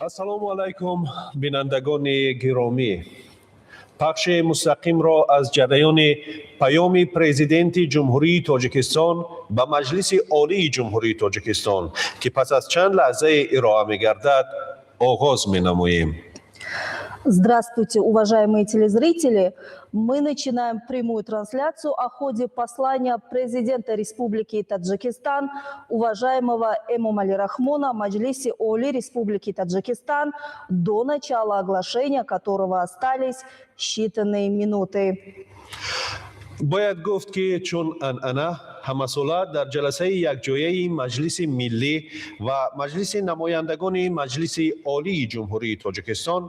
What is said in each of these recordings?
Ассалому алайкум, бинандагони гиромӣ. Пахши мустақимро аз ҷараёни Паёми Президенти Ҷумҳурии Тоҷикистон ба Маҷлиси Олии Ҷумҳурии Тоҷикистон, ки пас аз чанд лаҳзае ироа мегардад, оғоз менамоем. Здравствуйте, уважаемые телезрители! Мы начинаем прямую трансляцию о ходе послания президента Республики Таджикистан, уважаемого Эмомали Рахмона, Маджлисе Оли Республики Таджикистан, до начала оглашения которого остались считанные минуты. Бояд гуфт, ки чун анъана ҳамасола дар ҷаласаи якҷояи Маҷлиси Миллӣ ва Маҷлиси Намояндагони Маҷлиси Олии Ҷумҳурии Тоҷикистон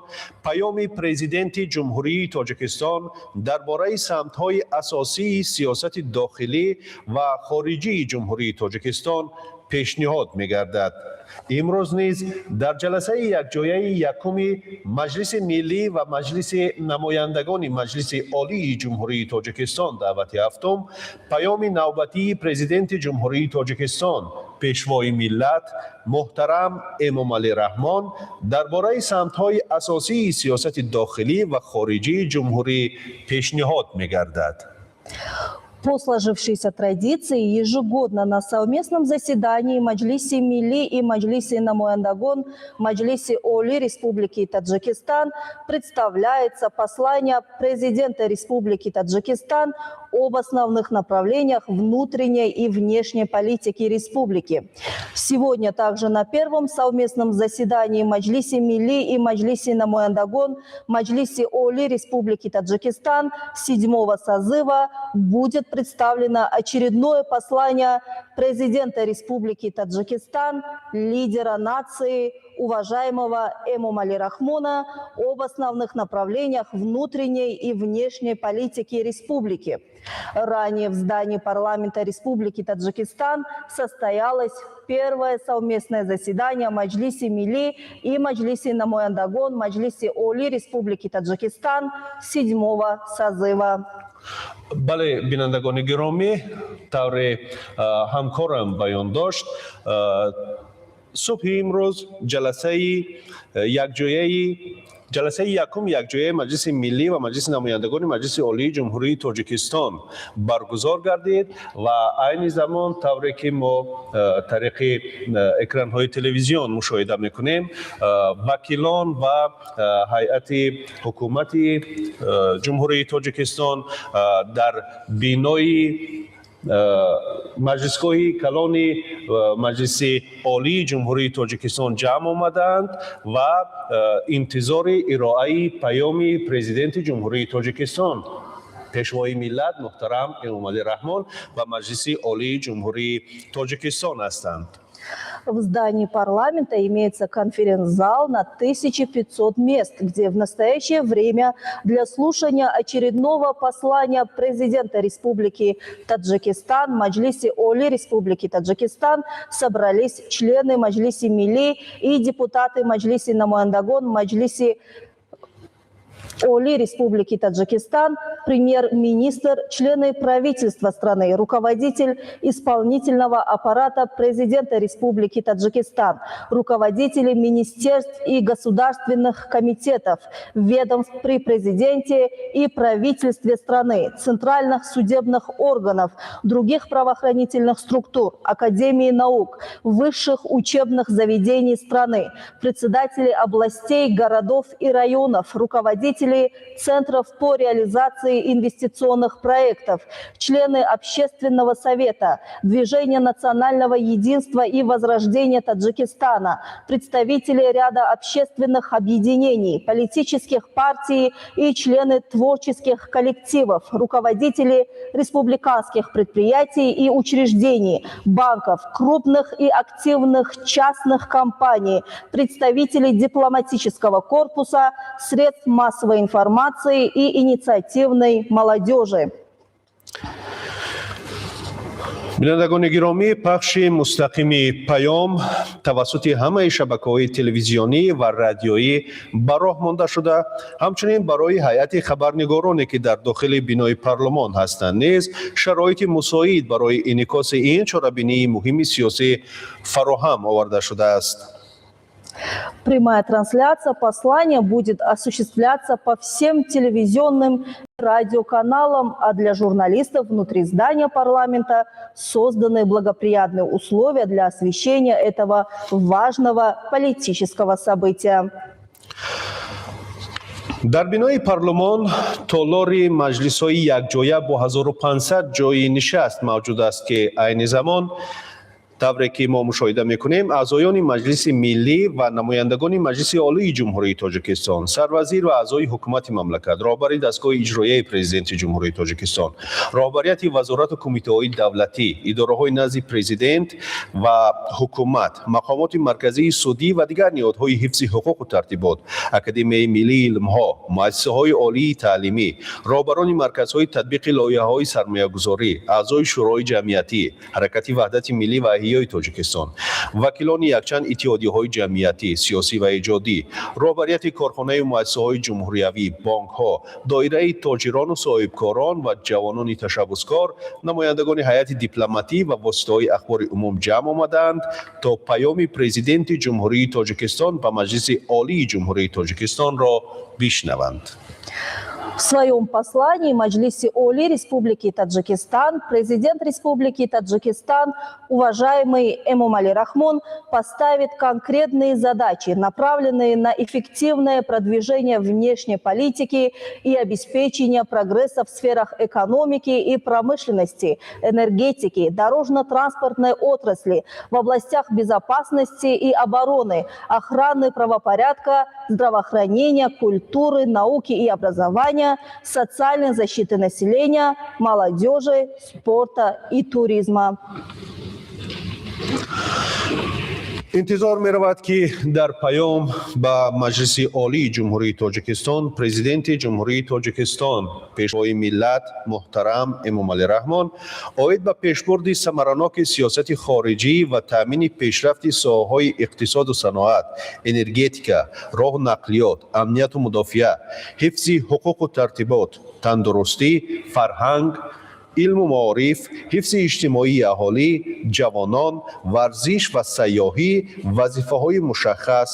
Паёми Президенти Ҷумҳурии Тоҷикистон дар бораи самтҳои асосии сиёсати дохилӣ ва хориҷии Ҷумҳурии Тоҷикистон пешниҳод мегардад. Имрӯз низ дар ҷаласаи якҷояи якуми Маҷлиси Миллӣ ва Маҷлиси Намояндагони Маҷлиси Олии Ҷумҳурии Тоҷикистон даъвати ҳафтум Паёми навбатии Президенти Ҷумҳурии Тоҷикистон, Пешвои миллат муҳтарам Эмомалӣ Раҳмон дар бораи самтҳои асосии сиёсати дохилӣ ва хориҷии ҷумҳурӣ пешниҳод мегардад. По сложившейся традиции, ежегодно на совместном заседании Маджлиси Милли и Маджлиси Намояндагон Маджлиси Оли Республики Таджикистан представляется послание президента Республики Таджикистан об основных направлениях внутренней и внешней политики республики. Сегодня также на первом совместном заседании Маджлиси Милли и Маджлиси Намояндагон Маджлиси Оли Республики Таджикистан седьмого созыва будет представлено очередное послание президента Республики Таджикистан, лидера нации, уважаемого Эмомали Рахмона об основных направлениях внутренней и внешней политики республики. Ранее в здании парламента Республики Таджикистан состоялось первое совместное заседание Маджлиси Милли и Маджлиси Намояндагон Маджлиси Оли Республики Таджикистан седьмого созыва. Бале, бинандагони гиромӣ, тавре ҳамкорам баён дошт, субҳи имрӯз ҷаласаи якум якҷояи Маҷлиси Миллӣ ва Маҷлиси Намояндагони Маҷлиси Олии Ҷумҳурии Тоҷикистон баргузор гардид ва айни замон, тавре ки мо тариқи экранҳои телевизион мушоҳида мекунем, вакилон ва ҳайати ҳукумати Ҷумҳурии Тоҷикистон дар бинои маҷлисгоҳи калони Маҷлиси Олии Ҷумҳурии Тоҷикистон ҷамъ омадаанд ва интизори ироаи Паёми Президенти Ҷумҳурии Тоҷикистон, Пешвои миллат муҳтарам Эмомалӣ Раҳмон ба Маҷлиси Олии Ҷумҳурии Тоҷикистон ҳастанд. В здании парламента имеется конференц-зал на 1500 мест, где в настоящее время для слушания очередного послания президента Республики Таджикистан, Маджлиси Оли Республики Таджикистан собрались члены Маджлиси Милли и депутаты Маджлиси Намояндагон Маджлиси Оли Республики Таджикистан, премьер-министр, члены правительства страны, руководитель исполнительного аппарата президента Республики Таджикистан, руководители министерств и государственных комитетов, ведомств при президенте и правительстве страны, центральных судебных органов, других правоохранительных структур, Академии наук, высших учебных заведений страны, председатели областей, городов и районов, руководители центров по реализации инвестиционных проектов, члены Общественного совета, Движения национального единства и возрождения Таджикистана, представители ряда общественных объединений, политических партий и члены творческих коллективов, руководители республиканских предприятий и учреждений, банков, крупных и активных частных компаний, представители дипломатического корпуса, средств массовой информации и инициативной молодежи. Бинандагони гиромӣ, пахши мустақими паём тавассути ҳамаи шабакаҳои телевизионӣ ва радиоӣ ба роҳ монда шуда, ҳамчунин барои ҳайати хабарнигороне, ки дар дохили бинои парлумон ҳастанд, низ шароити мусоид барои инъикоси ин чорабинии муҳими сиёсӣ фароҳам оварда шудааст. Прямая трансляция послания будет осуществляться по всем телевизионным радиоканалам, а для журналистов внутри здания парламента созданы благоприятные условия для освещения этого важного политического события. Дар бинои парлумон толори маҷлисҳои якҷоя бо 1500 ҷойи нишаст мавҷуд аст, ки айни замон, тавре ки мо мушоҳида мекунем, аъзоёни Маҷлиси миллӣ ва намояндагони Маҷлиси Олии Ҷумҳурии Тоҷикистон, сарвазир ва аъзои ҳукумати мамлакат, роҳбари дастгоҳи иҷроияи Президенти Ҷумҳурии Тоҷикистон, роҳбарияти вазорату кумитаҳои давлатӣ, идораҳои назди президент ва ҳукумат, мақомоти марказии судӣ ва дигар ниҳодҳои ҳифзи ҳуқуқу тартибот, Академияи миллии илмҳо, муассисаҳои олии таълимӣ, роҳбарони марказҳои татбиқи лоиҳаҳои сармоягузорӣ, аъзои шӯрои ҷамъиятӣ, Ҳаракати ваҳдати миллӣ ва Эҳёи Тоҷикистон, вакилони якчанд иттиҳодияҳои ҷамъиятӣ, сиёсӣ ва эҷодӣ, роҳбарияти корхонаю муассисаҳои ҷумҳуриявӣ, бонкҳо, доираи тоҷирону соҳибкорон ва ҷавонони ташаббускор, намояндагони ҳайати дипломатӣ ва воситаҳои ахбори умум ҷамъ омадаанд, то паёми Президенти Ҷумҳурии Тоҷикистон ба Маҷлиси Олии Ҷумҳурии Тоҷикистонро бишнаванд. В своем послании Маджлисе Оли Республики Таджикистан президент Республики Таджикистан, уважаемый Эмомали Рахмон, поставит конкретные задачи, направленные на эффективное продвижение внешней политики и обеспечение прогресса в сферах экономики и промышленности, энергетики, дорожно-транспортной отрасли, в областях безопасности и обороны, охраны правопорядка, здравоохранения, культуры, науки и образования, социальной защиты населения, молодежи, спорта и туризма. Интизор меравад, ки дар паём ба Маҷлиси Олии Ҷумҳурии Тоҷикистон Президенти Ҷумҳурии Тоҷикистон, Пешвои миллат муҳтарам Эмомалӣ Раҳмон оид ба пешбурди самараноки сиёсати хориҷӣ ва таъмини пешрафти соҳаҳои иқтисоду саноат, энергетика, роҳу нақлиёт, амнияту мудофиа, ҳифзи ҳуқуқу тартибот, тандурустӣ, фарҳанг, илму маориф, ҳифзи иҷтимоии аҳолӣ, ҷавонон, варзиш ва сайёҳӣ вазифаҳои мушаххас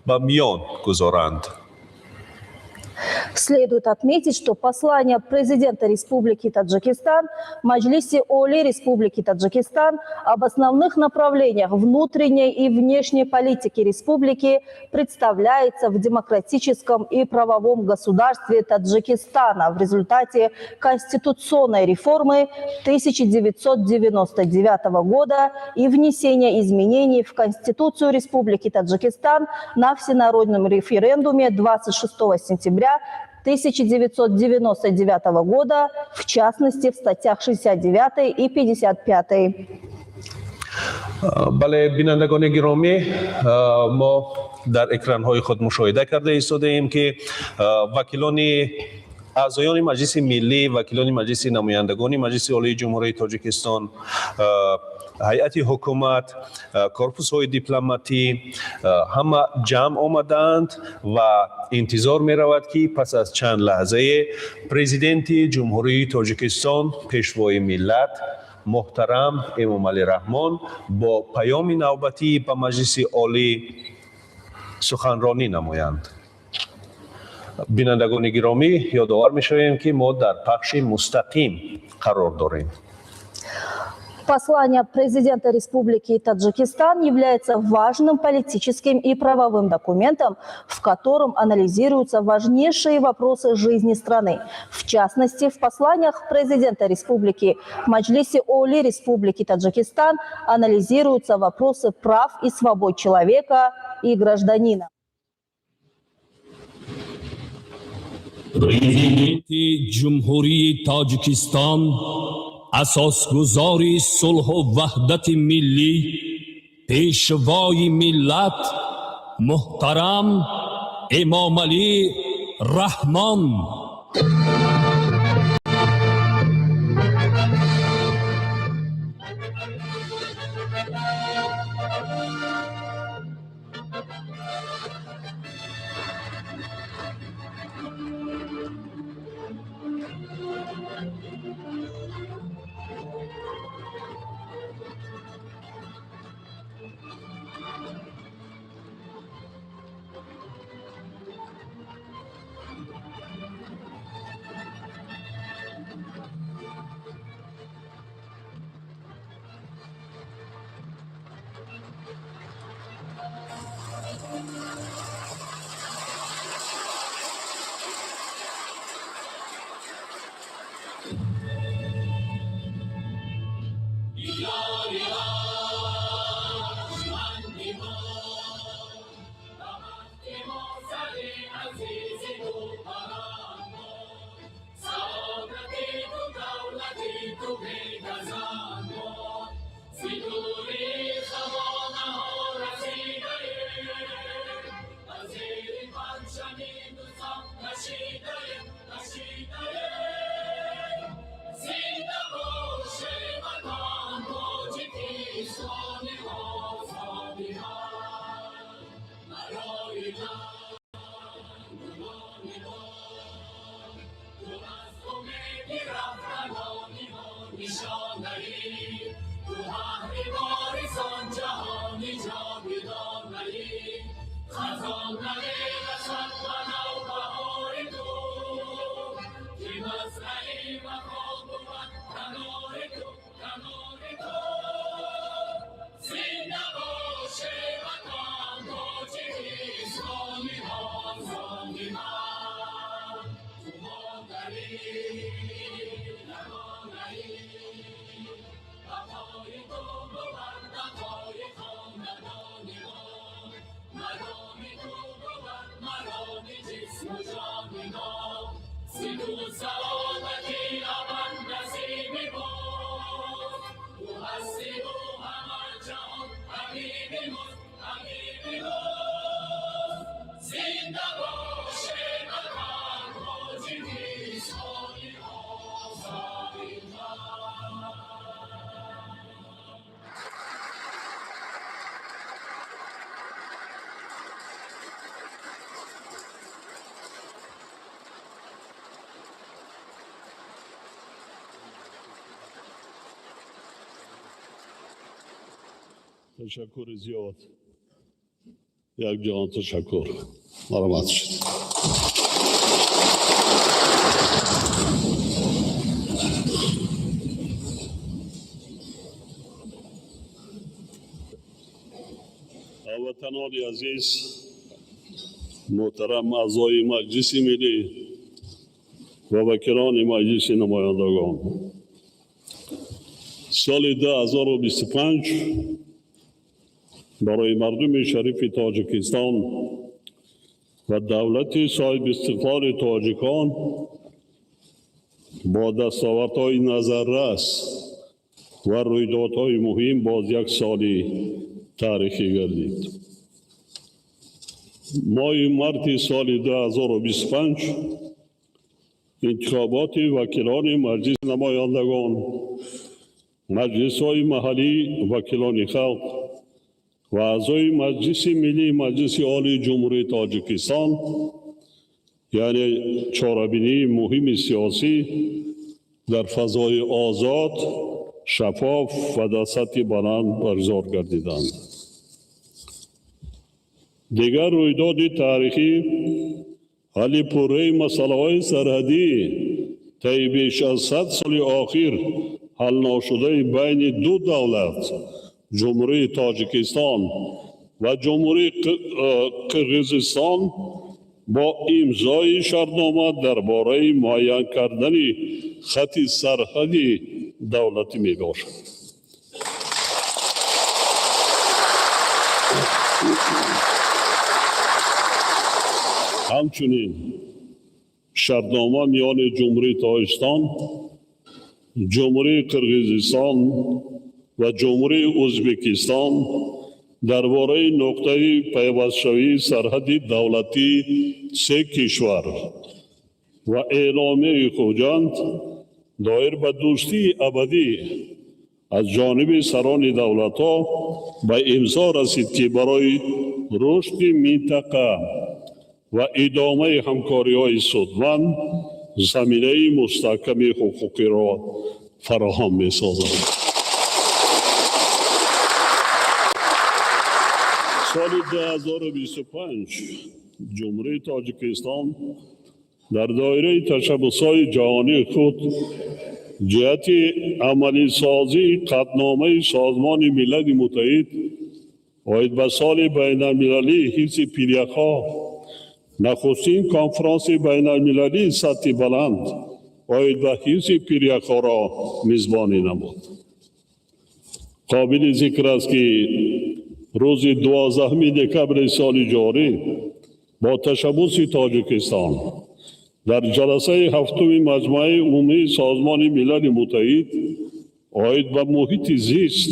ба миён гузоранд. Следует отметить, что послание президента Республики Таджикистан Маджлисе Оли Республики Таджикистан об основных направлениях внутренней и внешней политики республики представляется в демократическом и правовом государстве Таджикистана в результате конституционной реформы 1999 года и внесения изменений в Конституцию Республики Таджикистан на всенародном референдуме 26 сентября 1999 года, в частности, в статьях 69 и 55. Бале, бинандагони гиромӣ, мо дар экранҳои худ мушоҳида карда истодаем, ки вакилони аъзоёни Маҷлиси миллӣ, вакилони Маҷлиси намояндагони Маҷлиси Олии Ҷумҳурии Тоҷикистон, ҳайати ҳукумат, корпусҳои дипломатӣ ҳама ҷамъ омадаанд ва интизор меравад, ки пас аз чанд лаҳзае Президенти Ҷумҳурии Тоҷикистон, Пешвои миллат муҳтарам Эмомалӣ Раҳмон бо паёми навбатӣ ба Маҷлиси Олӣ суханронӣ намоянд. Бинандагони гиромӣ, ёдовар мешавем, ки мо дар пахши мустақим қарор дорем. Послание президента Республики Таджикистан является важным политическим и правовым документом, в котором анализируются важнейшие вопросы жизни страны. В частности, в посланиях президента Республики Маджлисе Оли Республики Таджикистан анализируются вопросы прав и свобод человека и гражданина. Президенти Ҷумҳурии Тоҷикистон, асосгузори сулҳу ваҳдати миллӣ, Пешвои миллат муҳтарам Эмомалӣ Раҳмон. Ташаккури зиёд, як ҷаҳон ташаккур, марҳамат шуд. Ҳамватанони азиз, муҳтарам аъзои Маҷлиси Миллӣ ва вакилони Маҷлиси Намояндагон, соли 2025 барои мардуми шарифи Тоҷикистон ва давлати соҳибистиқлоли тоҷикон бо дастовардҳои назаррас ва рӯйдодҳои муҳим боз як соли таърихӣ гардид. Моҳи марти соли 2025 интихоботи вакилони Маҷлиси Намояндагон, маҷлисҳои маҳаллӣ, вакилони халқ ва аъзои Маҷлиси Миллии Маҷлиси Олии Ҷумҳурии Тоҷикистон, яъне чорабинии муҳими сиёсӣ, дар фазои озод, шаффоф ва дар сатҳи баланд баргузор гардиданд. Дигар рӯйдоди таърихӣ ҳалли пурраи масъалаҳои сарҳадӣ, таи беш аз 100 соли охир ҳалношудаи байни ду давлат, Ҷумҳурии Тоҷикистон ва Ҷумҳурии Қирғизистон, бо имзои шартнома дар бораи муайян кардани хати сарҳади давлатӣ мебошад. Ҳамчунин шартнома миёни Ҷумҳурии Тоҷикистон, Ҷумҳурии Қирғизистон ва Ҷумҳурии Ӯзбекистон дар бораи нуқтаи пайвастшавии сарҳади давлатии се кишвар ва Эъломияи Хуҷанд доир ба дӯстии абадӣ аз ҷониби сарони давлатҳо ба имзо расид, ки барои рушди минтақа ва идомаи ҳамкориҳои судманд заминаи мустаҳками ҳуқуқиро фароҳам месозад. Соли 2025 Ҷумҳурии Тоҷикистон дар доираи ташаббусҳои ҷаҳонии худ ҷиҳати амалисозии Қатъномаи Созмони Милали Муттаҳид Оид ба соли байналмилалии ҳифзи пиряхҳо нахустин конфронси байналмилалии сатҳи баланд оид ба ҳифзи пиряхҳоро мизбонӣ намуд. Қобили зикр аст, ки рӯзи 12 декабри соли ҷорӣ бо ташаббуси Тоҷикистон дар ҷаласаи ҳафтуми Маҷмӯаи Умумии Созмони Милали Муттаҳид оид ба муҳити зист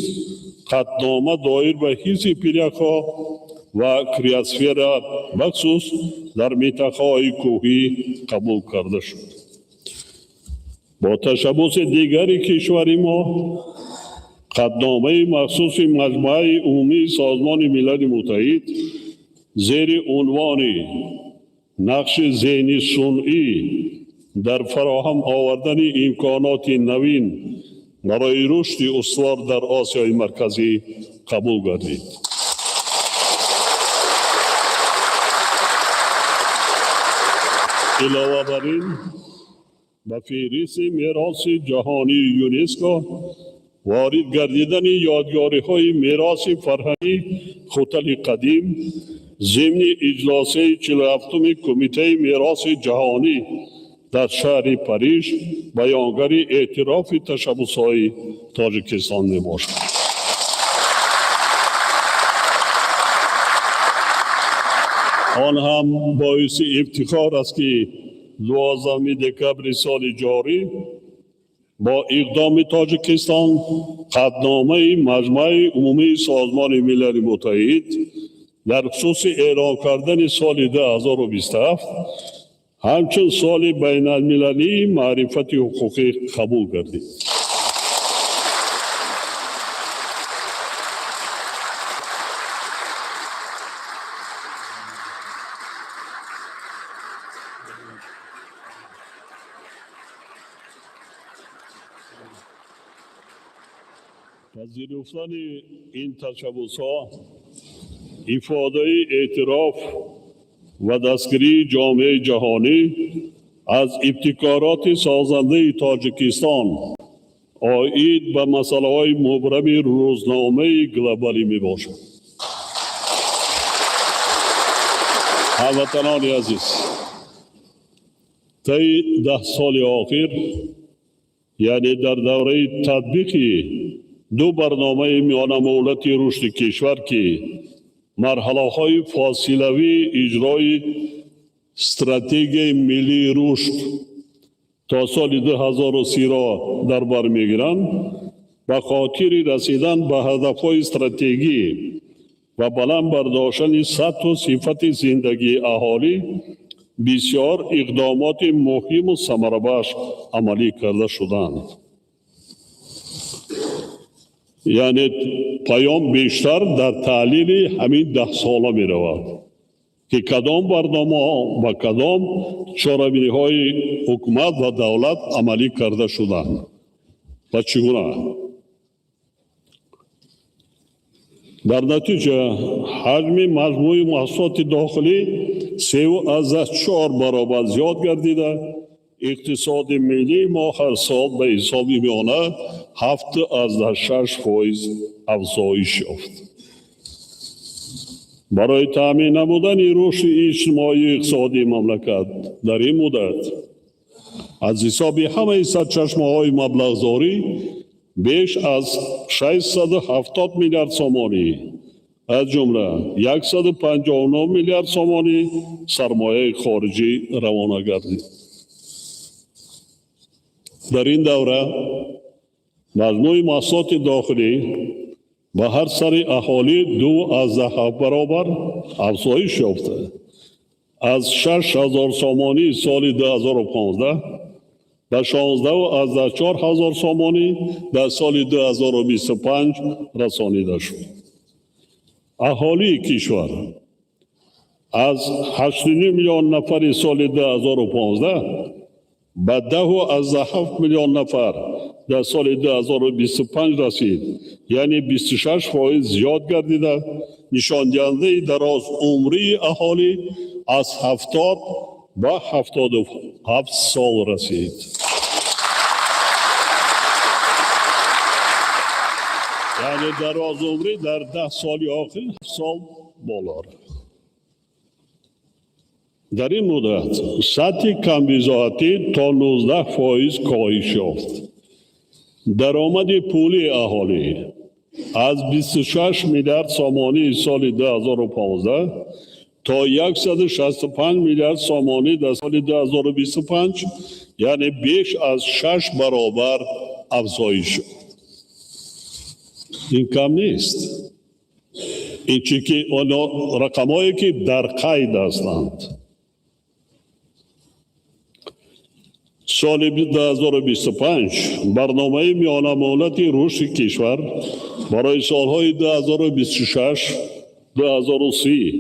қатънома доир ба ҳифзи пиряхҳо ва криосфера, махсус дар минтақаҳои кӯҳӣ, қабул карда шуд. Бо ташаббуси дигари кишвари мо қатъномаи махсуси Маҷмӯаи Умумии Созмони Милали Муттаҳид зери унвони «Нақши зеҳни сунъӣ дар фароҳам овардани имконоти навин барои рушди устувор дар Осиёи Марказӣ» қабул гардид. Илова бар ин, ба феҳристи мероси ҷаҳонии ЮНЕСКО ворид гардидани ёдгориҳои мероси фарҳангии Хутали қадим зимни иҷлосаи 47-уми Кумитаи мероси ҷаҳонӣ дар шаҳри Париж баёнгари эътирофи ташаббусҳои Тоҷикистон мебошад. Он ҳам боиси ифтихор аст, ки 12 декабри соли ҷорӣ бо иқдоми Тоҷикистон қатъномаи Маҷмӯаи Умумии Созмони Милали Муттаҳид дар хусуси эълон кардани соли 2027 ҳамчун соли байналмилалии маърифати ҳуқуқӣ қабул гардид. Пазируфтани ин ташаббусҳо ифодаи эътироф ва дастгирии ҷомеаи ҷаҳонӣ аз ибтикороти созандаи Тоҷикистон оид ба масъалаҳои мубрами рӯзномаи глобалӣ мебошад. Ҳамватанони азиз, таи 10 соли охир, яъне дар давраи татбиқи ду барномаи миёнамуҳлати рушди кишвар, ки марҳалаҳои фосилавии иҷрои стратегияи миллии рушд то соли 2030-ро дар бар мегиранд, ба хотири расидан ба ҳадафҳои стратегӣ ва баланд бардоштани сатҳу сифати зиндагии аҳолӣ бисёр иқдомоти муҳиму самарабахш амалӣ карда шуданд. Яъне паём бештар дар таҳлили ҳамин 10 сола меравад, ки кадом барномаҳо ва кадом чорабиниҳои ҳукумат ва давлат амалӣ карда шуданд ва чӣ гуна. Дар натиҷа ҳаҷми маҷмӯи маҳсулоти дохилӣ 3,4 баробар зиёд гардида, иқтисоди миллии мо ҳар сол ба ҳисоби миёна 7,6% афзоиш ёфт. Барои таъмин намудани рушди иҷтимоию иқтисодии мамлакат дар ин муддат аз ҳисоби ҳамаи сарчашмаҳои маблағгузорӣ беш аз 670 миллиард сомонӣ, аз ҷумла 159 миллиард сомонӣ сармояи хориҷӣ равона гардид. Дар ин давра маҷмӯи маҳсулоти дохилӣ ба ҳар сари аҳолӣ 2,7 баробар афзоиш ёфта, аз 6000 сомонӣ соли 2015 ба 16,4 ҳазор сомонӣ дар соли 2025 расонида шуд. Аҳолии кишвар аз 8,5 миллион нафари соли 2015 ба 10,7 миллион нафар дар соли 2025 расид, яъне 26% зиёд гардида, нишондиҳандаи дарозумрии аҳолӣ аз 70 ба 77 сол расид. Яъне дарозумрӣ дар 10 соли охир сол боло рафт. Дар ин муддат сатҳи камбизоатӣ то 19% коҳиш ёфт. Даромади пулии аҳолӣ аз 26 миллиард сомонии соли 2015 то 165 миллиард сомонӣ дар соли 2025, яъне беш аз 6 баробар афзоиш ёфт. Ин кам нест. Ин чи ки оно рақамҳое ки дар қайд ҳастанд. Соли 2025 барномаи миёнамуҳлати рушди кишвар барои солҳои 2026-2030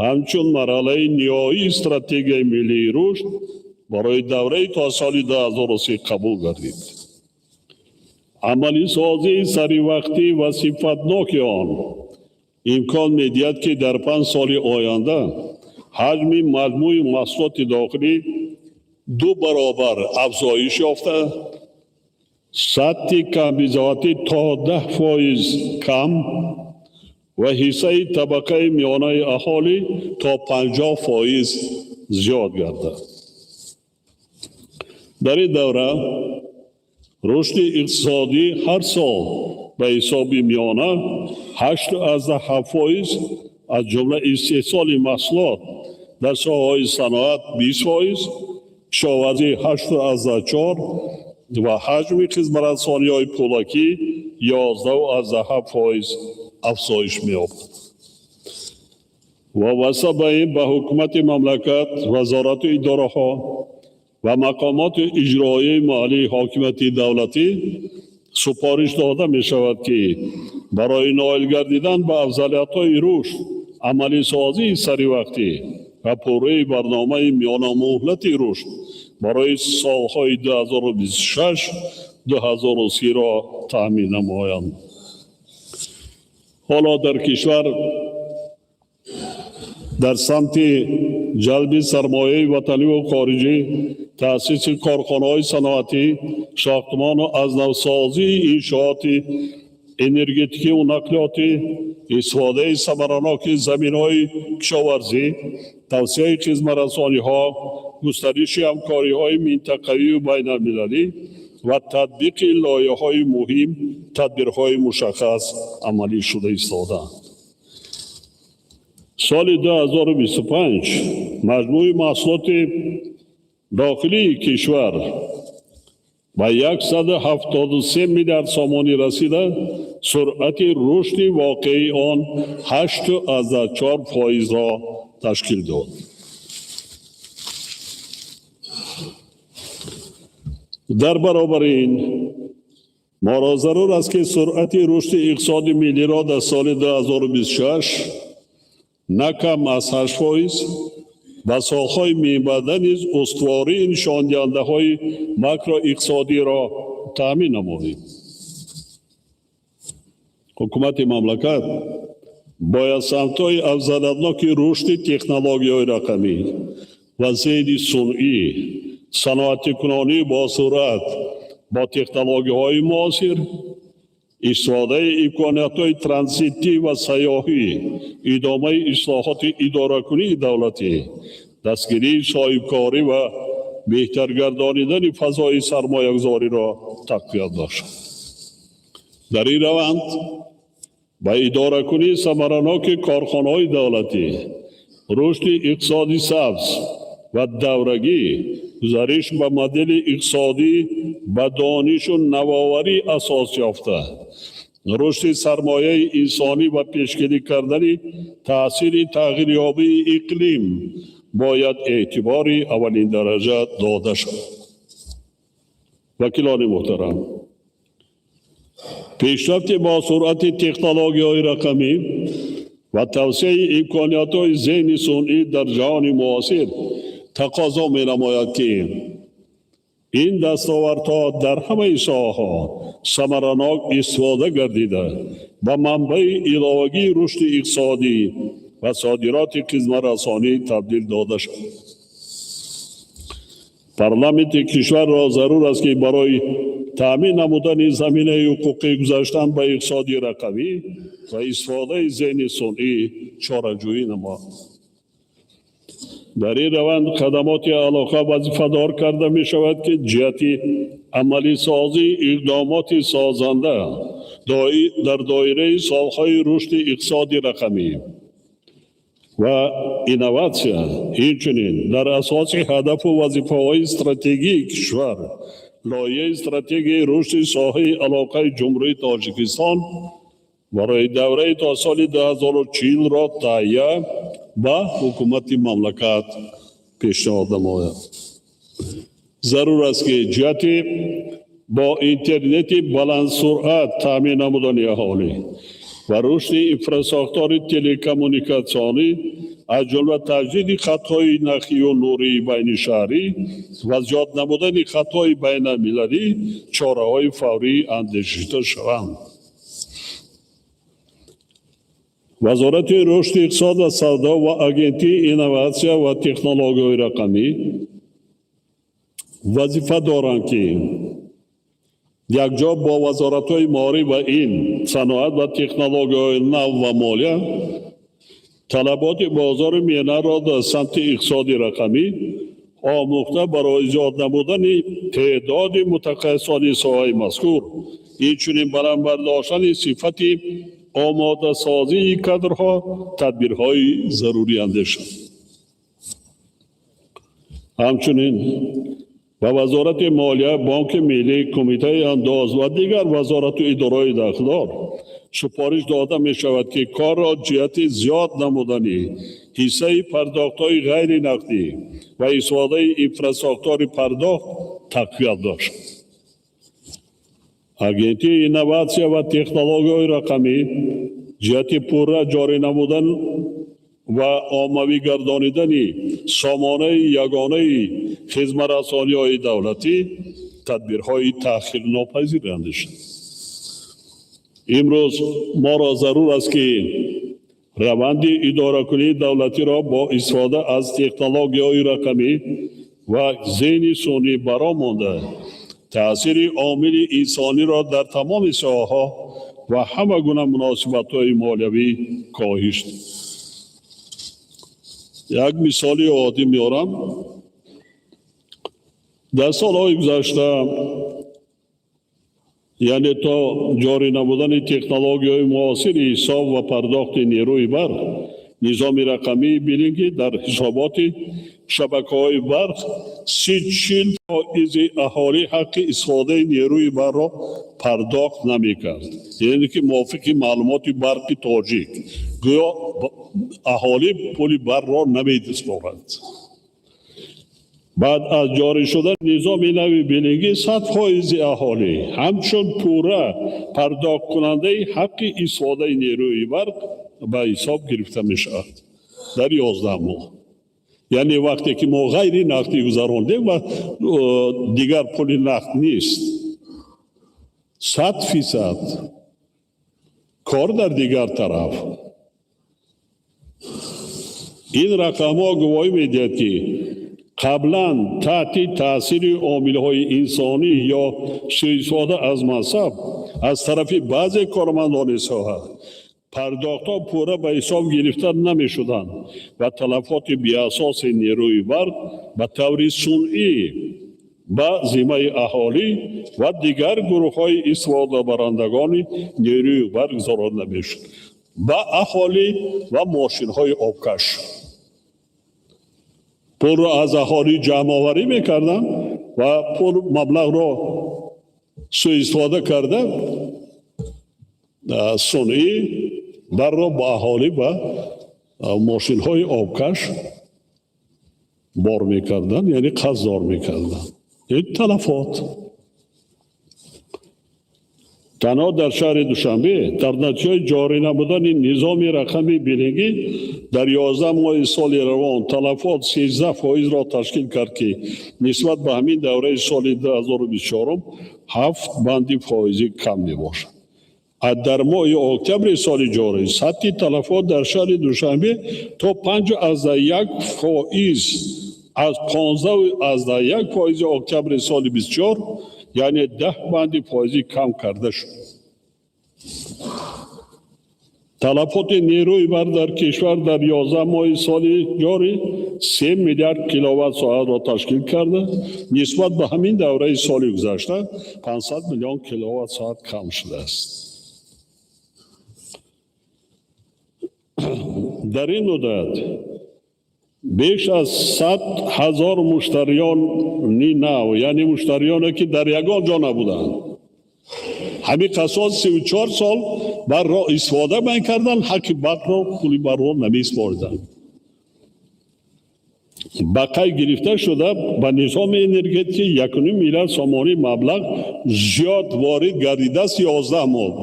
ҳамчун марҳалаи ниҳоии стратегияи миллии рушд барои давраи то соли 2030 қабул гардид. Амалисозии саривақтӣ ва сифатноки он имкон медиҳад, ки дар 5 соли оянда ҳаҷми маҷмӯи маҳсулоти дохилӣ 2 баробар афзоиш ёфта, сатҳи камбизоатӣ то 10% кам ва ҳиссаи табақаи миёнаи аҳолӣ то 50% зиёд гардад. Дар ин давра рушди иқтисодӣ ҳар сол ба ҳисоби миёна 8,7%, аз ҷумла истеҳсоли маҳсулот дар соҳаҳои саноат 20%, кишоварзӣ 8,4 ва ҳаҷми хизматрасониҳои пулакӣ 11,7% афзоиш меёбад. Вобаста ба ин ба ҳукумати мамлакат, вазорату идораҳо ва мақомоти иҷроияи маҳаллии ҳокимияти давлатӣ супориш дода мешавад, ки барои ноил гардидан ба афзалиятҳои рушд, амалисозии саривақтӣ ва пурраи барномаи миёнамуҳлати рушд барои солҳои 2026-2030-ро таъмин намоянд. Ҳоло дар кишвар дар самти ҷалби сармояи ватаниву хориҷӣ, таъсиси корхонаҳои саноатӣ, сохтмону аз навсозии иншооти энергетикиву нақлиётӣ, истифодаи самараноки заминҳои кишоварзӣ, тавсеаи хизматрасониҳо, густариши ҳамкориҳои минтақавию байналмилалӣ ва татбиқи лоиҳаҳои муҳим тадбирҳои мушаххас амалӣ шуда истодаанд. Соли 2025 маҷмӯи маҳсулоти дохилии кишвар ба 173 миллиард сомонӣ расида, суръати рушди воқеии он 8,4%-ро ташкил дод. Дар баробари ин моро зарур аст, ки суръати рушди иқтисоди миллиро дар соли 2026 на кам аз 8% ва солҳои минбаъда низ устувории нишондиҳандаҳои макроиқтисодиро таъмин намоем. Ҳукумати мамлакат бояд самтҳои афзалиятноки рушди технологияҳои рақамӣ ва зеҳни сунъӣ, саноатикунонӣ бо суръат бо технологияҳои муосир, истифодаи имкониятҳои транзитӣ ва сайёҳӣ, идомаи ислоҳоти идоракунии давлатӣ, дастгирии соҳибкорӣ ва беҳтар гардонидани фазои сармоягузориро тақвият бахшад. Дар ин раванд ба идоракунии самараноки корхонаҳои давлатӣ, рушди иқтисоди сабз ва даврагӣ, гузариш ба модели иқтисодӣ ба донишу навоварӣ асос ёфта, рушди сармояи инсонӣ ва пешгирӣ кардани таъсири тағйирёбии иқлим бояд эътибори аввалиндараҷа дода шавад. Вакилони муҳтарам, пешрафти бо суръати технологияҳои рақамӣ ва тавсеаи имкониятҳои зеҳни сунъӣ дар ҷаҳони муосир тақозо менамояд, ки ин дастовардҳо дар ҳамаи соҳаҳо самаранок истифода гардида, ба манбаи иловагии рушди иқтисодӣ ва содироти хизматрасонӣ табдил дода шавад. Парламенти кишварро зарур аст, ки барои Таъмин намудани заминаи ҳуқуқии гузаштан ба иқтисоди рақамӣ ва истифодаи зеҳни сунъӣ чораҷӯӣ намояд. Дар ин раванд хадамоти алоқа вазифадор карда мешавад, ки ҷиҳати амалисозии иқдомоти созанда дар доираи соҳаҳои рушди иқтисоди рақамӣ ва инноватсия, инчунин дар асоси ҳадафу вазифаҳои стратегии кишвар, лоиҳаи стратегияи рушди соҳаи алоқаи Ҷумҳурии Тоҷикистон барои давраи то соли 2040-ро таҳия ба ҳукумати мамлакат пешниҳод намояд. Зарур аст, ки ҷиҳати бо интернети баландсуръат таъмин намудани аҳолӣ ва рушди инфрасохтори телекоммуникатсионӣ, аз ҷумла таҷдиди хатҳои нахию нурии байнишаҳрӣ ва зиёд намудани хатҳои байналмилалӣ, чораҳои фаврӣ андешида шаванд. Вазорати рушди иқтисод ва савдо ва Агентии инноватсия ва технологияҳои рақамӣ вазифа доранд, ки якҷо бо вазоратҳои маориф ва илм, саноат ва технологияҳои нав ва молия талаботи бозори меҳнатро дар самти иқтисоди рақамӣ омӯхта, барои зиёд намудани теъдоди мутахассисони соҳаи мазкур, инчунин баланд бардоштани сифати омодасозии кадрҳо тадбирҳои зарурӣ андешанд. Ҳамчунин ба Вазорати молия, Бонки миллӣ, Кумитаи андоз ва дигар вазорату идораҳои дахлдор супориш дода мешавад, ки корро ҷиҳати зиёд намудани ҳиссаи пардохтҳои ғайри нақдӣ ва истифодаи инфрасохтори пардохт тақвият бахшад. Агентии инноватсия ва технологияҳои рақамӣ ҷиҳати пурра ҷорӣ намудан ва оммавӣ гардонидани сомонаи ягонаи хизматрасониҳои давлатӣ тадбирҳои таъхирнопазир андешад. Имрӯз моро зарур аст, ки раванди идоракунии давлатиро бо истифода аз технологияҳои рақамӣ ва зеҳни сунъӣ бароҳ монда, таъсири омили инсониро дар тамоми соҳаҳо ва ҳама гуна муносибатҳои молиявӣ коҳиш. Як мисоли оддӣ меорам. Дар солҳои гузашта, яъне то ҷорӣ намудани технологияҳои муосири ҳисоб ва пардохти нерӯи барқ, низоми рақамии биллингӣ, дар ҳисоботи шабакаҳои барқ 30-40 фоизи аҳолӣ ҳаққи истифодаи нерӯи барқро пардохт намекард. Яъне ки мувофиқи маълумоти Барқи Тоҷик, гӯё аҳолӣ пули барқро намедиспорад. Баъд аз ҷорӣ шудани низоми нави биллингӣ 100 фоизи аҳолӣ ҳамчун пурра пардохткунандаи ҳаққи истифодаи нерӯи барқ ба ҳисоб гирифта мешавад дар 11 моҳ. Яъне вақте ки мо ғайри нақдӣ гузарондем ва дигар пули нақд нест, 100%. Кор дар дигар тараф, ин рақамҳо гувоҳӣ медиҳад, ки қаблан таҳти таъсири омилҳои инсонӣ ё суистифода аз мансаб аз тарафи баъзе кормандони соҳа пардохтҳо пурра ба ҳисоб гирифта намешуданд ва талафоти беасоси нерӯи барқ ба таври сунъӣ ба зиммаи аҳолӣ ва дигар гурӯҳҳои истифодабарандагони нерӯи барқ гузаронда мешуд, ба аҳолӣ ва мошинҳои обкаш. Пулро аз аҳолӣ ҷамъоварӣ мекарданд ва пул маблағро суистифода карда, сунъӣ барро ба аҳолӣ ва мошинҳои обкаш бор мекарданд, яъне қарздор мекарданд. Ин талафот танҳо дар шаҳри Душанбе дар натиҷаи ҷорӣ намудани низоми рақами биллингӣ дар 11 моҳи соли равон талафот 13 фоизро ташкил кард, ки нисбат ба ҳамин давраи соли 2024 ҳафт банди фоизӣ кам мебошад. Дар моҳи октябри соли ҷорӣ сатҳи талафот дар шаҳри Душанбе то 5,1 фоиз аз 15,1 фоизи октябри соли 24. Яъне 10 банди фоизӣ кам карда шуд. Талафоти нерӯи барқ дар кишвар дар 11 моҳи соли ҷорӣ 3 миллиард киловатт соатро ташкил карда, нисбат ба ҳамин давраи соли гузашта 500 миллион киловатт соат кам шудааст. Дар ин муддат беш аз 100 ҳазор муштариёни нав, яъне муштариёне ки дар ягон ҷо набуданд, ҳамин қасос 34 сол барқро истифода мекарданд, ҳаққи барқро, пули барқро намесупориданд. Ба қайд гирифта шуда, ба низоми энергетикӣ 1,5 миллиард сомонӣ маблағ зиёд ворид гардидааст 11 моҳ.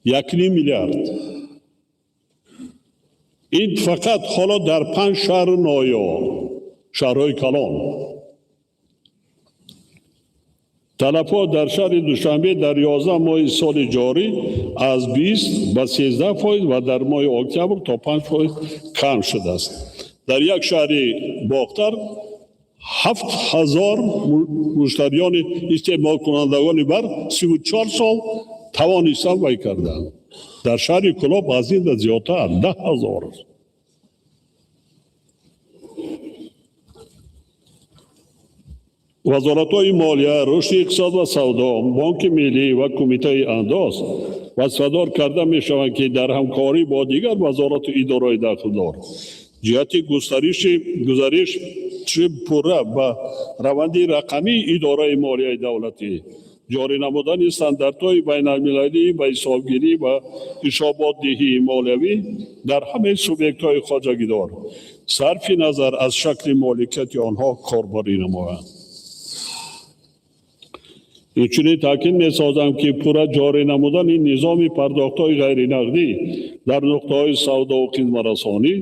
1,5 миллиард. Ин фақат ҳоло дар 5 шаҳру ноҳия, шаҳрҳои калон. Талафот дар шаҳри Душанбе дар 11 моҳи соли ҷорӣ аз 20 ба 13% ва дар моҳи октябр то 5% кам шудааст. Дар як шаҳри Бохтар 7000 муштариёни истеъмолкунандагони барқ 34 сол тавонистанд вай карданд. Дар шаҳри Кӯлоб аз ин зиёдтар 10 ҳазор. Вазоратҳои молия, рушди иқтисод ва савдо, Бонки миллӣ ва Кумитаи андоз вазифадор карда мешаванд, ки дар ҳамкорӣ бо дигар вазорату идораҳои дахлдор ҷиҳати гузариши пурра ба раванди рақамии идораи молияи давлатӣ, ҷорӣ намудани стандартҳои байналмилалӣ ба ҳисобгирӣ ва ҳисоботдиҳии молиявӣ дар ҳамаи субъектҳои хоҷагидор сарфи назар аз шакли моликияти онҳо корбарӣ намоянд. Инчунин таъкид месозам, ки пурра ҷорӣ намудани низоми пардохтҳои ғайринақдӣ дар нуқтаҳои савдову хизматрасонӣ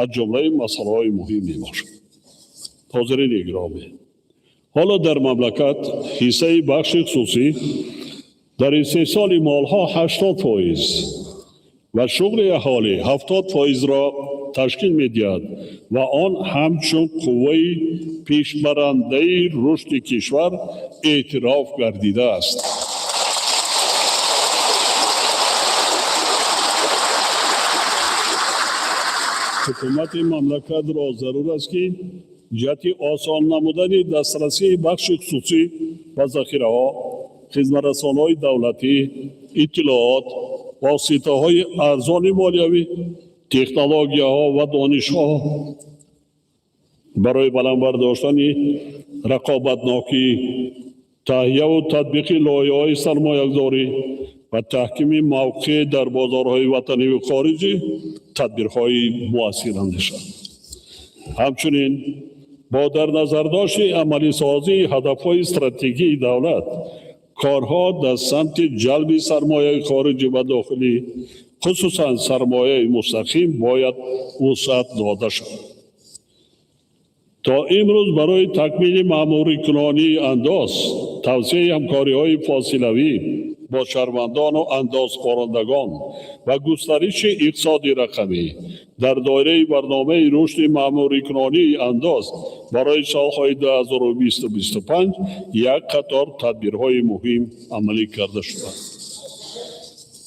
аз ҷумлаи масъалаҳои муҳим мебошад. Ҳозирини гиромӣ, ҳоло дар мамлакат ҳиссаи бахши хусусӣ дар истеҳсоли молҳо 80% ва шуғли аҳолӣ 70%-ро ташкил медиҳад ва он ҳамчун қувваи пешбарандаи рушди кишвар эътироф гардидааст. Ҳукумати мамлакатро зарур аст, ки ҷиҳати осон намудани дастрасии бахши хусусӣ ба захираҳо, хизматрасонҳои давлатӣ, иттилоот, воситаҳои арзони молиявӣ, технологияҳо ва донишҳо барои баланд бардоштани рақобатнокӣ, таҳияву татбиқи лоиҳаҳои сармоягузорӣ ва таҳкими мавқеъ дар бозорҳои ватаниву хориҷӣ тадбирҳои муассир андешад. Ҳамчунин бо дар назардошти амалисозии ҳадафҳои стратегии давлат, корҳо дар самти ҷалби сармояи хориҷӣ ва дохилӣ, хусусан сармояи мустақим, бояд вусъат дода шавад. То имрӯз барои такмили маъмурикунонии андоз, тавсеаи ҳамкориҳои фосилавӣ бо шаҳрвандону андозхӯрандагон ва густариши иқтисоди рақамӣ дар доираи барномаи рушди маъмурикунонии андоз барои солҳои 2020-25 як қатор тадбирҳои муҳим амалӣ карда шуданд.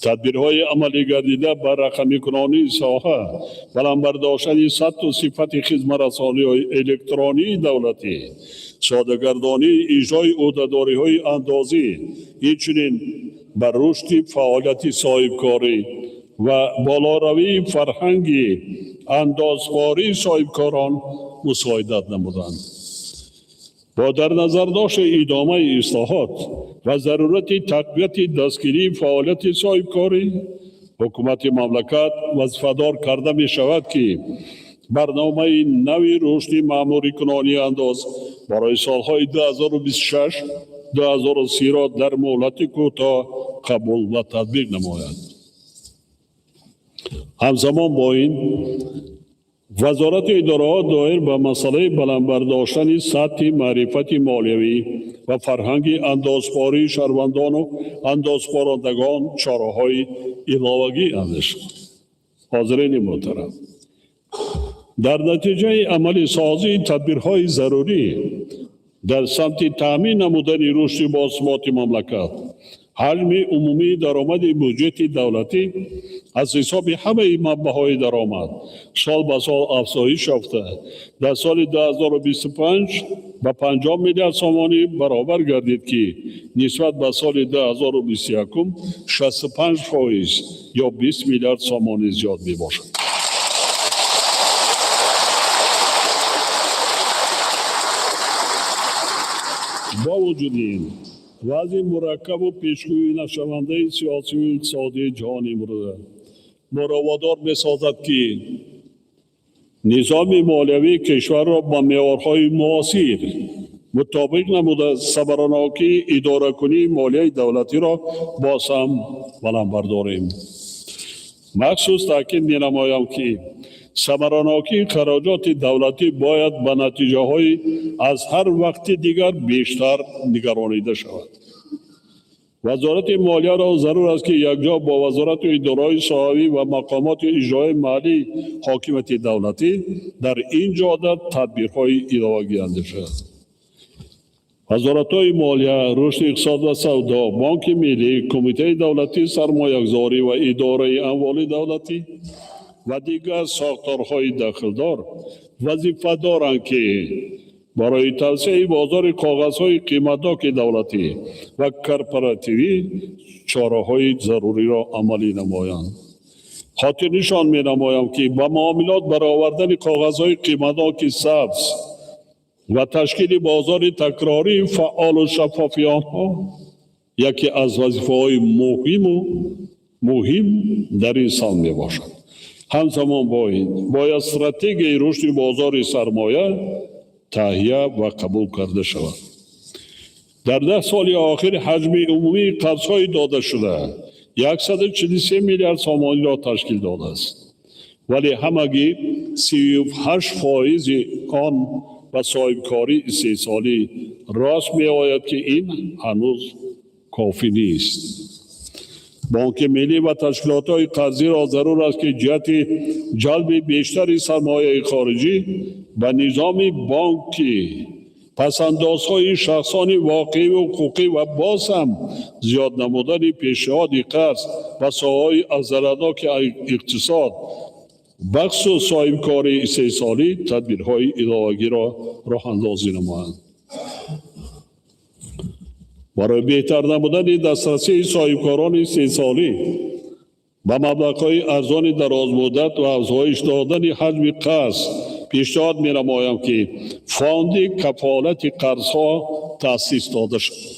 Тадбирҳои амалӣ гардида ба рақамикунонии соҳа, баланд бардоштани сатҳу сифати хизматрасониҳои электронии давлатӣ, содагардонии иҷрои ӯҳдадориҳои андозӣ, инчунин ба рушди фаъолияти соҳибкорӣ ва болоравии фарҳанги андозхории соҳибкорон мусоидат намуданд. Бо дар назардошти идомаи ислоҳот ва зарурати тақвияти дастгирии фаъолияти соҳибкорӣ, ҳукумати мамлакат вазифадор карда мешавад, ки барномаи нави рушди маъмурикунонии андоз барои солҳои 2026-2030-ро дар муҳлати кӯтоҳ қабул ва татбиқ намояд. Ҳамзамон бо ин, вазорату идораҳо доир ба масъалаи баланд бардоштани сатҳи маърифати молиявӣ ва фарҳанги андозпории шаҳрвандону андозпорандагон чораҳои иловагӣ андешанд. Ҳозирини муҳтарам, дар натиҷаи амалисозии тадбирҳои зарурӣ Дар самти таъмин намудани рушди босуботи мамлакат, ҳаҷми умумии даромади буҷети давлатӣ аз ҳисоби ҳамаи манбаъҳои даромад сол ба сол афзоиш ёфта, дар соли 2025 ба 50 миллиард сомонӣ баробар гардид, ки нисбат ба соли 2021 65% ё 20 миллиард сомонӣ зиёд мебошад. Бо вуҷуди ин, вазъи мураккабу пешгӯӣ нашавандаи сиёсиву иқтисодии ҷаҳони имрӯза моро водор месозад, ки низоми молиявии кишварро ба меъёрҳои муосир мутобиқ намуда, самаранокии идоракунии молияи давлатиро боз ҳам баланд бардорем. Махсус таъкид менамоям, ки самаранокии хароҷоти давлатӣ бояд ба натиҷаҳои аз ҳар вақти дигар бештар нигаронида шавад. Вазорати молияро зарур аст, ки якҷо бо вазорату идораҳои соҳавӣ ва мақомоти иҷроии маҳаллии ҳокимияти давлатӣ дар ин ҷода тадбирҳои иловагӣ андешад. Вазоратҳои молия, рушди иқтисод ва савдо, Бонки миллӣ, Кумитаи давлатии сармоягузорӣ ва идораи амволи давлатӣ ва дигар сохторҳои дахлдор вазифа доранд, ки барои тавсеаи бозори коғазҳои қиматноки давлатӣ ва корпоративӣ чораҳои заруриро амалӣ намоянд. Хотирнишон менамоям, ки ба муомилот баровардани коғазҳои қиматноки сабз ва ташкили бозори такрории фаъолу шаффофи онҳо яке аз вазифаҳои муҳим дар ин самт мебошад. Ҳамзамон бо ин бояд стратегияи рушди бозори сармоя таҳия ва қабул карда шавад. Дар 10 соли охир ҳаҷми умумии қарзҳои додашуда 143 миллиард сомониро ташкил додааст, вале ҳамагӣ 38 фоизи он ба соҳибкории истеҳсолӣ рост меояд, ки ин ҳанӯз кофӣ нест. Бонки миллӣ ва ташкилотҳои қарзиро зарур аст, ки ҷиҳати ҷалби бештари сармояи хориҷӣ ба низоми бонкӣ, пасандозҳои шахсони воқеиву ҳуқуқӣ ва боз ҳам зиёд намудани пешниҳоди қарз ба соҳаҳои афзалиятноки иқтисод, бахусус соҳибкории истеҳсолӣ, тадбирҳои иловагиро роҳандозӣ намоянд. Барои беҳтар намудани дастрасии соҳибкорони истеҳсолӣ ба маблағҳои арзони дарозмуддат ва афзоиш додани ҳаҷми қарз пешниҳод менамоям, ки фонди кафолати қарзҳо таъсис дода шавад.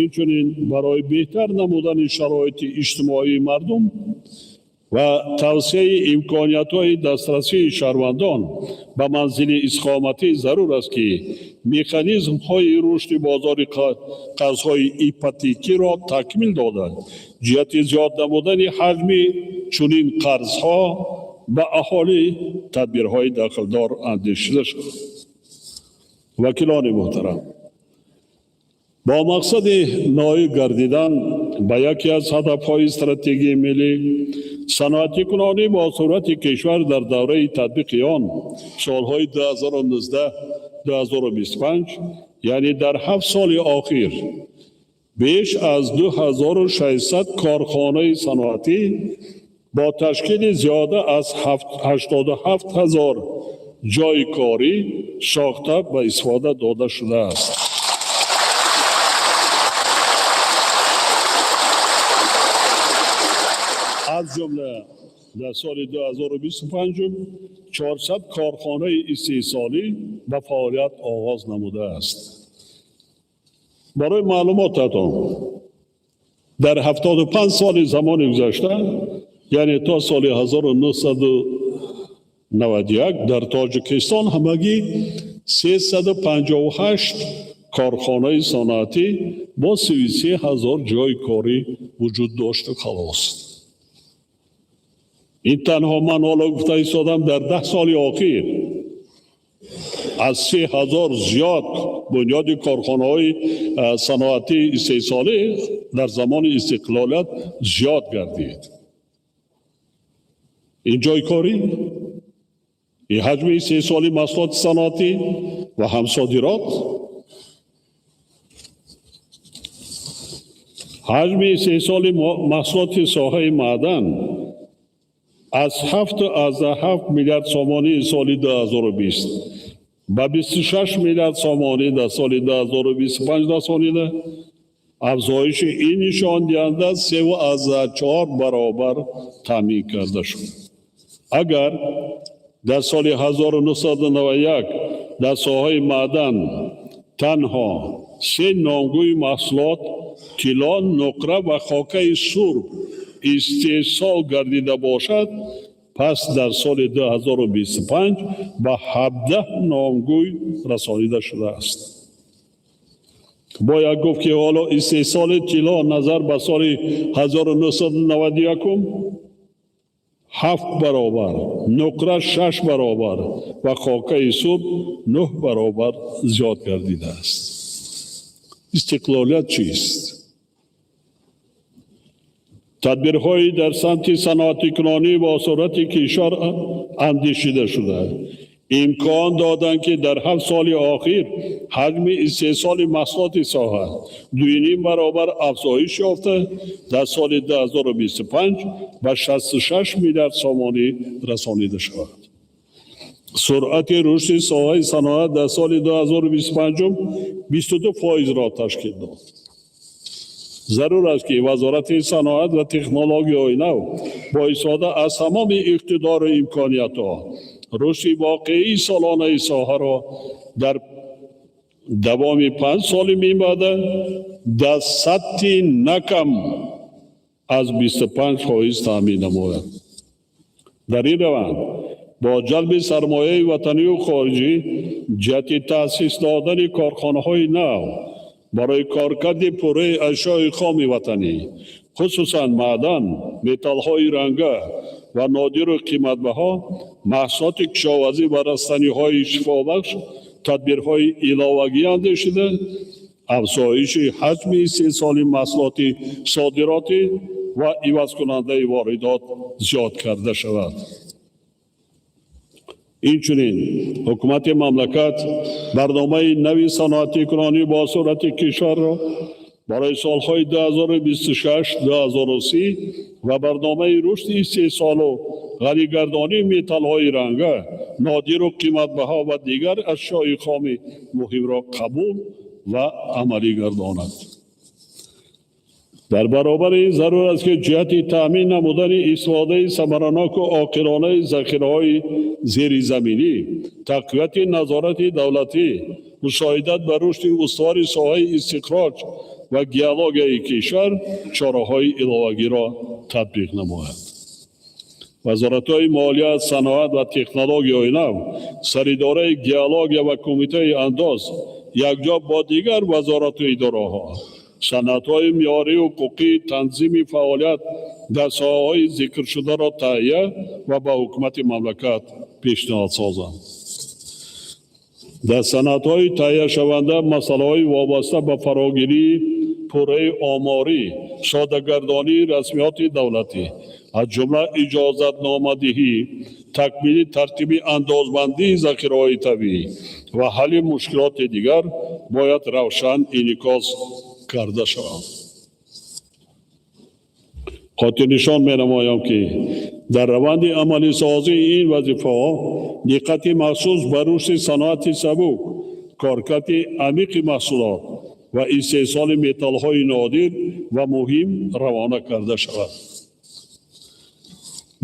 Инчунин барои беҳтар намудани шароити иҷтимоии мардум ва тавсеаи имкониятҳои дастрасии шаҳрвандон ба манзили истиқоматӣ зарур аст, ки механизмҳои рушди бозори қарзҳои ипотекиро такмил дода, ҷиҳати зиёд намудани ҳаҷми чунин қарзҳо ба аҳолӣ тадбирҳои дахлдор андешида шавад. Вакилони муҳтарам, бо мақсади ноил гардидан ба яке аз ҳадафҳои стратегияи миллӣ, саноатикунонӣ бо суръати кишвар, дар давраи татбиқи он солҳои 2019-2025, яъне дар 7 соли охир, беш аз 2600 корхонаи саноатӣ бо ташкили зиёда аз 87 ҳазор ҷойи корӣ сохта ба истифода дода шудааст. Аз ҷумла дар соли 2025 400 корхонаи истеҳсолӣ ба фаъолият оғоз намудааст. Барои маълумотатон, дар 75 соли замони гузашта, яъне то соли 1991, дар Тоҷикистон ҳамагӣ 358 корхонаи саноатӣ бо 33 ҳазор ҷойи корӣ вуҷуд дошту халос. Ин танҳо ман ҳоло гуфта истодам, дар 10 соли охир аз 3000 зиёд бунёди корхонаҳои саноатии истеҳсолӣ дар замони истиқлолият зиёд гардид. Ин ҷойкорӣ, ин ҳаҷми истеҳсоли маҳсулоти саноатӣ ва ҳам содирот. Ҳаҷми истеҳсоли маҳсулоти соҳаи маъдан аз 7,7 миллиард сомонии соли 2020 ба 26 миллиард сомонӣ дар соли 2025 расонида, афзоиши ин нишондиҳанда 3,4 баробар таъмин карда шуд. Агар дар соли 1991 дар соҳаи маъдан танҳо се номгӯи маҳсулот тилло, нуқра ва хокаи сурб истеҳсол гардида бошад, пас дар соли 2025 ба 17 номгӯй расонида шудааст. Бояд гуфт, ки ҳоло истеҳсоли тилло назар ба соли 1991 ҳафт баробар, нуқра шаш баробар ва хокаи сурб нӯҳ баробар зиёд гардидааст. Истиқлолият чист? Тадбирҳои дар самти саноатикунонӣ бо суръати кишвар андешида шуда имкон доданд, ки дар 7 соли охир ҳаҷми истеҳсоли маҳсулоти соҳа 2,5 баробар афзоиш ёфта, дар соли 2025 ба 66 миллиард сомонӣ расонида шавад. Суръати рушди соҳаи саноат дар соли 2025 22 фоизро ташкил дод. Зарур аст, ки Вазорати саноат ва технологияҳои нав бо истифода аз тамоми иқтидору имкониятҳо рушди воқеии солонаи соҳаро дар давоми 5 соли минбаъда дар сатҳи на кам аз 25 фоиз таъмин намояд. Дар ин раванд бо ҷалби сармояи ватанию хориҷӣ ҷиҳати таъсис додани корхонаҳои нав барои коркарди пурраи ашёи хоми ватанӣ, хусусан маъдан, металлҳои ранга ва нодиру қиматбаҳо, маҳсулоти кишоварзӣ ва растаниҳои шифобахш тадбирҳои иловагӣ андешида, афзоиши ҳаҷми истеҳсоли маҳсулоти содиротӣ ва ивазкунандаи воридот зиёд карда шавад. Инчунин ҳукумати мамлакат барномаи нави саноатикунонӣ бо суръати кишварро барои солҳои 2026-2030 ва барномаи рушди истеҳсолу ғанигардонии металлҳои ранга, нодиру қиматбаҳо ва дигар ашёи хоми муҳимро қабул ва амалӣ гардонад. Дар баробари ин зарур аст, ки ҷиҳати таъмин намудани истифодаи самараноку оқилонаи захираҳои зеризаминӣ, тақвияти назорати давлатӣ, мусоидат ба рушди устувори соҳаи истихроҷ ва геологияи кишвар чораҳои иловагиро татбиқ намояд. Вазоратҳои молия, саноат ва технологияҳои нав, Саридораи геология ва Кумитаи андоз якҷо бо дигар вазорату идораҳо санадҳои меъёрию ҳуқуқии танзими фаъолият дар соҳаҳои зикршударо таҳия ва ба ҳукумати мамлакат пешниҳод созанд. Дар санадҳои таҳияшаванда масъалаҳои вобаста ба фарогирии пурраи оморӣ, соддагардонии расмиёти давлатӣ, аз ҷумла иҷозатномадиҳӣ, такмили тартиби андозбандии захираҳои табиӣ ва ҳалли мушкилоти дигар бояд равшан инъикос карда шаванд. Хотирнишон менамоям, ки дар раванди амалисозии ин вазифаҳо диққати махсус ба рушди саноати сабук, коркарди амиқи маҳсулот ва истеҳсоли металлҳои нодир ва муҳим равона карда шавад.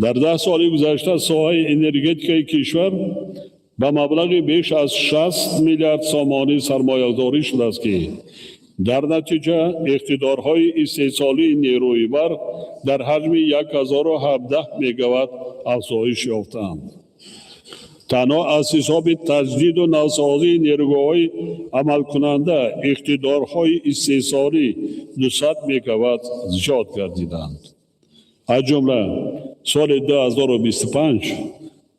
Дар 10 соли гузашта соҳаи энергетикаи кишвар ба маблағи беш аз 60 миллиард сомонӣ сармоягузорӣ шудааст, ки дар натиҷа иқтидорҳои истеҳсолии нерӯи барқ дар ҳаҷми 1017 мегаватт афзоиш ёфтаанд. Танҳо аз ҳисоби таҷдиду навсозии нерӯгоҳҳои амалкунанда иқтидорҳои истеҳсолӣ 200 мегаватт зиёд гардиданд. Аз ҷумла соли 2025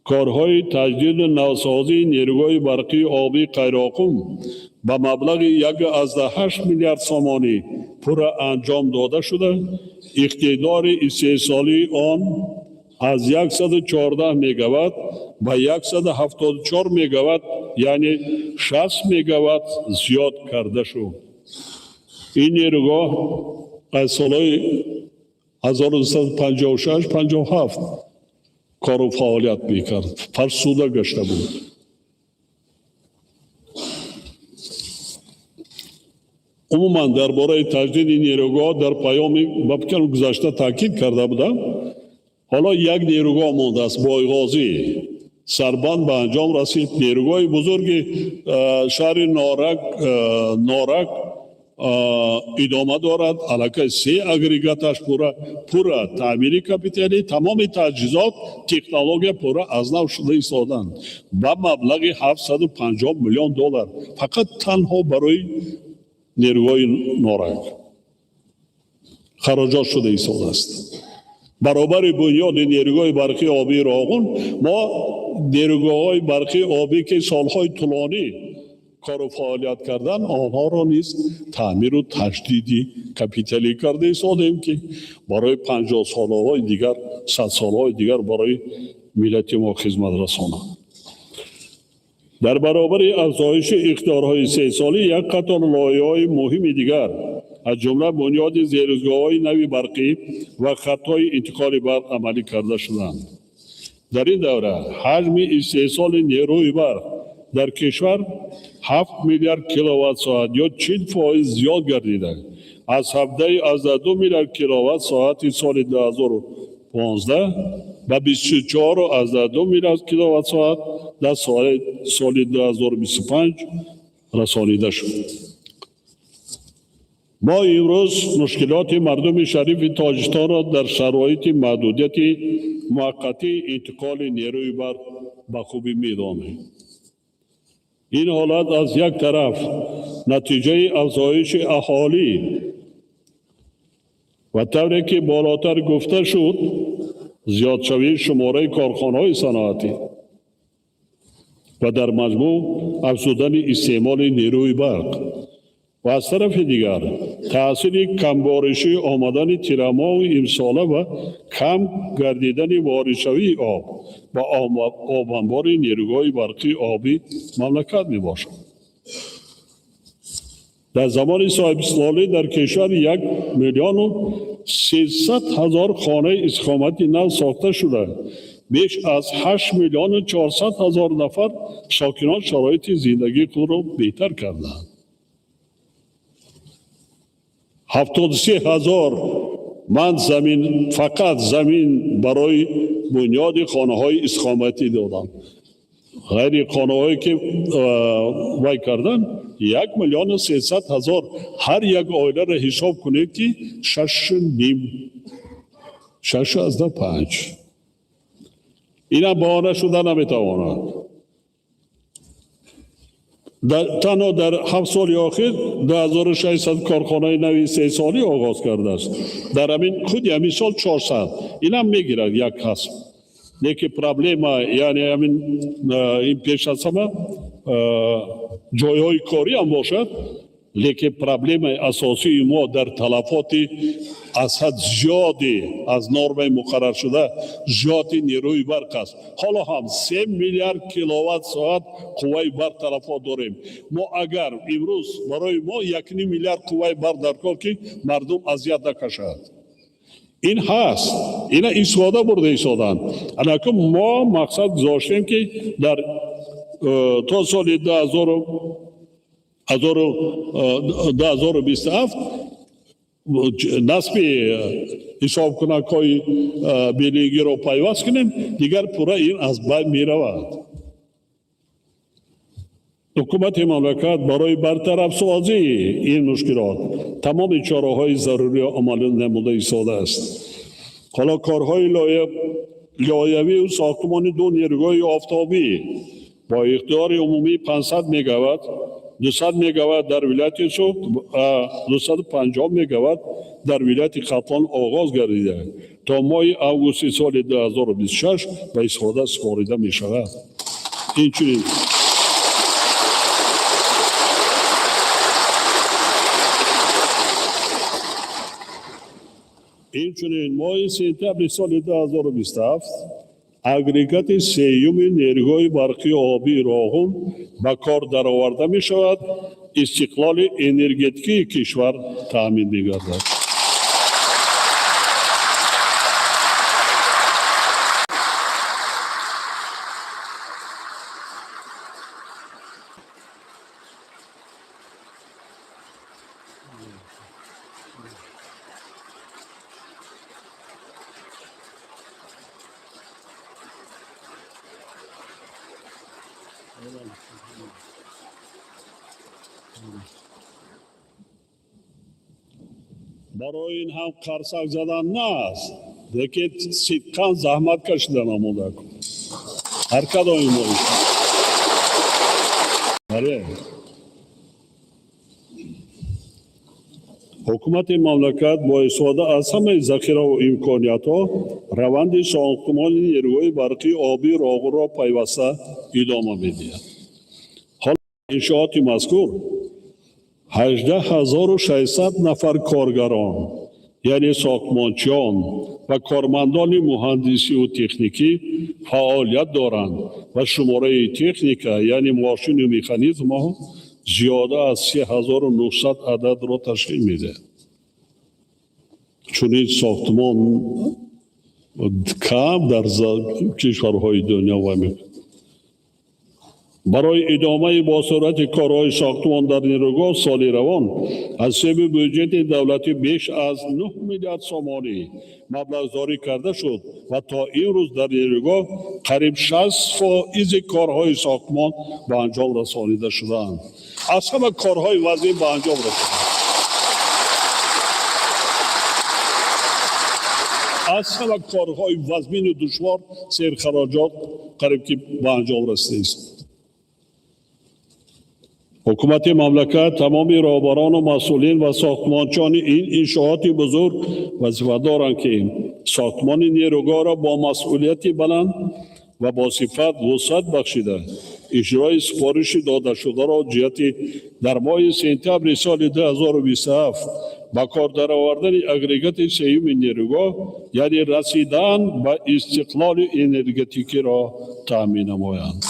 корҳои таҷдиду навсозии нерӯгоҳи барқии обии Қайроқум ба маблағи 1,8 миллиард сомонӣ пурра анҷом дода шуда, иқтидори истеҳсолии он Аз 114 мегаватт ба 174 мегаватт, яъне 60 мегаватт зиёд карда шуд. Ин нерӯгоҳ аз солҳои 1956-57 кору фаъолият мекард, фарсуда гашта буд. Умуман, дар бораи таҷдиди нерӯгоҳ дар паёми ба фикрам гузашта таъкид карда будам. Ҳоло як нерӯгоҳ мондааст, Бойғозӣ, сарбанд ба анҷом расид. Нерӯгоҳи бузурги шаҳри Норак идома дорад. Аллакай се агрегаташ пурра таъмири капиталӣ, тамоми таҷҳизот, технология пурра аз нав шуда истоданд ба маблағи 750 миллион доллар, фақат танҳо барои нерӯгоҳи Норак хароҷот шуда истодааст. Баробари бунёди нерӯгоҳи барқии обии Роғун, мо нерӯгоҳҳои барқии обӣ, ки солҳои тӯлонӣ кору фаъолият кардан, онҳоро низ таъмиру таҷдиди капиталӣ карда истодем, ки барои 50 солаҳои дигар, 100 солаҳои дигар барои миллати мо хизмат расонанд. Дар баробари афзоиши иқтидорҳои истеҳсолӣ, як қатор лоиҳаҳои муҳими дигар, аз ҷумла бунёди зеризгоҳҳои нави барқӣ ва хатҳои интиқоли барқ амалӣ карда шуданд. Дар ин давра ҳаҷми истеҳсоли нерӯи барқ дар кишвар 7 миллиард киловатт соат ё 40% зиёд гардида, аз 17,2 миллиард киловатт соати соли 2015 ба 24,2 миллиард киловатт соат дар соли 2025 расонида шуд. Мо имрӯз мушкилоти мардуми шарифи Тоҷикистонро дар шароити маҳдудияти муваққатии интиқоли нерӯи барқ ба хубӣ медонем. Ин ҳолат аз як тараф натиҷаи афзоиши аҳолӣ ва, тавре ки болотар гуфта шуд, зиёдшавии шумораи корхонаҳои саноатӣ ва дар маҷмӯъ афзудани истеъмоли нерӯи барқ ва аз тарафи дигар таъсири камборишӣ омадани тирамоҳи имсола ва кам гардидани воридшавии об ба обанбори нерӯгоҳи барқии обии мамлакат мебошад. Дар замони соҳибистиқлолӣ дар кишвар 1 300 000 хонаи истиқомати нав сохта шуда, беш аз 8 400 000 нафар сокинон шароити зиндагии худро беҳтар карданд. 73 000 ман замин, фақат замин барои бунёди хонаҳои истиқоматӣ додам. Ғайри хонаҳое ки вай кардан, 1 300 000. Ҳар як оиларо ҳисоб кунед, ки шашу ним, 6,5. Инам баҳона шуда наметавонад. Танҳо дар 7 соли охир 2600 корхонаи нави истеҳсолӣ оғоз кардааст. Дар ҳамин худи ҳамин сол 400. Инам мегирад як касб, лекин проблема, яъне ҳамин ин пеш аз ҳама ҷойҳои корӣ ҳам бошад, лекин проблемаи асосии мо дар талафоти аз ҳад зиёди, аз нормаи муқарраршуда зиёди нерӯи барқ аст. Ҳоло ҳам 3 миллиард киловатт соат қувваи барқ талафот дорем. Мо агар имрӯз барои мо 1,5 миллиард қувваи барқ дар кор, ки мардум азият накашад. Ин ҳаст, ина истифода бурда истоданд. Анакун мо мақсад гузоштем, ки дар то соли 2027 насби ҳисобкунакҳои биллингиро пайваст кунем, дигар пурра ин аз байн меравад. Ҳукумати мамлакат барои бартарафсозии ин мушкилот тамоми чораҳои заруриро амалӣ намуда истодааст. Ҳоло корҳои лоиҳавию сохтмони ду нерӯгоҳи офтобӣ бо иқтидори умумии 500 мегаватт, 200 мегаватт дар вилояти Суғд, 250 мегаватт дар вилояти Хатлон оғоз гардида, то моҳи августи соли 2026 ба истифода супорида мешавад. Инчунин Инчунин моҳи сентябри соли 2027 агрегати сеюми нерӯгоҳи барқии обии Роғун ба кор дароварда мешавад, истиқлоли энергетикии кишвар таъмин мегардад. Барои ин ҳам қарсак задан нааст, лекин сидқан заҳмат кашидан омода кун ҳар кадоми мо. Бале, ҳукумати мамлакат бо истифода аз ҳамаи захираву имкониятҳо раванди сохтмони нерӯгоҳи барқии обии Роғунро пайваста идома медиҳад. Ҳоло иншооти мазкур 18 600 нафар коргарон, яъне сохтмончиён ва кормандони муҳандисиву техникӣ фаъолият доранд ва шумораи техника, яъне мошину механизмҳо зиёда аз 3900 ададро ташкил медиҳад. Чунин сохтмон кам дар кишварҳои дунё ва барои идомаи босуръати корҳои сохтмон дар нерӯгоҳ соли равон аз ҳисоби бюҷети давлатӣ беш аз 9 миллиард сомонӣ маблағгузорӣ карда шуд ва то имрӯз дар нерӯгоҳ қариб 60 фоизи корҳои сохтмон ба анҷом расонида шудаанд. Аз ҳама корҳои вазнин ба анҷом расида, аз ҳама корҳои вазмину душвор, серхароҷот қариб ки ба анҷом расидааст. Ҳукумати мамлакат, тамоми роҳбарону масъулин ва сохтмончиёни ин иншооти бузург вазифа доранд, ки сохтмони нерӯгоҳро бо масъулияти баланд ва бо сифат вусъат бахшида, иҷрои супориши додашударо ҷиҳати дар моҳи сентябри соли 2027 ба кор даровардани агрегати сеюми нерӯгоҳ, яъне расидан ба истиқлоли энергетикиро таъмин намоянд.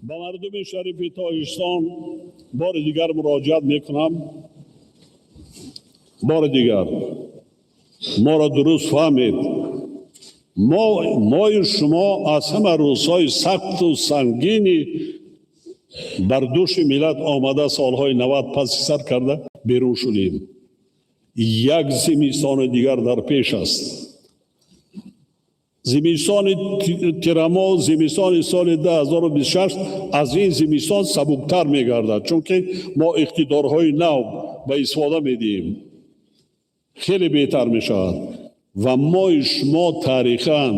Ба мардуми шарифи Тоҷикистон бори дигар муроҷиат мекунам. Бори дигар моро дуруст фаҳмед. Мои шумо аз ҳама рӯзҳои сахту сангини бар дӯши миллат омада солҳои 90 паси сар карда берун шудем. Як зимистони дигар дар пеш аст, зимистони тирамоҳ, зимистони соли 2026 аз ин зимистон сабуктар мегардад, чунки мо иқтидорҳои нав ба истифода медиҳем, хеле беҳтар мешавад ва мои шумо таърихан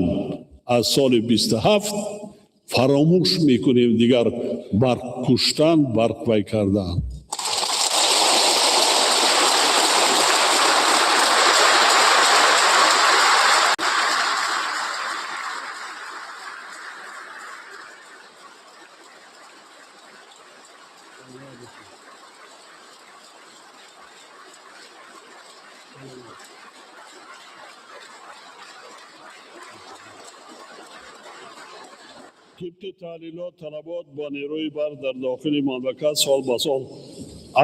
аз соли 27 фаромӯш мекунем дигар барқ куштан, барқ вай кардан. Тибқи таҳлилот, талабот ба нерӯи барқ дар дохили мамлакат сол ба сол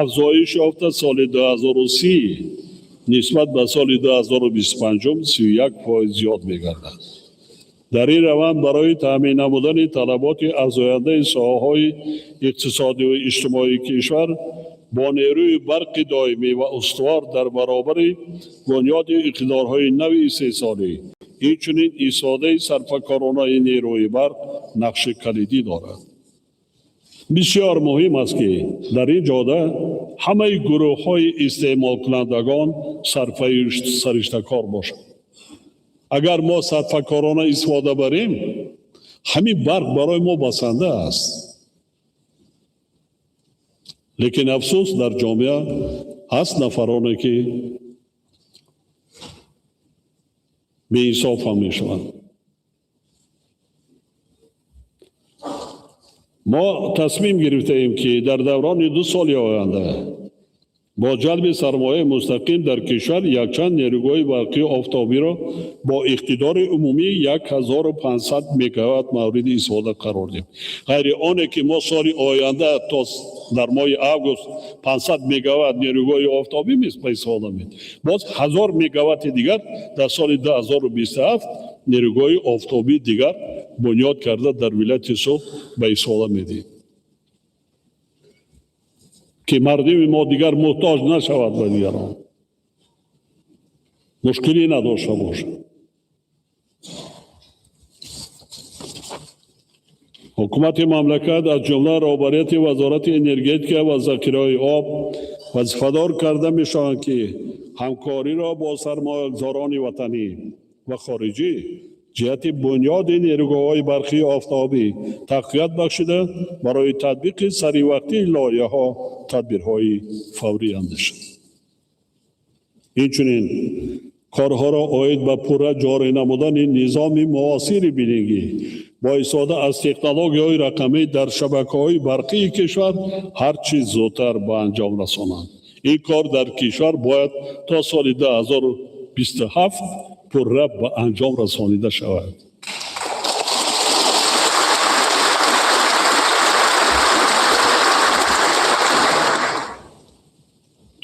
афзоиш ёфта, соли 2030 нисбат ба соли 2025 31% зиёд мегардад. Дар ин раванд барои таъмин намудани талаботи афзояндаи соҳаҳои иқтисодию иҷтимоии кишвар бо нерӯи барқи доимӣ ва устувор дар баробари бунёди иқтидорҳои нави истеҳсолӣ, инчунин истифодаи сарфакоронаи нерӯи барқ нақши калидӣ дорад. Бисёр муҳим аст, ки дар ин ҷода ҳамаи гурӯҳҳои истеъмолкунандагон сарфаи сариштакор бошанд. Агар мо сарфакорона истифода барем, ҳамин барқ барои мо басанда аст. Лекин афсӯс, дар ҷомеа ҳаст нафароне, ки беинсоф ҳам мешаванд. Мо тасмим гирифтаем, ки дар даврони 2 соли оянда бо ҷалби сармояи мустақим дар кишвар якчанд нерӯгоҳи барқии офтобиро бо иқтидори умумии 1500 мегаватт мавриди истифода қарор диҳем. Ғайри оне ки мо соли оянда то дар моҳи август 500 мегаватт нерӯгоҳи офтобӣ ба истифода медиҳем, боз 1000 мегаватти дигар дар соли 2027 нерӯгоҳи офтобии дигар бунёд карда дар вилояти Суғд ба истифода медиҳем, ки мардуми мо дигар муҳтоҷ нашавад ба дигарон, мушкилӣ надошта бошад. Ҳукумати мамлакат, аз ҷумла роҳбарияти Вазорати энергетика ва захираҳои об, вазифадор карда мешаванд, ки ҳамкориро бо сармоягузорони ватанӣ ва хориҷӣ ҷиҳати бунёди нерӯгоҳҳои барқии офтобӣ тақвият бахшида, барои татбиқи саривақтии лоиҳаҳо тадбирҳои фаврӣ андешанд. Инчунин корҳоро оид ба пурра ҷорӣ намудани низоми муосири билингӣ бо истифода аз технологияҳои рақамӣ дар шабакаҳои барқии кишвар ҳар чӣ зудтар ба анҷом расонанд. Ин кор дар кишвар бояд то соли 2027 пурра ба анҷом расонида шавад.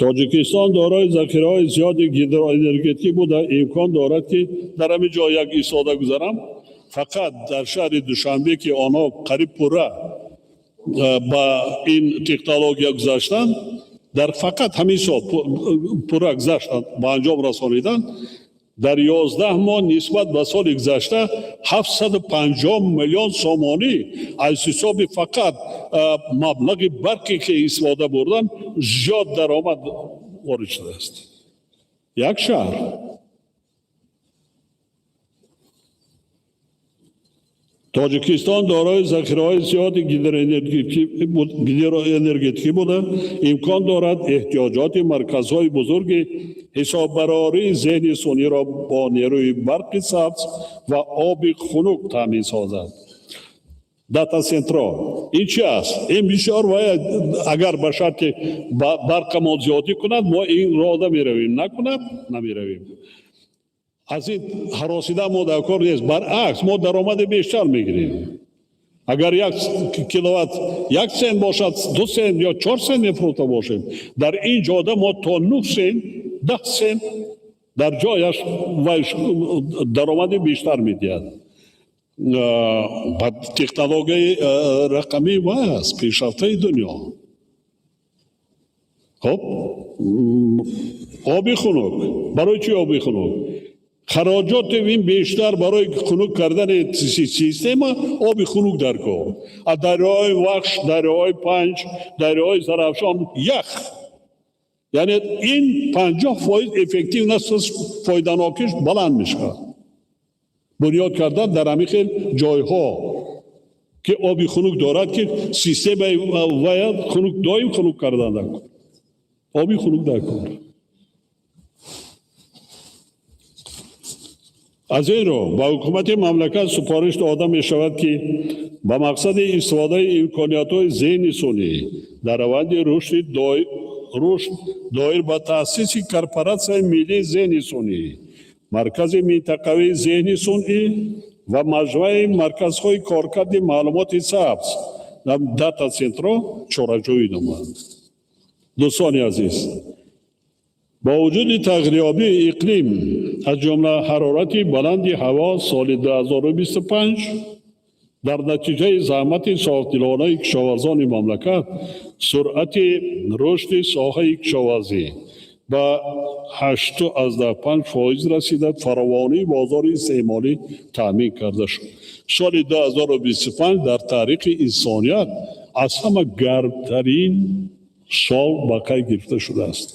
Тоҷикистон дорои захираҳои зиёди гидроэнергетикӣ буда, имкон дорад, ки дар ҳамин ҷо як истода гузарам. Фақат дар шаҳри Душанбе, ки онҳо қариб пурра ба ин технология гузаштанд, дар фақат ҳамин сол пурра гузаштанд, ба анҷом расониданд, дар 11 моҳ нисбат ба соли гузашта 750 миллион сомонӣ аз ҳисоби фақат маблағи барқе, ки истифода бурдан, зиёд даромад ворид шудааст. Як шаҳр. Тоҷикистон дорои захираҳои зиёди гидроэнергетикӣ буда, имкон дорад эҳтиёҷоти марказҳои бузурги ҳисоббарории зеҳни сунъиро бо нерӯи барқи сабз ва оби хунук таъмин созад. Дата-центрҳо ин чи аст? Ин бисёр ва агар ба шарти барқа мо зиёдӣ кунад, мо ин роҳда меравем, накунад, намеравем. Аз ин ҳаросида мо дар кор нест, баръакс мо даромади бештар мегирем. Агар як киловатт 1 сент бошад, 2 сент ё 4 сент мефурӯхта бошем, дар ин ҷода мо то 9 сент, 10 сент дар ҷояш даромади бештар медиҳад. Ба технологияи рақамӣ вай аст, пешрафтаи дунё. Хоб, оби хунук. Барои чӣ оби хунук? Хароҷоти ин бештар барои хунук кардани система оби хунук дар кор. Аз дарёҳои Вахш, дарёҳои Панҷ, дарёҳои Зарафшон ях. Яъне ин 50% эффективност, фоиданокиш баланд мешавад. Бунёд кардан дар ҳамин хел ҷойҳо, ки оби хунук дорад, ки системаи вая хунук, доим хунук кардан дар кор. Оби хунук дар кор. Аз ин рӯ ба ҳукумати мамлакат супориш дода мешавад, ки ба мақсади истифодаи имкониятҳои зеҳни сунъӣ дар раванди рушд доир ба таъсиси корпоратсияи миллии зеҳни сунъӣ, маркази минтақавии зеҳни сунъӣ ва маҷмӯаи марказҳои коркарди маълумоти сабз дата-центрҳо чораҷӯӣ намоянд. Дӯстони азиз, бо вуҷуди тағйирёбии иқлим, аз ҷумла ҳарорати баланди ҳаво соли 2025, дар натиҷаи заҳмати софдилонаи кишоварзони мамлакат суръати рушди соҳаи кишоварзӣ ба 8,5% расида, фаровонии бозори истеъмолӣ таъмин карда шуд. Соли 2025 дар таърихи инсоният аз ҳама гармтарин сол ба қайд гирифта шудааст.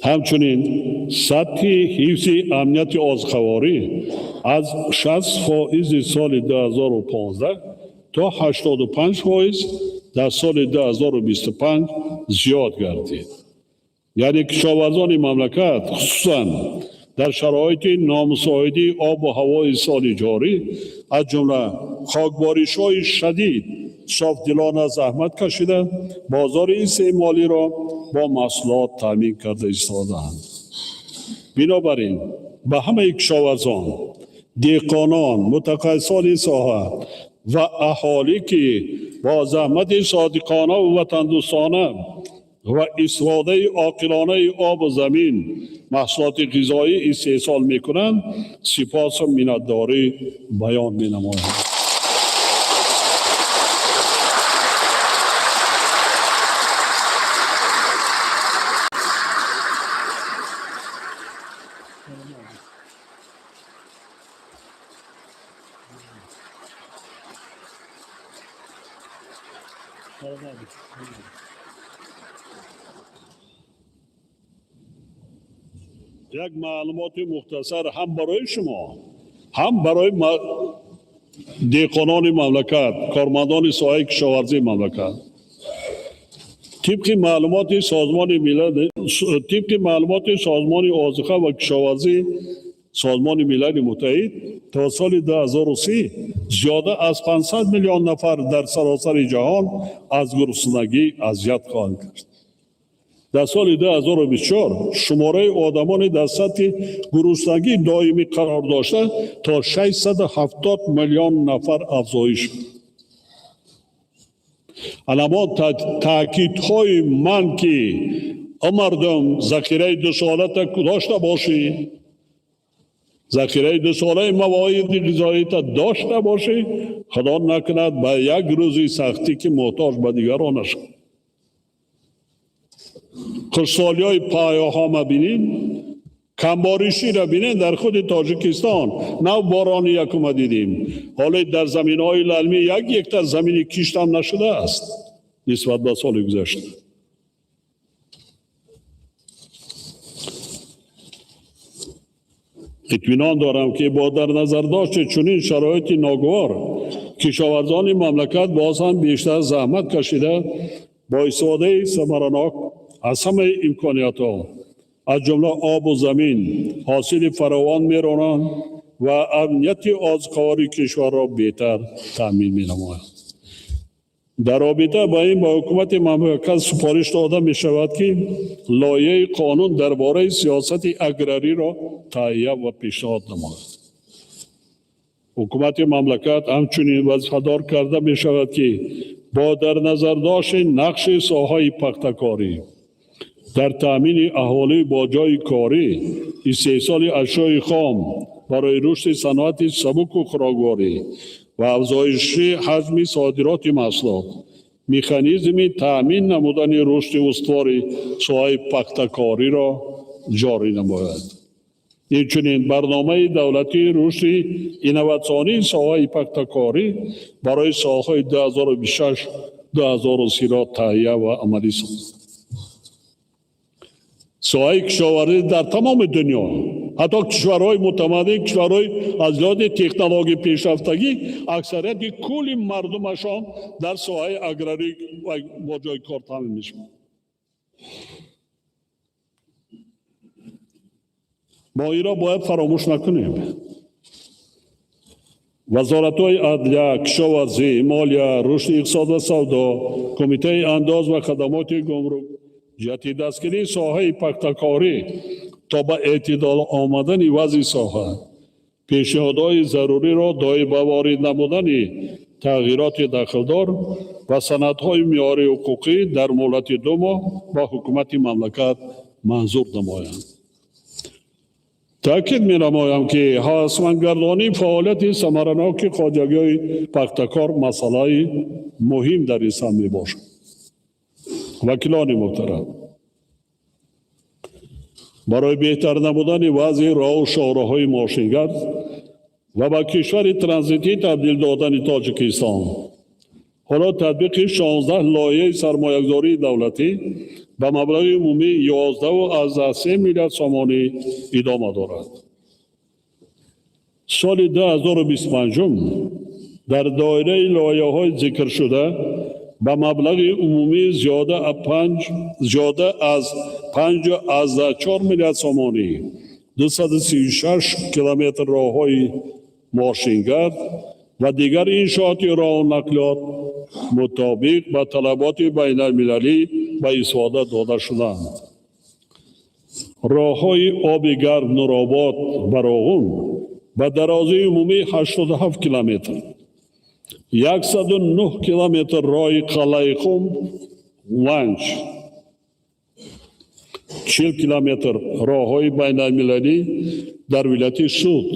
Ҳамчунин сатҳи ҳифзи амнияти озуқаворӣ аз 60% соли 2015 то 85% Дар соли 2025 зиёд гардид. Яъне кишоварзони мамлакат, хусусан дар шароити номусоиди обу ҳавои соли ҷорӣ, аз ҷумла хокборишҳои шадид, софдилона заҳмат кашида, бозори истеъмолиро бо маҳсулот таъмин карда истодаанд. Бинобар ин ба ҳамаи кишоварзон, деҳқонон, мутахассисони соҳа ва аҳолӣ, ки бо заҳмати содиқона ва ватандӯстона ва истифодаи оқилонаи обу замин маҳсулоти ғизоӣ истеҳсол мекунанд, сипосу миннатдорӣ баён менамоям. Як маълумоти мухтасар ҳам барои шумо, ҳам барои деҳқонони мамлакат, кормандони соҳаи кишоварзии мамлакат. Тибқи маълумоти Созмони озуқа ва кишоварзии Созмони Милали Муттаҳид, то соли 2030 зиёда аз 500 миллион нафар дар саросари ҷаҳон аз гуруснагӣ азият хоҳанд кард. Дар соли 2024 шумораи одамони дар сатҳи гуруснагии доимӣ қарор дошта то 670 миллион нафар афзоиш. Аламон таъкидҳои ман, ки мардум, захираи дусолата дошта бошӣ, захираи дусолаи мавоиди ғизоита дошта бошӣ, Худо накунад, ба як рӯзи сахтӣ ки муҳтоҷ ба дигарон нашавӣ. Хушсолиҳои паёҳома бинед, камбориширо бинед. Дар худи Тоҷикистон нав борони якума дидем. Ҳоле дар заминҳои лалмӣ як гектар замини киштам нашудааст нисбат ба соли гузашта. Итминон дорам, ки бо дар назардошти чунин шароити ногувор кишоварзони мамлакат боз ҳам бештар заҳмат кашида, бо истифодаи самаранок аз ҳамаи имкониятҳо, аз ҷумла обу замин, ҳосили фаровон меронанд ва амнияти озуқавории кишварро беҳтар таъмин менамоянд. Дар робита ба ин ба ҳукумати мамлакат супориш дода мешавад, ки лоиҳаи қонун дар бораи сиёсати аграриро таҳия ва пешниҳод намояд. Ҳукумати мамлакат ҳамчунин вазифадор карда мешавад, ки бо дар назардошти нақши соҳаи пахтакорӣ дар таъмини аҳолӣ бо ҷойи корӣ, истеҳсоли ашёи хом барои рушди саноати сабуку хӯрокворӣ ва афзоиши ҳаҷми содироти маҳсулот, механизми таъмин намудани рушди устувори соҳаи пахтакориро ҷорӣ намояд. Инчунин барномаи давлатии рушди инноватсионии соҳаи пахтакорӣ барои солҳои 2026-2030-ро таҳия ва амалӣ созад. Соҳаи кишоварзӣ дар тамоми дунё, ҳатто кишварҳои мутамаддин, кишварҳои аз лиҳози технология пешрафтагӣ, аксарияти кулли мардумашон дар соҳаи аграрӣ бо ҷои кор таъмин мешаванд. Мо инро бояд фаромӯш накунем. Вазоратҳои адлия, кишоварзӣ, молия, рушди иқтисод ва савдо, Кумитаи андоз ва хадамоти гумрук ҷиҳати дастгирии соҳаи пахтакорӣ то ба эътидол омадани вазъи соҳа пешниҳодҳои заруриро доир ба ворид намудани тағйироти дахлдор ва санадҳои меъёрии ҳуқуқӣ дар муҳлати 2 моҳ ба ҳукумати мамлакат манзур намоянд. Таъкид менамоям, ки ҳавасмандгардонии фаъолияти самараноки хоҷагиҳои пахтакор масъалаи муҳим дар ин самт мебошад. Вакилони муҳтарам, барои беҳтар намудани вазъи роҳу шоҳроҳҳои мошингард ва ба кишвари транзитӣ табдил додани Тоҷикистон, ҳоло татбиқи 16 лоиҳаи сармоягузории давлатӣ ба маблағи умумии 11,3 миллиард сомонӣ идома дорад. Соли 2025 дар доираи лоиҳаҳои зикршуда ба маблағи умумӣ зиёда аз 5,4 миллиард сомонӣ 236 километр роҳҳои мошингард ва дигар иншооти роҳу нақлиёт мутобиқ ба талаботи байналмилалӣ ба истифода дода шуданд. Роҳҳои оби гарм Нуробод ба Роғун ба дарозии умумӣ 87 километр, 109 километр роҳи Қалъаи Хум Ванҷ, 40 километр роҳҳои байналмилалӣ дар вилояти Суғд,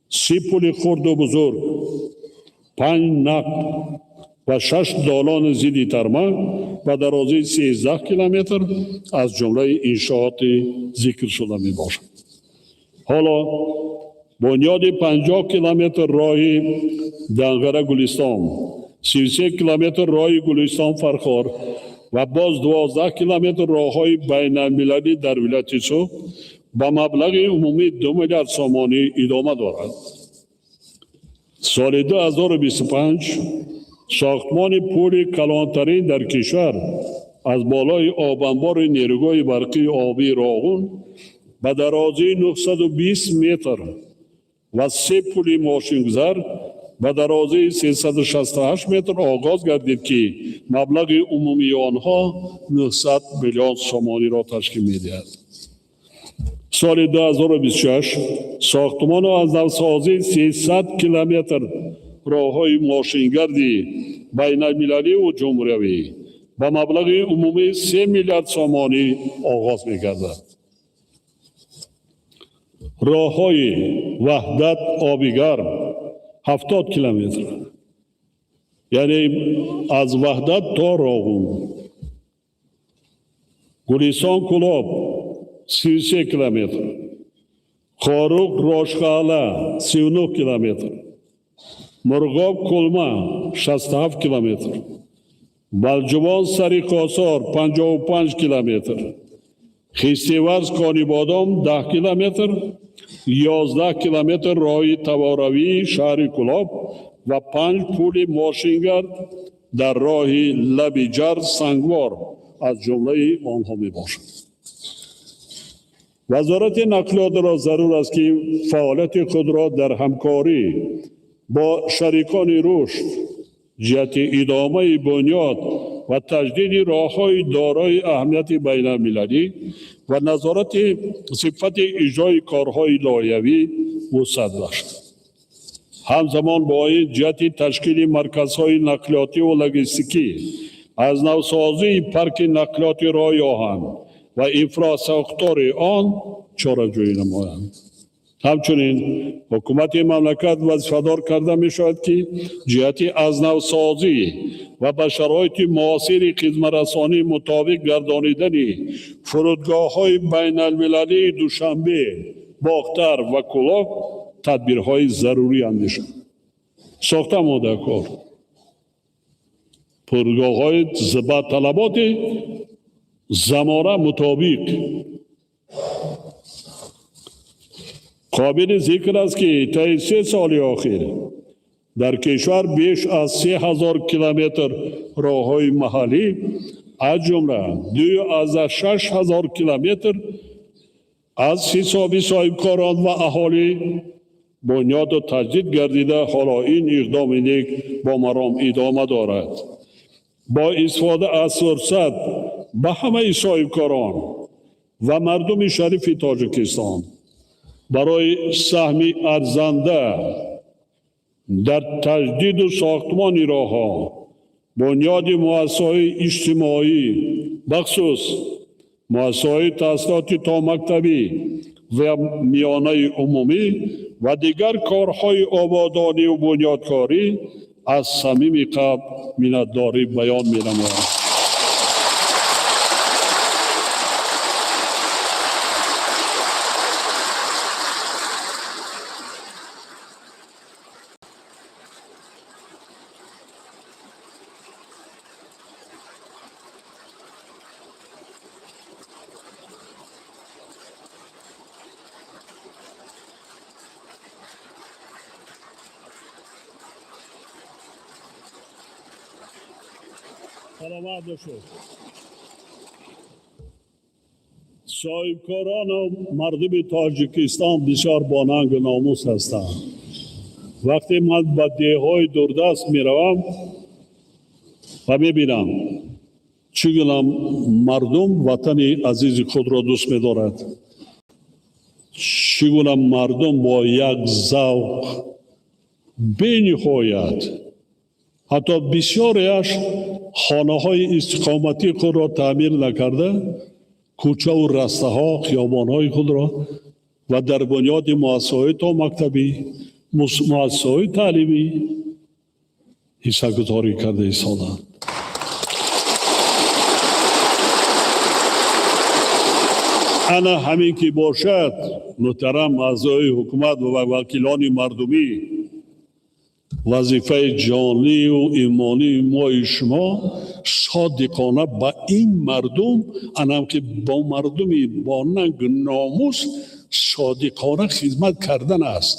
30 пули хурду бузург, 5 нақб ва 6 долони зидди тарма ба дарозии 13 километр аз ҷумлаи иншооти зикршуда мебошад. Ҳоло бунёди 50 километр роҳи Данғара Гулистон, 33 километр роҳи Гулистон Фархор ва боз 12 километр роҳҳои байналмилалӣ дар вилояти Суғд ба маблағи умумии 2 миллиард сомонӣ идома дорад. Соли 2025 сохтмони пули калонтарин дар кишвар аз болои обанбори нерӯгоҳи барқии обии Роғун ба дарозии 920 метр ва се пули мошингузар ба дарозии 368 метр оғоз гардид, ки маблағи умумии онҳо 900 миллион сомониро ташкил медиҳад. Соли 2026 сохтмону аз навсозии 300 километр роҳҳои мошингарди байналмилаливу ҷумҳуриявӣ ба маблағи умумии 3 миллиард сомонӣ оғоз мегардад. Роҳҳои Ваҳдат оби гарм 70 километр, яъне аз Ваҳдат то Роғун, Гулистон Кӯлоб 33 километр, Хоруғ Рошқалъа 39 километр, Мурғоб Кулма 67 километр, Балҷувон Сари Қосор 55 километр, Хистеварз Конибодом 10 километр, 11 километр роҳи таворавии шаҳри Кӯлоб ва 5 пули мошингард дар роҳи Лаби Ҷар Сангвор аз ҷумлаи онҳо мебошад. Вазорати нақлиётро зарур аст, ки фаъолияти худро дар ҳамкорӣ бо шарикони рушд ҷиҳати идомаи бунёд ва таҷдиди роҳҳои дорои аҳамияти байналмилалӣ ва назорати сифати иҷрои корҳои лоиҳавӣ вусъат бахшад. Ҳамзамон бо ин ҷиҳати ташкили марказҳои нақлиётиву логистикӣ, аз навсозии парки нақлиёти роҳи оҳан ва инфрасохтори он чораҷӯӣ намоянд. Ҳамчунин ҳукумати мамлакат вазифадор карда мешавад, ки ҷиҳати аз навсозӣ ва ба шароити муосири хизматрасонӣ мутобиқ гардонидани фурудгоҳҳои байналмилалии Душанбе, Бохтар ва Кӯлоб тадбирҳои зарурӣ андешад. Сохта модакор фурудгоҳҳои ба талаботи замона мутобиқ. Қобили зикр аст, ки таи 3 соли охир дар кишвар беш аз 3000 километр роҳҳои маҳаллӣ, аз ҷумла 2,6 ҳазор километр аз ҳисоби соҳибкорон ва аҳолӣ бунёду таҷдид гардида, ҳоло ин иқдоми нек бо маром идома дорад. Бо истифода аз фурсат ба ҳамаи соҳибкорон ва мардуми шарифи Тоҷикистон барои саҳми арзанда дар таҷдиду сохтмони роҳҳо, бунёди муассисаҳои иҷтимоӣ, бахусус муассисаҳои таҳсилоти томактабӣ ва миёнаи умумӣ ва дигар корҳои ободониву бунёдкорӣ аз самими қалб миннатдорӣ баён менамоям. Саломат бошед. Соҳибкорону мардуми Тоҷикистон бисёр бонангу номус ҳастанд. Вақте ман ба деҳҳои дурдаст меравам ва мебинам, чӣ гуна мардум ватани азизи худро дӯст медорад, чӣ гуна мардум бо як завқ бениҳоят, ҳатто бисёреаш хонаҳои истиқоматии худро таъмир накарда, кӯчаву растаҳо, хиёбонҳои худро ва дар бунёди муассисаҳои томактабӣ, муассисаҳои таълимӣ ҳиссагузорӣ карда истоданд. Ана ҳамин ки бошад, муҳтарам аъзои ҳукумат ва вакилони мардумӣ, вазифаи ҷонию имонии мои шумо содиқона ба ин мардум, анам ки бо мардуми бо нангу номус содиқона хизмат кардан аст.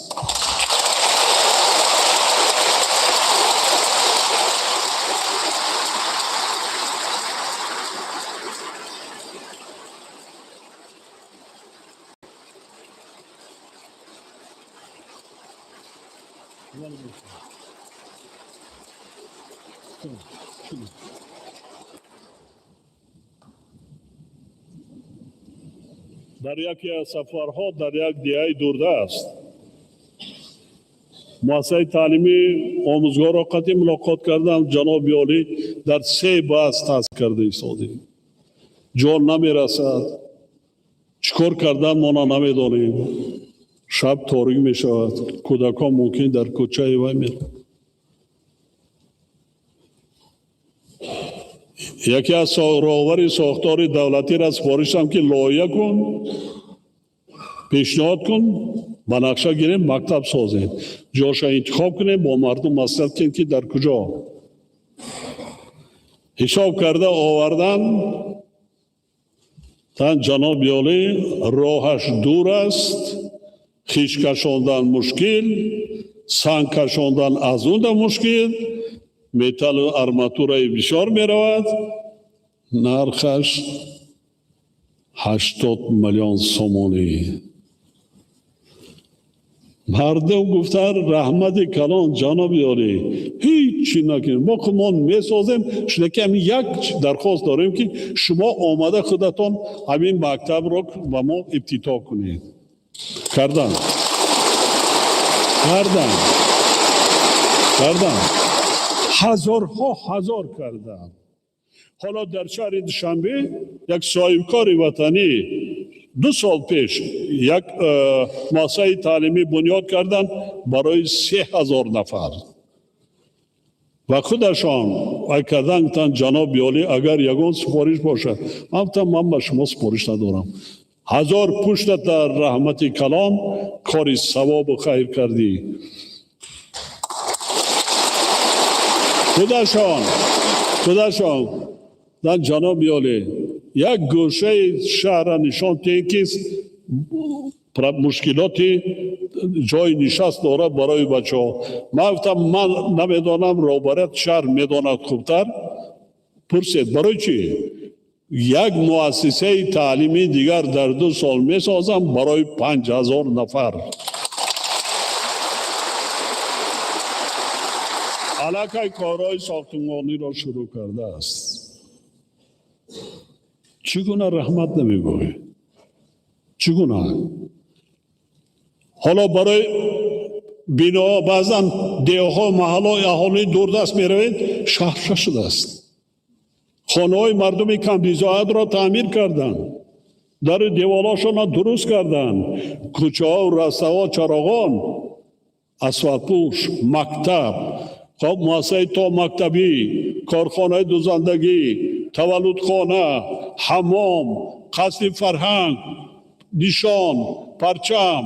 Дар яке аз сафарҳо дар як деҳаи дурдаст муассисаи таълимӣ омӯзгорро қатъӣ мулоқот кардам. Ҷаноби олӣ, дар се баҳс таҳсил карда истодем, ҷо намерасад, чӣ кор кардан мона намедонем, шаб торик мешавад, кӯдакон мумкин дар кӯчаи вай мераванд. Яке аз роҳбари сохтори давлатиро супоришам, ки лоиҳа кун, пешниҳод кун, ба нақша гирем, мактаб созем, ҷоша интихоб кунем, бо мардум маслиҳат кунем, ки дар куҷо. Ҳисоб карда овардан тан, ҷаноби олӣ, роҳаш дур аст, хиш кашондан мушкил, санг кашондан аз унда мушкил, металлу арматураи бисёр меравад, нархаш 80 миллион сомонӣ. Мардум гуфтанд: раҳмати калон, ҷаноби олӣ, ҳичи накунем, мо худмон месозем, шунаки ҳамин як дархост дорем, ки шумо омада худатон ҳамин мактабро ба мо ифтитоҳ кунед. Кардан, кардан, кардан, ҳазорҳо ҳазор кардан. Ҳоло дар шаҳри Душанбе як соҳибкори ватанӣ 2 сол пеш як муассисаи таълимӣ бунёд карданд барои 3000 нафар ва худашон ай кардан, гуфтанд: ҷаноби олӣ, агар ягон супориш бошад. Ман гуфтам: ман ба шумо супориш надорам, ҳазор пушта дар раҳмати калон, кори савобу хайр кардӣ. Худашон дан: ҷаноби олӣ, як гӯшаи шаҳрра нишон диҳем, ки мушкилоти ҷои нишаст дорад барои бачаҳо. Ман гуфтам: ман намедонам, роҳбарияти шаҳр медонад хубтар, пурсед. Барои чӣ? Як муассисаи таълимии дигар дар 2 сол месозам барои 5000 нафар. Аллакай корҳои сохтмониро шурӯъ кардааст. Чӣ гуна раҳмат намегӯӣ? Чӣ гуна? Ҳоло барои биноҳо баъзан деҳҳо, маҳаллои аҳолии дурдаст меравед, шаҳр шудааст. Хонаҳои мардуми камбизоатро таъмир карданд, дару деволҳошонро дуруст карданд, кӯчаҳо, растаҳо чароғон, асфалтпӯш, мактаб, хоб, муассисаи томактабӣ, корхонаи дузандагӣ, таваллудхона, ҳаммом, қасри фарҳанг, нишон, парчам.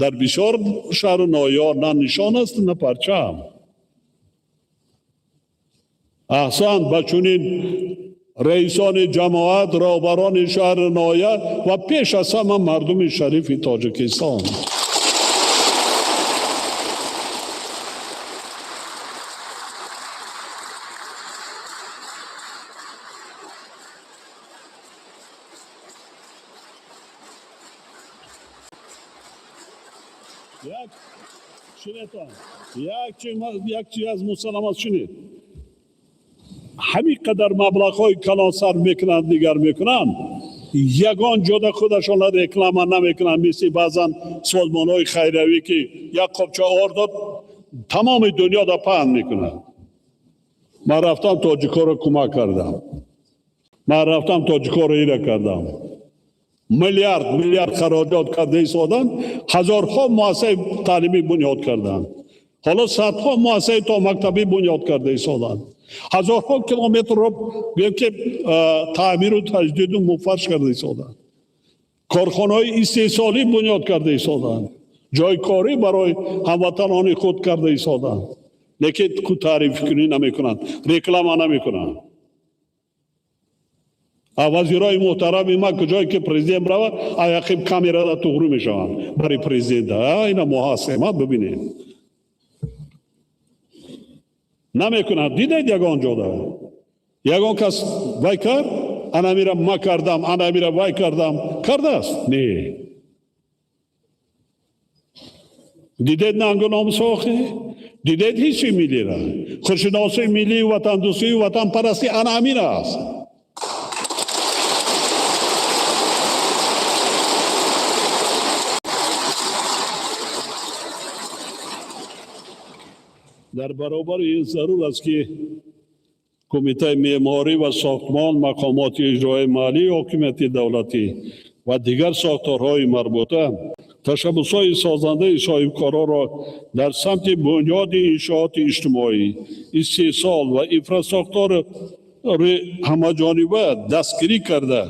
Дар бисёр шаҳру ноҳияҳо на нишон аст, на парчам. Аҳсан ба чунин раисони ҷамоат, роҳбарони шаҳру ноҳия ва пеш аз ҳама мардуми шарифи Тоҷикистон. Як шинетон, як чи аз мусаллам аст, шунед. Ҳамин қадар маблағҳои калон сарф мекунанд, дигар мекунанд, ягон ҷода худашонро реклама намекунанд, мисли баъзан созмонҳои хайриявӣ, ки як қопча ор дод, тамоми дунёда паҳн мекунанд. Ман рафтам тоҷикоро кӯмак кардам, ман рафтам тоҷикоро ира кардам. Миллиард миллиард хароҷот карда истоданд, ҳазорҳо муассисаи таълимӣ бунёд карданд, ҳоло садҳо муассисаи томактабӣ бунёд карда истоданд, ҳазорҳо километрро гӯем ки таъмиру таҷдиду муфарш карда истоданд, корхонаҳои истеҳсолӣ бунёд карда истоданд, ҷойи корӣ барои ҳамватанони худ карда истоданд. Лекин таърифкунӣ намекунанд, реклама намекунанд. Вазирои муҳтарами ман куҷое ки президент рава, аяқиб камерада туғрӣ мешаванд барои президента. Ина мо ҳастем, бибинед. Намекунанд. Дидед ягон ҷода ягон кас вай кард, анамира ма кардам, анамира вай кардам, кардааст? Не. Дидед нангу номусохӣ? Дидед ҳисси миллира, худшиносии миллию ватандӯстию ватанпарастӣ ана ҳамин аст. Дар баробари ин зарур аст, ки кумитаи меъморӣ ва сохтмон, мақомоти иҷроияи маҳаллии ҳокимияти давлатӣ ва дигар сохторҳои марбута ташаббусҳои созандаи соҳибкоронро дар самти бунёди иншооти иҷтимоӣ, истеҳсол ва инфрасохтори ҳамаҷониба дастгирӣ карда,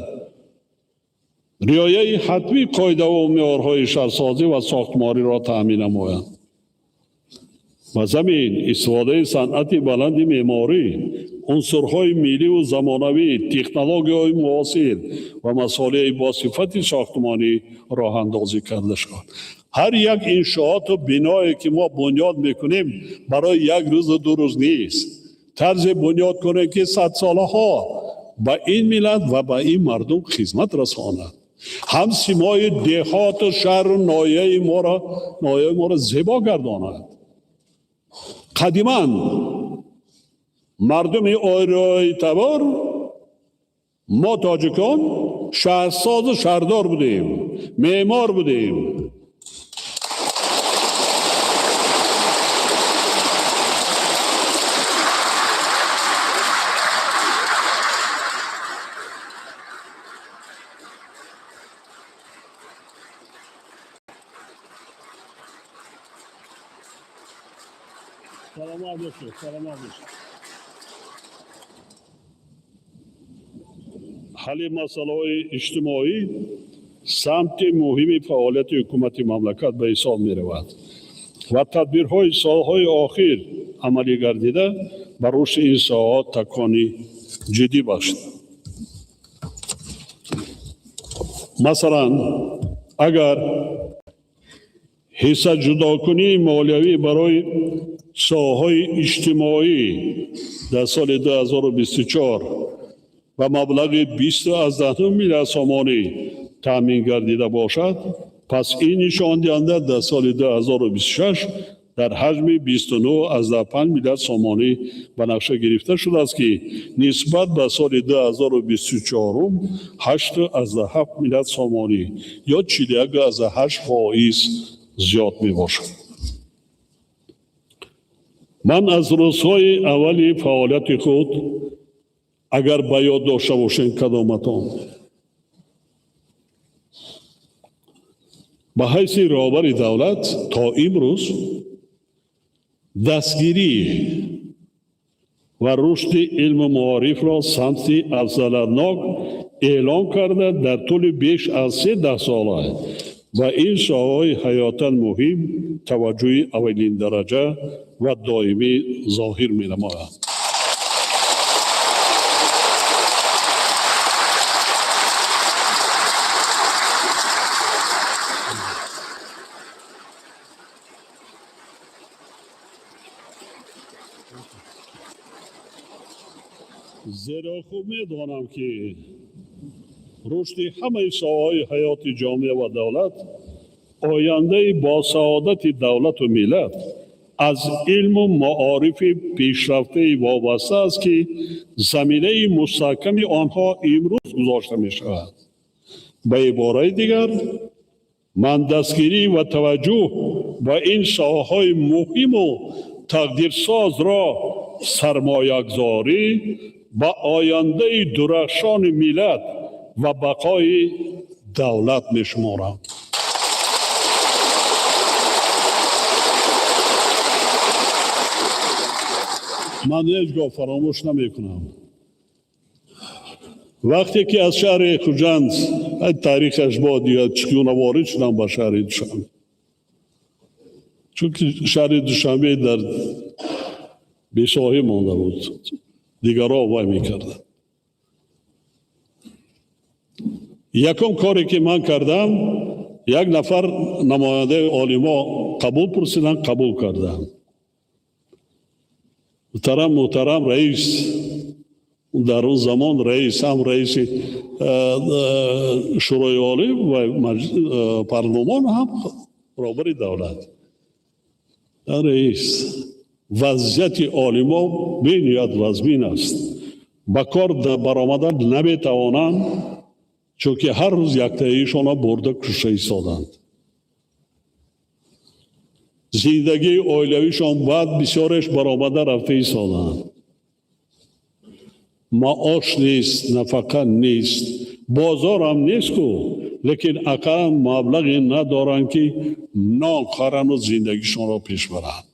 риояи ҳатмии қоидаву меъёрҳои шаҳрсозӣ ва сохтмориро таъмин намоянд. Ба замин истифодаи санъати баланди меъморӣ, унсурҳои милливу замонавӣ, технологияҳои муосир ва масолеҳи босифати сохтмонӣ роҳандозӣ карда шавад. Ҳар як иншооту биное, ки мо бунёд мекунем, барои як рӯзу ду рӯз нест. Тарзе бунёд кунем, ки садсолаҳо ба ин миллат ва ба ин мардум хизмат расонад, ҳам симои деҳоту шаҳру ноҳияи моро зебо гардонад. Қадиман мардуми ориёитабор, мо тоҷикон, шаҳрсозу шаҳрдор будем, меъмор будем. Саломат бошед, саломат бошед. Ҳалли масъалаҳои иҷтимоӣ самти муҳими фаъолияти ҳукумати мамлакат ба ҳисоб меравад ва тадбирҳои солҳои охир амалӣ гардида ба рушди ин соҳаҳо такони ҷиддӣ бахшид. Масалан, агар ҳиссаҷудокунии молиявӣ барои соҳаҳои иҷтимоӣ дар соли 2024 ба маблағи 20,9 миллиард сомонӣ таъмин гардида бошад, пас ин нишондиҳанда дар соли 2026 дар ҳаҷми 29,5 миллиард сомонӣ ба нақша гирифта шудааст, ки нисбат ба соли 2024 8,7 миллиард сомонӣ ё 41,8% зиёд мебошад. Ман аз рӯзҳои аввали фаъолияти худ, агар ба ёд дошта бошем кадоматон, ба ҳайси роҳбари давлат то имрӯз дастгирӣ ва рушди илму маорифро самти афзалиятнок эълон карда, дар тӯли беш аз се даҳсола ба ин соҳаҳои ҳаётан муҳим таваҷҷӯҳи аввалиндараҷа ва доимӣ зоҳир менамояд. Зеро хуб медонам, ки рушди ҳамаи соҳаҳои ҳаёти ҷомеа ва давлат Ояндаи босаодати давлату миллат аз илму маорифи пешрафтаи вобаста аст, ки заминаи мустаҳками онҳо имрӯз гузошта мешавад. Ба ибораи дигар, ман дастгирӣ ва таваҷҷӯҳ ба ин соҳаҳои муҳиму тақдирсозро сармоягузорӣ ба ояндаи дурахшони миллат ва бақои давлат мешуморам. Ман ҳеҷ гоҳ фаромӯш намекунам, вақте ки аз шаҳри Хуҷанд, таърихаш бод, чӣ гуна ворид шудам ба шаҳри Душанбе, чунки шаҳри Душанбе дар бесоҳиб монда буд, дигарҳо вай мекарданд. Якум коре ки ман кардам, як нафар намояндаи олимо қабул пурсидам, қабул кардам. Муҳтарам, муҳтарам раис, дар он замон раис ҳам раиси Шӯрои Олӣ ва парлумон, ҳам роҳбари давлат. Раис, вазъияти олимо бениҳоят вазмин аст, ба кор баромадан наметавонанд, чунки ҳар рӯз яктаишонро бурда кушта истоданд. Зиндагии оилавишон баъд бисёреш баромада рафта истоданд. Маош нест, нафақа нест, бозорам нест ку, лекин ақаллан маблағе надоранд, ки нон харану зиндагишонро пеш баранд.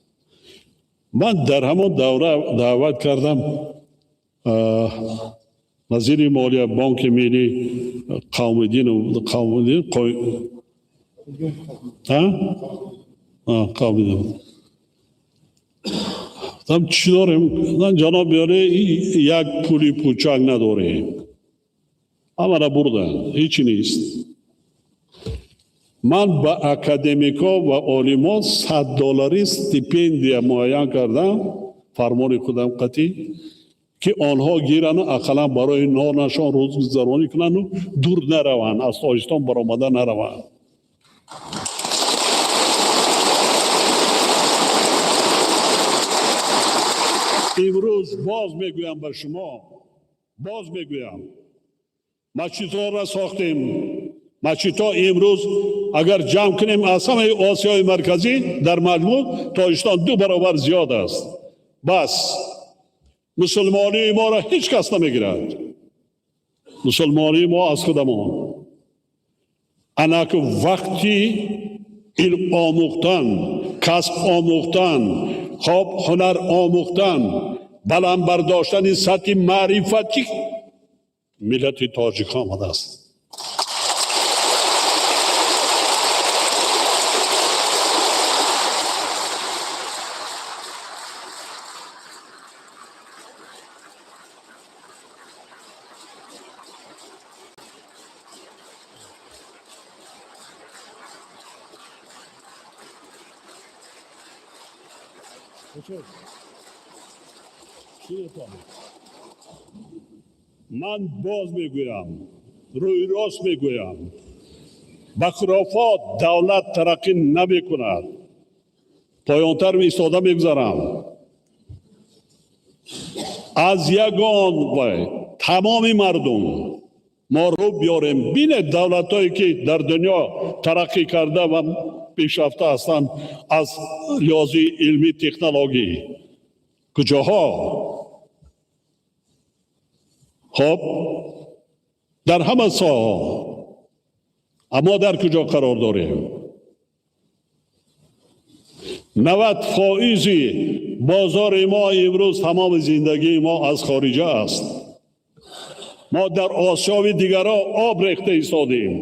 Ман дар ҳамон давра даъват кардам вазири молия, Бонки Миллӣ Қавмиддин, Қавмиддин, Қавмиддин. Там чӣ дорем? Ҷаноби олӣ, як пули пучак надорем, ҳамара бурданд, ҳечи нест. Ман ба академикҳо ва олимон 100 долларӣ стипендия муайян кардам, фармони худам қатъӣ, ки онҳо гирану ақаллан барои нонашон рӯзгузаронӣ кунанду дур нараванд, аз Тоҷикистон баромада нараванд. Имрӯз боз мегӯям ба шумо, боз мегӯям, масҷидҳоро сохтем. Масҷидҳо имрӯз агар ҷамъ кунем, аз ҳамаи Осиёи Марказӣ дар маҷмӯъ Тоҷикистон ду баробар зиёд аст. Бас, мусулмонии моро ҳеҷ кас намегирад. Мусулмонии мо аз худамон. Анаку вақти илм омӯхтан, касб омӯхтан, хоб, ҳунар омӯхтан, баланд бардоштани сатҳи маърифати миллати тоҷик омадааст. Ман боз мегӯям, рӯи рост мегӯям, ба хурофот давлат тараққӣ намекунад. Поёнтар истода мегузарам. Аз ягон вай тамоми мардум мо рӯ биёрем. Бинед, давлатҳое ки дар дунё тараққӣ карда ва пешрафта ҳастанд аз лиҳози илмӣ, технологӣ, куҷоҳо? Хоб, дар ҳама соҳаҳо. Аммо дар куҷо қарор дорем? 90 фоизи бозори мо имрӯз, тамоми зиндагии мо аз хориҷа аст. Мо дар осиёви дигарҳо об рехта истодем,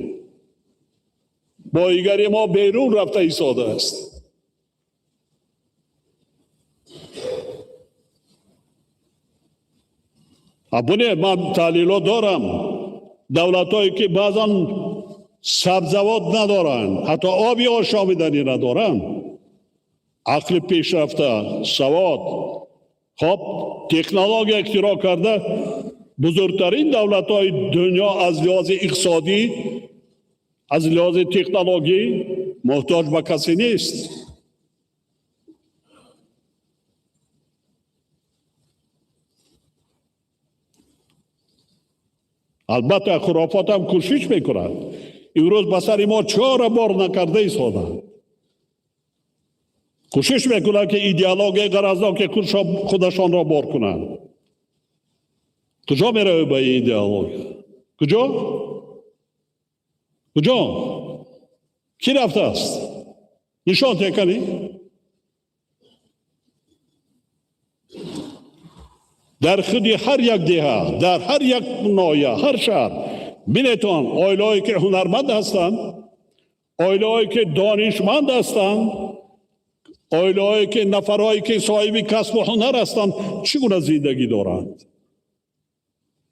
боигари мо берун рафта истодааст. Абуне, ман таҳлилот дорам, давлатҳое ки баъзан сабзавот надоранд, ҳатто оби ошомиданӣ надоранд, ақли пешрафта, савод, хоб, технология ихтироъ карда, бузургтарин давлатҳои дунё аз лиҳози иқтисодӣ, аз лиҳози технологӣ Муҳтоҷ ба касе нест. Албатта, хурофот ҳам кӯшиш мекунад. Имрӯз ба сари мо чора бор накарда истоданд. Кӯшиш мекунанд, ки идеологияи ғаразноки худашонро бор кунанд. Куҷо меравӣ ба ин идеология? Куҷо? Куҷо? Кӣ рафтааст? Нишон теканӣ? Дар худи ҳар як деҳа, дар ҳар як ноҳия, ҳар шаҳр бинетон, оилаҳое ки ҳунарманд ҳастанд, оилаҳое ки донишманд ҳастанд, оилаҳое ки нафарҳое ки соҳиби касбу ҳунар ҳастанд, чӣ гуна зиндагӣ доранд?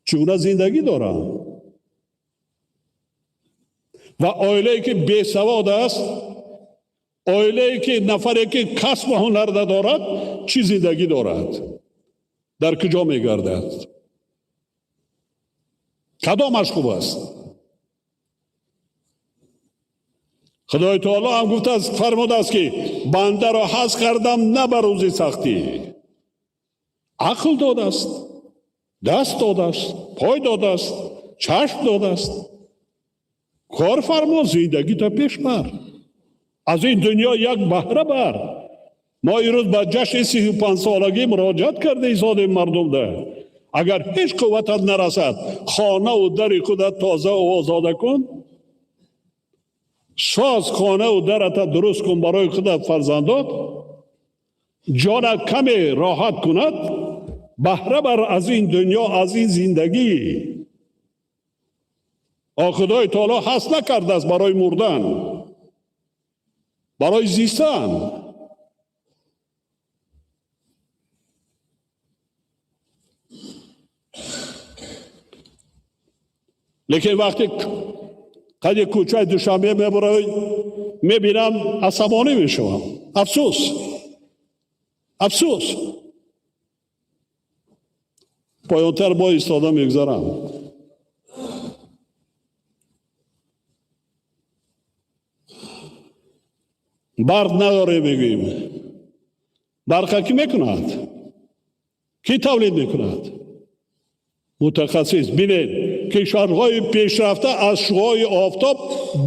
Чӣ гуна зиндагӣ доранд? Ва оилае ки бесавод аст, оилае ки нафаре ки касбу ҳунар надорад, чӣ зиндагӣ дорад? Дар куҷо мегардад? Кадомаш хуб аст? Худои таоло ҳам гуфтааст, фармудааст, ки бандаро ҳаз кардам на ба рӯзи сахтӣ. Ақл додааст, даст додааст, пой додааст, чашм додааст. Кор фармо, зиндагита пеш бар, аз ин дунё як баҳра бар. Мо имрӯз ба ҷашни 35-солагӣ муроҷиат карда истодем мардумда. Агар ҳеҷ қувватат нарасад, хонаву дари худат тозаву озода кун, соз хонаву дарата дуруст кун барои худат, фарзандот, ҷонат каме роҳат кунад, баҳра бар аз ин дунё, аз ин зиндагӣ. Худои таоло ҳаст накардааст барои мурдан, барои зистан. Лекин вақте қади кӯчаи Душанбе мебарои, мебинам, асабонӣ мешавам. Афсӯс, афсӯс. Поёнтар бо истода мегузарам. Барқ надорем, мегӯем. Барқа кӣ мекунад? Кӣ тавлид мекунад? Мутахассис. Бинед, кишварҳои пешрафта аз шуои офтоб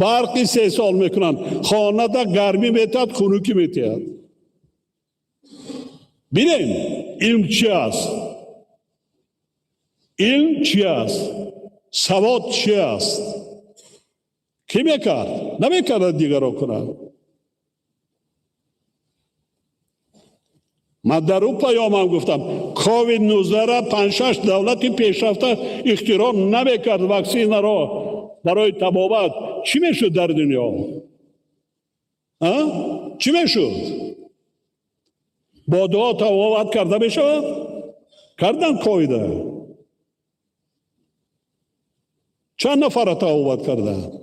барқ истеҳсол мекунанд. Хонада гармӣ метиҳад, хунукӣ метиҳад. Бинем, илм чи аст, илм чи аст, савод чи аст. Кӣ мекард? Намекардад, дигарро кунад. Ман дар ӯ паёмам гуфтам, ковид 19 панҷ-шаш давлати пешрафта ихтироъ намекард ваксинаро барои табобат, чӣ мешуд дар дунё? Чӣ мешуд? Бо дуо табобат карда мешавад? Кардан ковида. Чанд нафарро табобат карданд?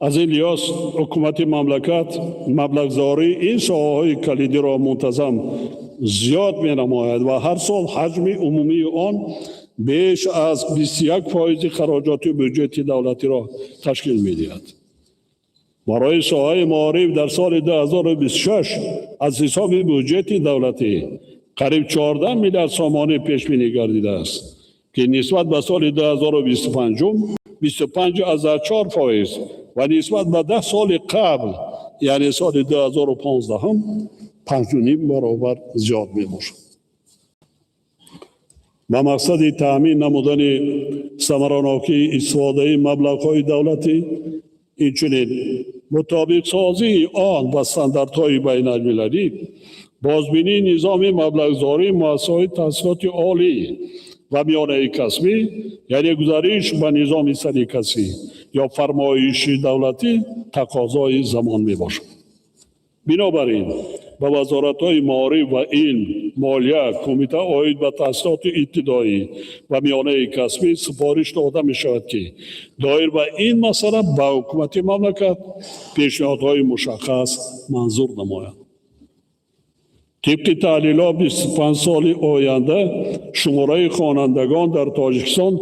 Аз ин лиҳоз ҳукумати мамлакат маблағгузории ин соҳаҳои калидиро мунтазам зиёд менамояд ва ҳар сол ҳаҷми умумии он беш аз 21 фоизи хароҷоти бюҷети давлатиро ташкил медиҳад. Барои соҳаи маориф дар соли 2026 аз ҳисоби бюҷети давлатӣ қариб 14 миллиард сомонӣ пешбинӣ гардидааст, ки нисбат ба соли 2025 25,4 фоиз ва нисбат ба 10 соли қабл, яъне соли 2015, 5,5 баробар зиёд мебошад. Ба мақсади таъмин намудани самаранокии истифодаи маблағҳои давлатӣ, инчунин мутобиқсозии он ба стандартҳои байналмилалӣ, бозбинии низоми маблағгузории муассисаҳои таҳсилоти олӣ ва миёнаи касбӣ, яъне гузариш ба низоми сарикасӣ ё фармоиши давлатӣ, тақозои замон мебошад. Бинобар ин ба вазоратҳои маориф ва илм, молия, кумита оид ба таҳсилоти ибтидоӣ ва миёнаи касбӣ супориш дода мешавад, ки доир ба ин масъала ба ҳукумати мамлакат пешниҳодҳои мушаххас манзур намоянд. Тибқи таҳлилҳо 25 соли оянда шумораи хонандагон дар Тоҷикистон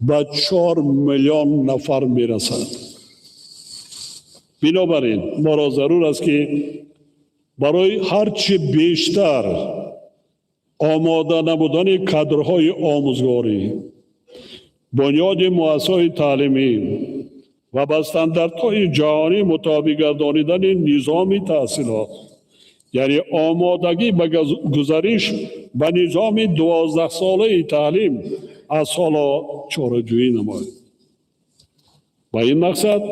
ба 4 миллион нафар мерасад. Бинобар ин моро зарур аст, ки барои ҳарчи бештар омода намудани кадрҳои омӯзгорӣ, бунёди муассисаҳои таълимӣ ва ба стандартҳои ҷаҳонӣ мутобиқ гардонидани низоми таҳсилот, яъне омодагӣ ба гузариш ба низоми 12-солаи таълим аз ҳоло чораҷӯӣ намояд. Ба ин мақсад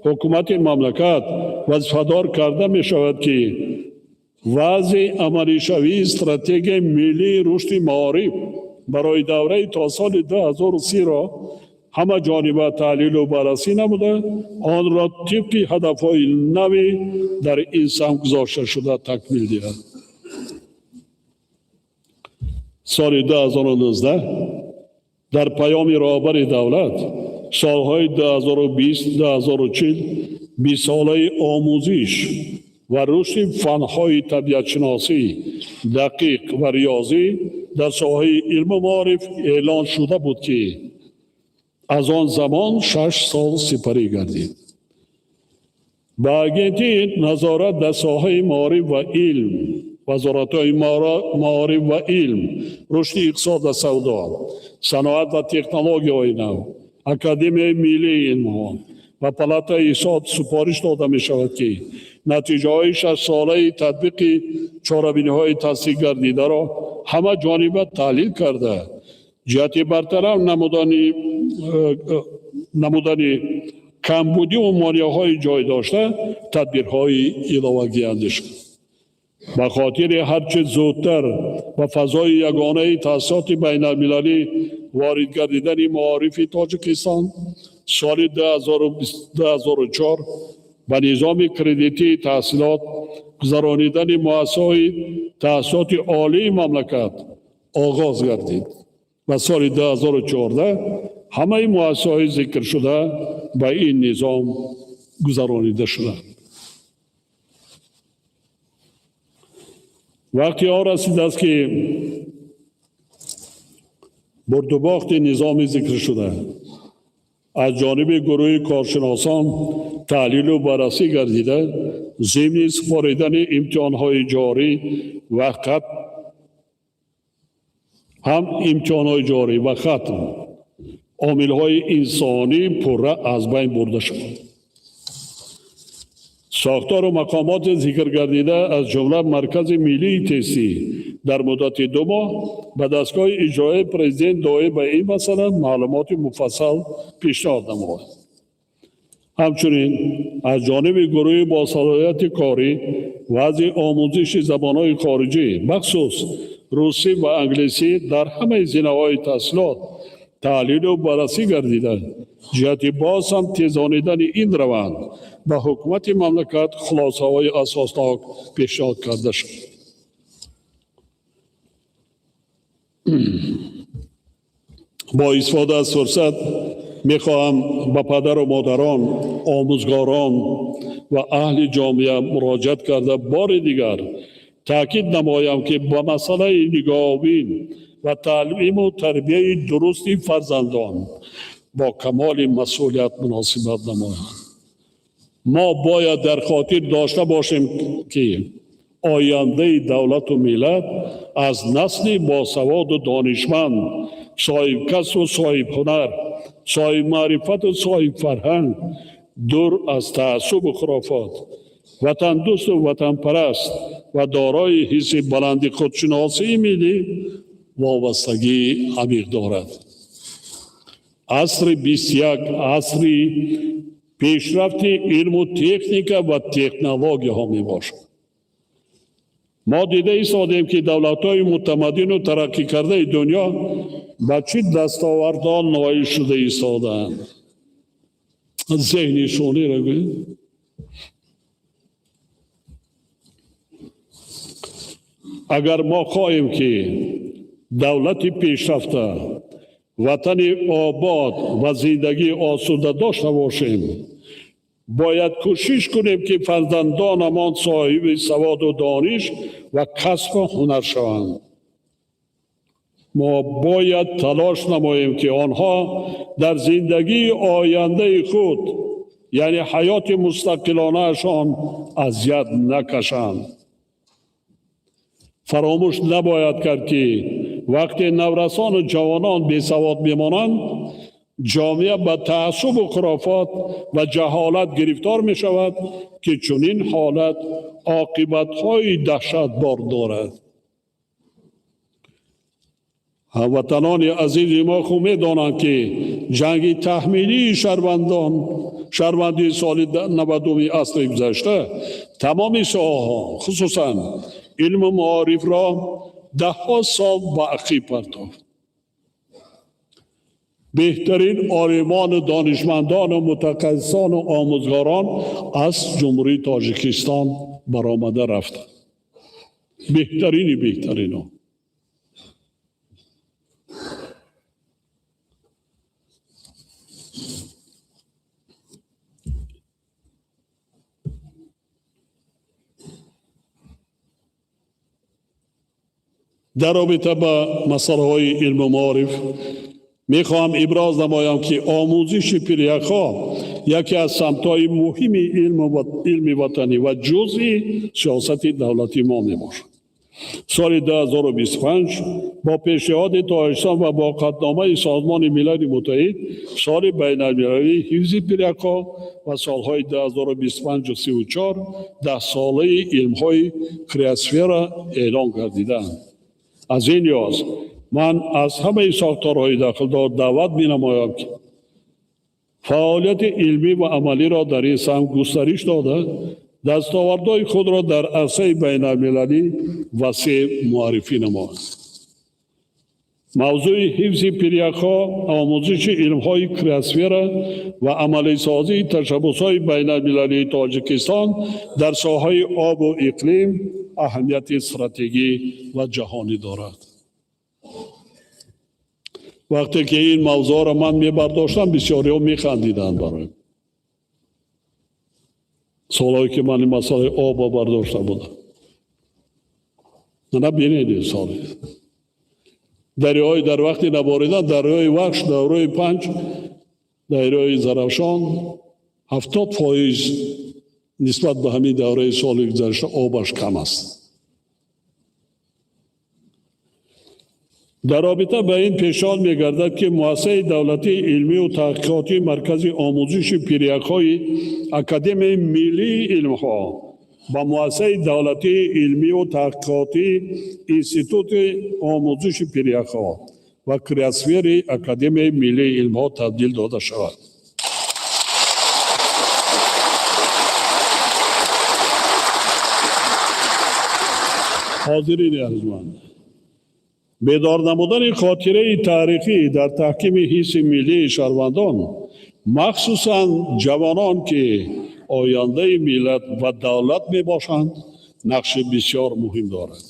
ҳукумати мамлакат вазифадор карда мешавад, ки вазъи амалишавии стратегияи миллии рушди маориф барои давраи то соли 2030-ро ҳамаҷониба таҳлилу баррасӣ намуда, онро тибқи ҳадафҳои нави дар ин самт гузошташуда такмил диҳад. Соли 2019 дар паёми роҳбари давлат солҳои 2020-2040 бистсолаи омӯзиш ва рушди фанҳои табиатшиносӣ, дақиқ ва риёзӣ дар соҳаи илму маориф эълон шуда буд, ки аз он замон 6 сол сипарӣ гардид. Ба Агентии назорат дар соҳаи маориф ва илм, вазоратҳои маориф ва илм, рушди иқтисод ва савдо, саноат ва технологияҳои нав, Академияи миллии илмҳо ва Палатаи ҳисоб супориш дода мешавад, ки натиҷаҳои 6-солаи татбиқи чорабиниҳои тасдиқ гардидаро ҳама ҷониба таҳлил карда, ҷиҳати бартараф намудани камбудиву монеаҳои ҷой дошта тадбирҳои иловагӣ андешанд. Ба хотири ҳарчи зудтар ба фазои ягонаи таҳсилоти байналмилалӣ ворид гардидани маорифи Тоҷикистон соли 2004 ба низоми кредитии таҳсилот гузаронидани муассисаҳои таҳсилоти олии мамлакат оғоз гардид ва соли 2014 ҳамаи муассисаҳои зикршуда ба ин низом гузаронида шуданд. Вақти он расидааст, ки бурдубохти низоми зикршуда аз ҷониби гурӯҳи коршиносон таҳлилу баррасӣ гардида, зимни супоридани имтиҳонҳои ҷорӣ ва ҳам имтиҳонҳои ҷорӣ ва хатм омилҳои инсонӣ пурра аз байн бурда шавад. Сохтору мақомоти зикргардида, аз ҷумла Маркази миллии тестӣ, дар муддати 2 моҳ ба дастгоҳи иҷроияи президент доир ба ин масъала маълумоти муфассал пешниҳод намояд. Ҳамчунин аз ҷониби гурӯҳи босалоҳияти корӣ вазъи омӯзиши забонҳои хориҷӣ, махсус русӣ ва англисӣ, дар ҳамаи зинаҳои таҳсилот таҳлилу баррасӣ гардида, ҷиҳати боз ҳам тезонидани ин раванд ба ҳукумати мамлакат хулосаҳои асоснок пешниҳод карда шуд. Бо истифода аз фурсат мехоҳам ба падару модарон, омӯзгорон ва аҳли ҷомеа муроҷиат карда, бори дигар таъкид намоям, ки ба масъалаи нигоҳубин ва таълиму тарбияи дурусти фарзандон бо камоли масъулият муносибат намоянд. Мо бояд дар хотир дошта бошем, ки ояндаи давлату миллат аз насли босаводу донишманд, соҳибкасбу соҳибҳунар, соҳибмаърифату соҳибфарҳанг, дур аз таассубу хурофот, ватандӯсту ватанпараст ва дорои ҳисси баланди худшиносии миллӣ вобастагии амиқ дорад. Асри 21 асри пешрафти илму техника ва технологияҳо мебошад. Мо дида истодем, ки давлатҳои мутамаддину тараққӣ кардаи дунё ба чӣ дастовардҳо ноил шуда истодаанд. Зеҳни шуниро гӯед. Агар мо хоҳем, ки давлати пешрафта, ватани обод ва зиндагии осуда дошта бошем, Бояд кӯшиш кунем, ки фарзандонамон соҳиби саводу дониш ва касбу ҳунар шаванд. Мо бояд талош намоем, ки онҳо дар зиндагии ояндаи худ, яъне ҳаёти мустақилонаашон, азият накашанд. Фаромӯш набояд кард, ки вақте наврасону ҷавонон бесавод мемонанд, ҷомеа ба таассубу хурофот ва ҷаҳолат гирифтор мешавад, ки чунин ҳолат оқибатҳои даҳшатбор дорад. Ҳамватанони азизи мо хуб медонанд, ки ҷанги таҳмилии шаҳрвандии соли 90-уми асри гузашта тамоми соҳаҳо, хусусан илму маорифро, даҳҳо сол ба ақиб партофт. Беҳтарин олимону донишмандону мутахассисону омӯзгорон аз Ҷумҳурии Тоҷикистон баромада рафтанд. Беҳтарини беҳтаринон. Дар робита ба масъалаҳои илму маориф мехоҳам иброз намоям, ки омӯзиши пиряхҳо яке аз самтҳои муҳими илми ватанӣ ва ҷузъи сиёсати давлати мо мебошад. Соли 2025 бо пешниҳоди Тоҷикистон ва бо қатъномаи Созмони Милали Муттаҳид соли байналмилалии ҳифзи пиряхҳо ва солҳои 2025-34 даҳсолаи илмҳои криосфера эълон гардиданд. Аз ин лиҳоз ман аз ҳамаи сохторҳои дахлдор даъват менамоям, ки фаъолияти илмӣ ва амалиро дар ин самт густариш дода, дастовардҳои худро дар арсаи байналмилалӣ васеъ муаррифӣ намоянд. Мавзӯи ҳифзи пиряхҳо, омӯзиши илмҳои криосфера ва амалисозии ташаббусҳои байналмилалии Тоҷикистон дар соҳаи обу иқлим аҳамияти стратегӣ ва ҷаҳонӣ дорад. Вақте ки ин мавзӯъро ман мебардоштам, бисёриҳо механдиданд бароям. Солҳое ки ман ин масъалаи обро бардошта будам. Мана бинед, ин соли дарёҳои дар вақти наборидан, дарёи Вахш, дарёи Панҷ, дарёи Зарафшон 70% нисбат ба ҳамин давраи соли гузашта обаш кам аст. Дар робита ба ин пешниҳод мегардад, ки муассисаи давлатии илмию таҳқиқотии Маркази омӯзиши пиряхҳои Академияи миллии илмҳо ба муассисаи давлатии илмию таҳқиқотии Институти омӯзиши пиряхҳо ва криосфери Академияи миллии илмҳо табдил дода шавад. Ҳозирини арҷманд, бедор намудани хотираи таърихӣ дар таҳкими ҳисси миллии шаҳрвандон, махсусан ҷавонон, ки ояндаи миллат ва давлат мебошанд, нақши бисёр муҳим дорад.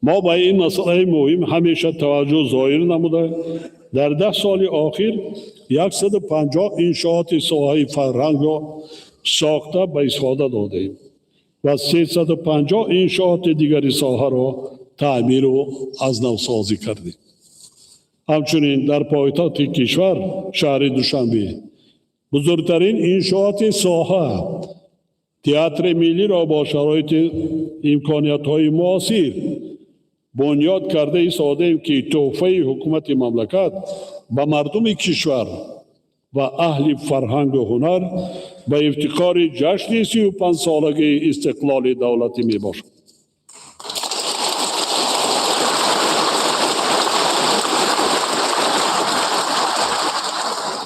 Мо ба ин масъалаи муҳим ҳамеша таваҷҷӯҳ зоҳир намуда, дар 10 соли охир 150 иншооти соҳаи фарҳангро сохта ба истифода додем ва 350 иншооти дигари соҳаро таъмиру аз навсозӣ кардем. Ҳамчунин дар пойтахти кишвар, шаҳри Душанбе, бузургтарин иншооти соҳа, Театри миллиро бо шароити имкониятҳои муосир бунёд карда истодаем, ки тӯҳфаи ҳукумати мамлакат ба мардуми кишвар ва аҳли фарҳангу ҳунар ба ифтихори ҷашни 35-солагии истиқлоли давлатӣ мебошад.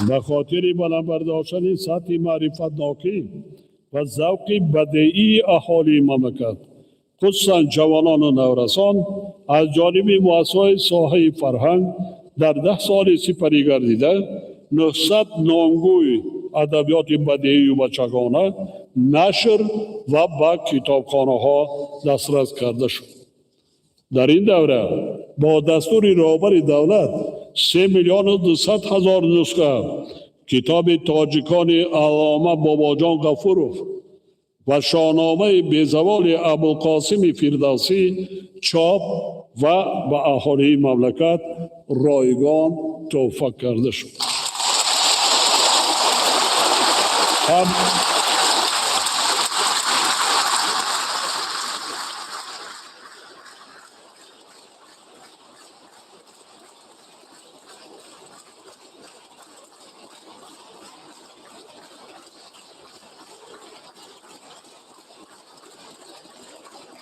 Ба хотири баланд бардоштани сатҳи маърифатнокӣ ва завқи бадеии аҳолии мамлакат, хусусан ҷавонону наврасон, аз ҷониби муассисаҳои соҳаи фарҳанг дар 10 соли сипарӣ гардида 900 номгӯи адабиёти бадеию бачагона нашр ва ба китобхонаҳо дастрас карда шуд. Дар ин давра бо дастури роҳбари давлат 3 200 000 нусха Китоби тоҷикони Аллома Бобоҷон Ғафуров ва Шоҳномаи безаволи Абулқосими Фирдавсӣ чоп ва ба аҳолии мамлакат ройгон тӯҳфа карда шуд.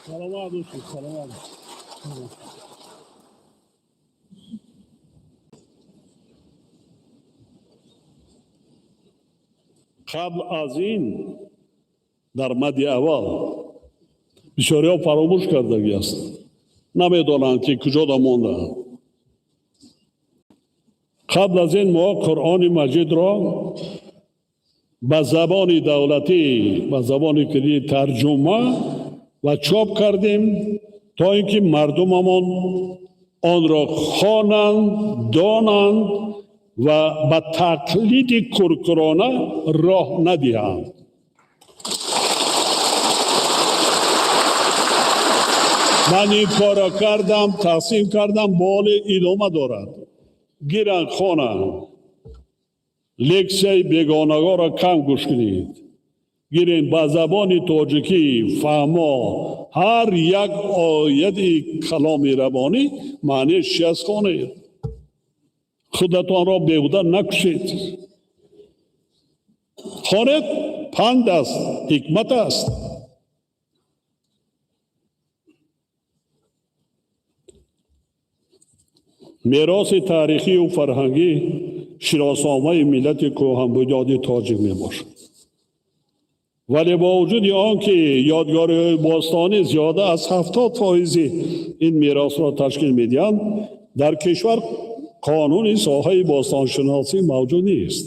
Саломат бошед, саломат. Қабл аз ин дар мадди аввал бисёриҳо фаромӯш кардагӣ аст, намедонанд ки куҷода мондаанд. Қабл аз ин мо Қуръони Маҷидро ба забони давлатӣ, ба забони кирилӣ тарҷума ва чоп кардем, то ин ки мардумамон онро хонанд, донанд ва ба тақлиди куркурона роҳ надиҳанд. Ман ин корро кардам, тақсим кардам, боле идома дорад. Гиранд, хонанд. Лексияи бегонагоро кам гӯш кунед. Гирен ба забони тоҷикӣ фаҳмо ҳар як ояти каломи раббонӣ маънияш чи аст, хонед. Худатонро беҳуда накушед. Хонед, панд аст, ҳикмат аст. Мероси таърихию фарҳангӣ шиносномаи миллати кӯҳанбунёди тоҷик мебошад. Вале бо вуҷуди он ки ёдгориҳои бостонӣ зиёда аз 70% ин меросро ташкил медиҳанд, дар кишвар қонуни соҳаи бостоншиносӣ мавҷуд нест.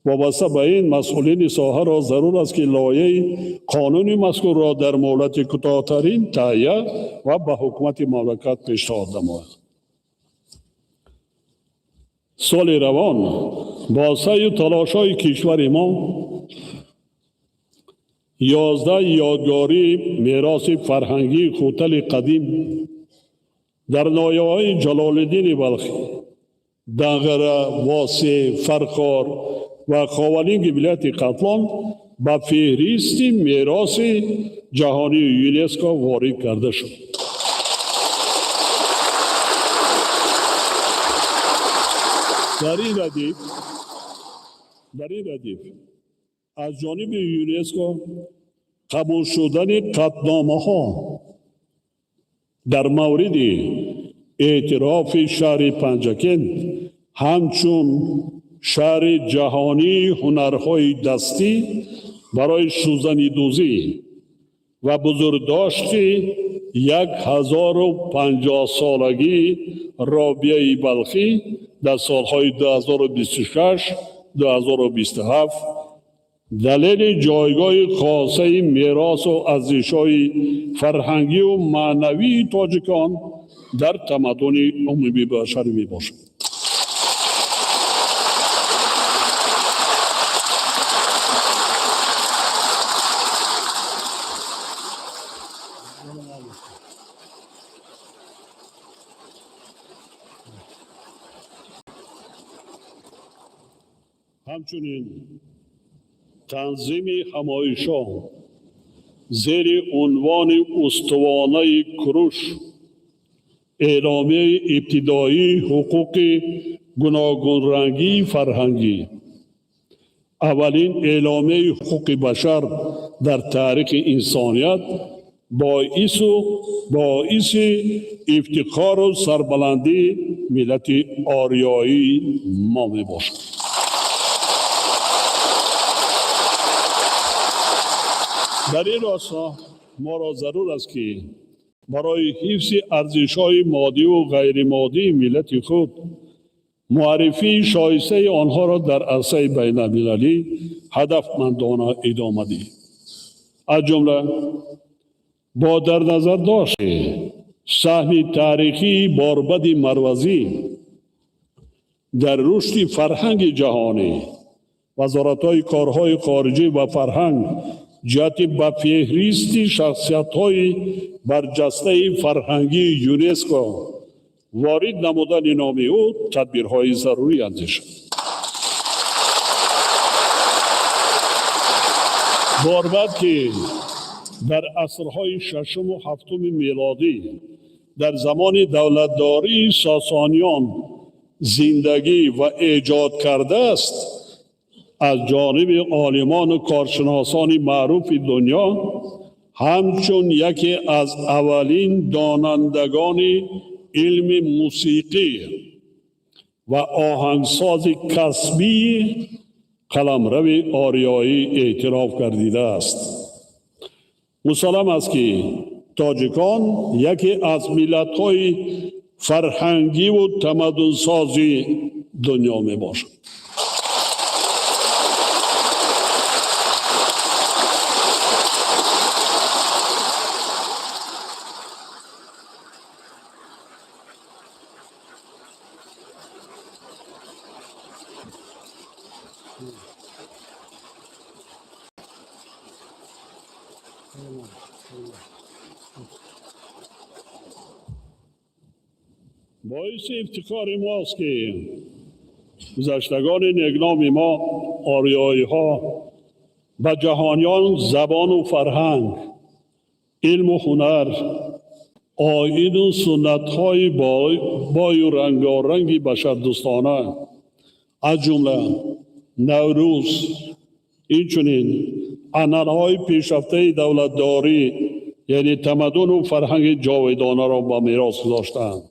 Вобаста ба ин масъулини соҳаро зарур аст, ки лоиҳаи қонуни мазкурро дар муҳлати кӯтоҳтарин таҳия ва ба ҳукумати мамлакат пешниҳод намояд. Соли равон бо саъю талошҳои кишвари мо 11 ёдгории мероси фарҳангии Хутали қадим дар ноҳияҳои Ҷалолиддини Балхӣ, Данғара, Восеъ, Фархор ва Ховалинги вилояти Хатлон ба феҳристи мероси ҷаҳонии ЮНЕСКО ворид карда шуд. Дар ин радиф аз ҷониби ЮНЕСКО қабул шудани қатъномаҳо дар мавриди эътирофи шаҳри Панҷакент ҳамчун шаҳри ҷаҳонии ҳунарҳои дастӣ барои сӯзанидӯзӣ ва бузургдошти 1050-солагии Робияи Балхӣ дар солҳои 2026 2027 далели ҷойгоҳи хосаи меросу арзишҳои фарҳангию маънавии тоҷикон дар тамаддуни умумии башарӣ мебошад. Ҳамчунин танзими ҳамоишҳо зери унвони устувонаи Куруш, эъломияи ибтидоии ҳуқуқи гуногунрангии фарҳангӣ, аввалин эъломияи ҳуқуқи башар дар таърихи инсоният боиси ифтихору сарбаландии миллати ориёии мо мебошад. Дар ин росто моро зарур аст, ки барои ҳифзи арзишҳои моддиву ғайримоддии миллати худ муаррифии шоистаи онҳоро дар арсаи байналмилалӣ ҳадафмандона идома диҳем. Аз ҷумла бо дар назар дошти саҳми таърихии Борбади Марвазӣ Дар рушди фарҳанги ҷаҳонӣ, вазоратҳои корҳои хориҷӣ ва фарҳанг ҷиҳати ба феҳристи шахсиятҳои барҷастаи фарҳангии ЮНЕСКО ворид намудани номи ӯ тадбирҳои зарурӣ андешанд. Борбад, ки дар асрҳои шашуму ҳафтуми мелодӣ дар замони давлатдории Сосониён зиндагӣ ва эҷод кардааст, аз ҷониби олимону коршиносони маъруфи дунё ҳамчун яке аз аввалин донандагони илми мусиқӣ ва оҳангсози касбии қаламрави ориёӣ эътироф гардидааст. Мусаллам аст, ки тоҷикон яке аз миллатҳои фарҳангиву тамаддунсози дунё мебошанд. Боиси ифтихори мост, ки гузаштагони некноми мо, ориёиҳо, ба ҷаҳониён забону фарҳанг, илму ҳунар, оину суннатҳои бою рангоранги башардӯстона, аз ҷумла Наврӯз, инчунин анъанаҳои пешрафтаи давлатдорӣ, яъне тамаддуну фарҳанги ҷовидонаро ба мерос гузоштаанд.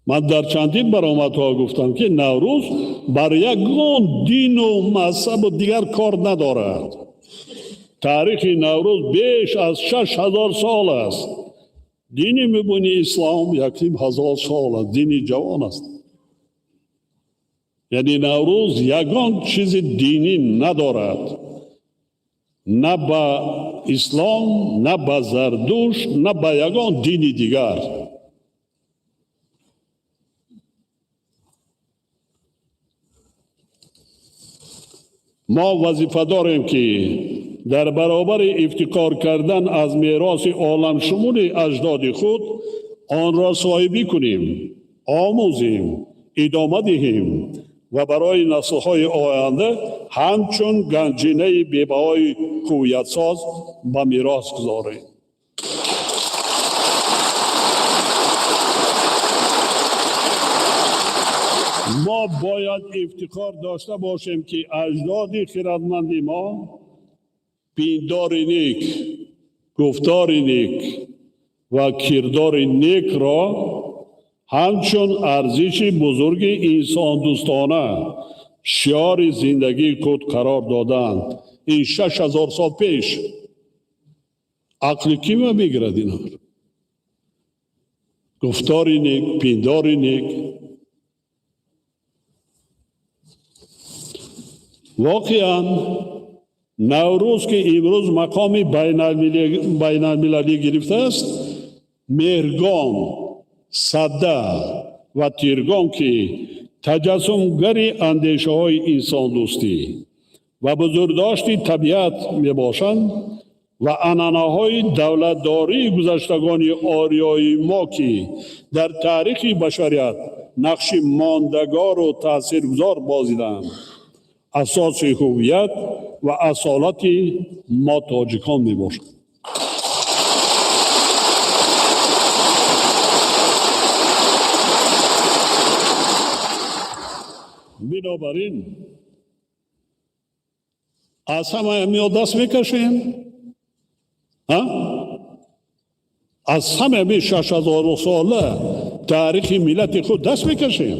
Ман дар чандин баромадҳо гуфтам, ки Наврӯз бар ягон дину мазҳабу дигар кор надорад. Таърихи Наврӯз беш аз 6000 сол аст. Дини мубини ислом 1500 сол аст, дини ҷавон аст. Яъне Наврӯз ягон чизи динӣ надорад, на ба ислом, на ба Зардушт, на ба ягон дини дигар. Мо вазифа дорем, ки дар баробари ифтихор кардан аз мероси оламшумули аҷдоди худ онро соҳибӣ кунем, омӯзем, идома диҳем ва барои наслҳои оянда ҳамчун ганҷинаи бебаҳои ҳувиятсоз ба мерос гузорем. Мо бояд ифтихор дошта бошем, ки аҷдоди хирадманди мо пиндори нек, гуфтори нек ва кирдори некро ҳамчун арзиши бузурги инсондӯстона шиори зиндагии худ қарор доданд. Ин 6000 сол пеш ақли кима мегирад инҳо? Гуфтори нек, пиндори нек. Воқеан, Наврӯз, ки имрӯз мақоми байналмилалӣ гирифтааст, Меҳргон, Садда ва Тиргон, ки таҷассумгари андешаҳои инсондӯстӣ ва бузургдошти табиат мебошанд, ва анъанаҳои давлатдории гузаштагони ориёи мо, ки дар таърихи башарият нақши мондагору таъсиргузор бозиданд, асоси ҳувият ва асолати мо тоҷикон мебошад. Бинобар ин аз ҳама миё даст мекашем, аз ҳама 6000 сола таърихи миллати худ даст мекашем.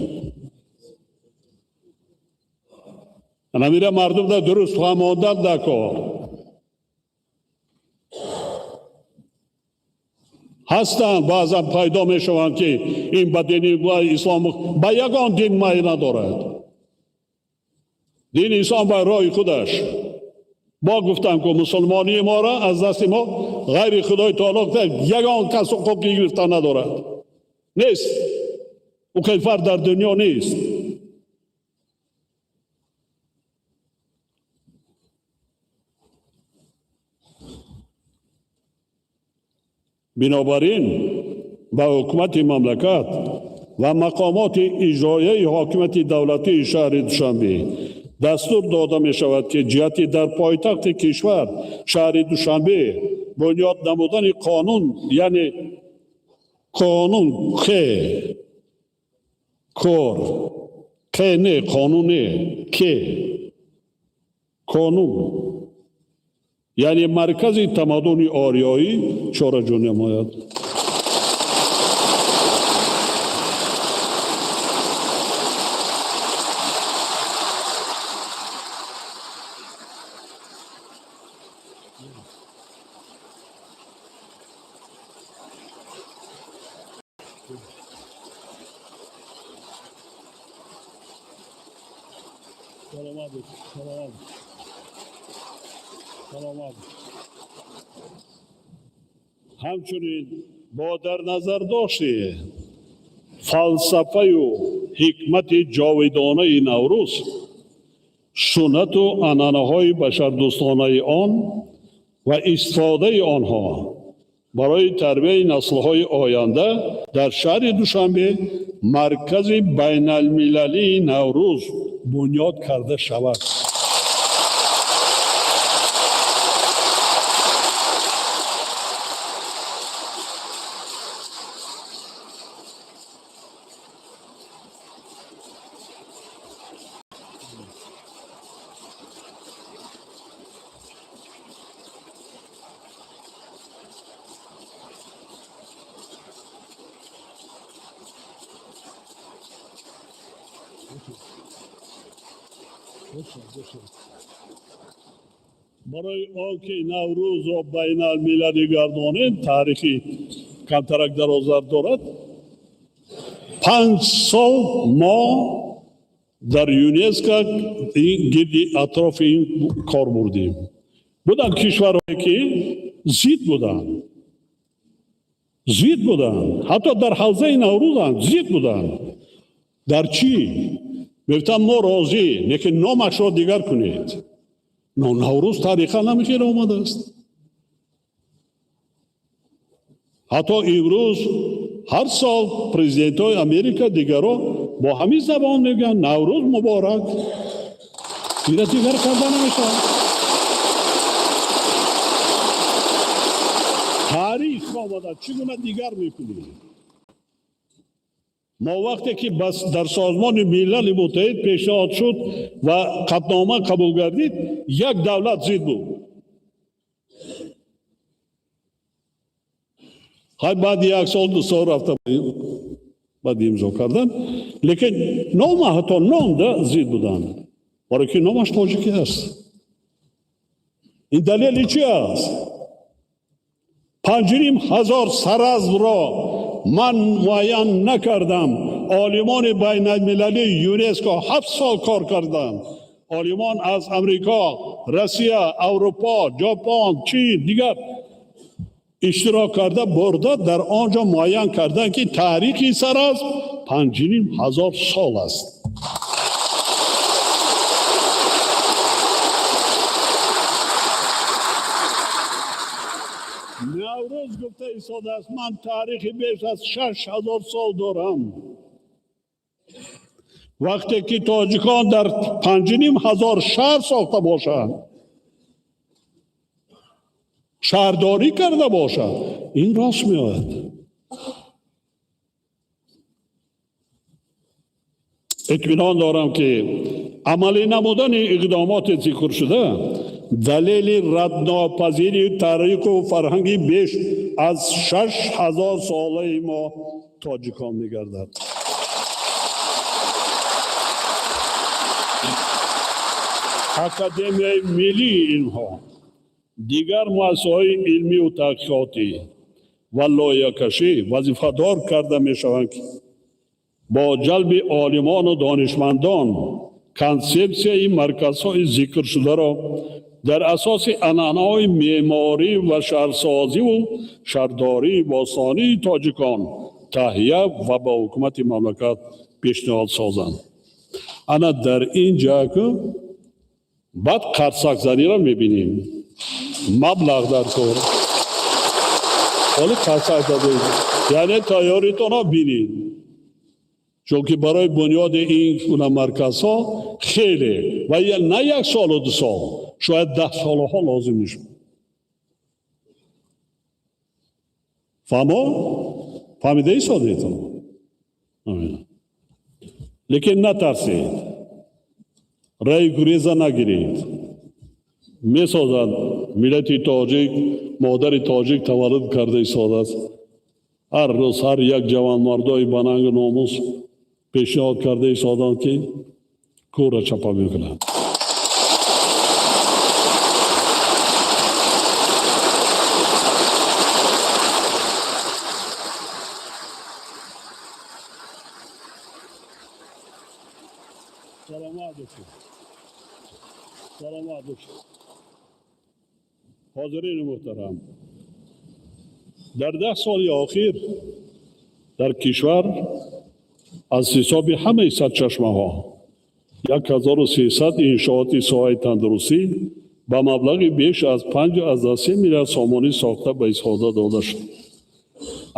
Ҳамира мардум да дуруст фаҳмондан дар кор ҳастанд. Баъзан пайдо мешаванд, ки ин ба дини ислом, ба ягон дин майл надорад. Дини ислом ба роҳи худаш. Мо гуфтам, ки мусулмонии моро аз дасти мо Ғайри Худои Таоло ягон кас ҳуқуқи гирифтан надорад. Нест. Ӯ кайфар дар дунё нест. Бинобар ин ба ҳукумати мамлакат ва мақомоти иҷроияи ҳокимияти давлатии шаҳри Душанбе дастур дода мешавад, ки ҷиҳати дар пойтахти кишвар шаҳри Душанбе бунёд намудани қонун, яъне қонун ке кор ке не қонун не ке қонун, яъне маркази тамаддуни ориёӣ чораҷӯ намояд. Саломат, саломат, саломат. Ҳамчунин бо дар назардошти фалсафаю ҳикмати ҷовидонаи Наврӯз, суннату анъанаҳои башардӯстонаи он ва истифодаи онҳо барои тарбияи наслҳои оянда дар шаҳри Душанбе маркази байналмилалии Наврӯз бунёд карда шавад. Барои он ки Наврӯзро байналмилалӣ гардонем, таърихи камтарак дарозтар дорад. 5 сол мо дар ЮНЕСКО гирди атрофи ин кор бурдем. Буданд кишварҳое, ки зид буданд, зид буданд, ҳатто дар ҳавзаи Наврӯзам зид буданд. Дар чӣ мегуфтанд? Мо розӣ, лекин номашро дигар кунед. Наврӯз тарихан ҳамихел омадааст. Ҳатто имрӯз ҳар сол президентҳои Америка, дигарро бо ҳамин забон мегӯянд: «Наврӯз муборак». Ира дигар карда намешавад. Таърих омада, чӣ гуна дигар мекунӣ? Мо вақте ки дар Созмони Милали Муттаҳид пешниҳод шуд ва қатънома қабул гардид, як давлат зид буд. Хай, баъди як сол, 2 сол рафта баъд имзо кардан. Лекин нома, ҳатто номда зид буданд, барои ки номаш тоҷикӣ аст. Ин далели чи аст? 5500 саразмро ман муайян накардам. Олимони байналмилалии ЮНЕСКО 7 сол кор карданд. Олимон аз Амрико, Россия, Аврупо, Ҷопон, Чин, дигар иштирок карда бурда, дар он ҷо муайян карданд, ки таърихи саразм 5500 сол аст. Наврӯз гуфта истодааст: ман таърихи беш аз 6000 сол дорам. Вақте ки тоҷикон дар 5500 шаҳр сохта бошанд, шаҳрдорӣ карда бошад, ин рост меояд. Итминон дорам, ки амалӣ намудани иқдомоти зикршуда далели раднопазири таъриху фарҳанги беш аз 6000 солаи мо тоҷикон мегардад. Академияи миллии илмҳо, дигар муассисаҳои илмию таҳқиқотӣ ва лоиҳакашӣ вазифадор карда мешаванд, ки бо ҷалби олимону донишмандон консепсияи марказҳои зикршударо Дар асоси анъанаҳои меъморӣ ва шаҳрсозиву шаҳрдории бостонии тоҷикон таҳия ва ба ҳукумати мамлакат пешниҳод созанд. Ана дар ин ҷо баъд қарсакзаниро мебинем. Маблағ дар кор. Ҳоли қарсак задед, яъне тайёритонро бинед, чунки барои бунёди ин гуна марказҳо хеле ва на як солу 2 сол, шояд 10 солҳо лозим мешавад. Фаҳмо? Фаҳмидаи содетон? Лекин натарсед, раи гуреза нагиред. Месозад миллати тоҷик, модари тоҷик таваллуд карда истодааст. Ҳар рӯз ҳар як ҷавонмардои банангу номус пешниҳод карда истоданд, ки кӯра чапа мекунанд. Саломат бошед, саломат бошед. Ҳозирини муҳтарам, дар 10 соли охир дар кишвар аз ҳисоби ҳамаи садчашмаҳо 1300 иншооти соҳаи тандурустӣ ба маблағи беш аз 5,3 миллиард сомонӣ сохта ба истифода дода шуд.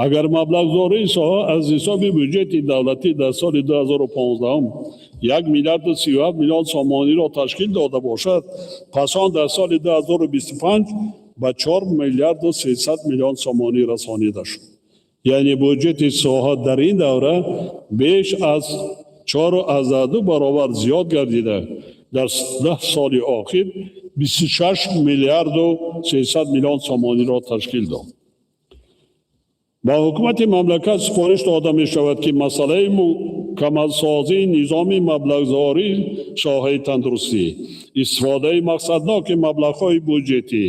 Агар маблағгузории соҳа аз ҳисоби бюҷети давлатӣ дар соли 2015 1 миллиарду 37 миллион сомониро ташкил дода бошад, пас он дар соли 2025 ба 4 миллиарду 300 миллион сомонӣ расонида шуд. Яъне буҷети соҳа дар ин давра беш аз 4,2 баробар зиёд гардида, дар 10 соли охир 26 миллиарду 300 миллион сомониро ташкил дод. Ба ҳукумати мамлакат супориш дода мешавад, ки масъалаи мукаммалсозии низоми маблағгузории соҳаи тандурустӣ, истифодаи мақсадноки маблағҳои буҷетӣ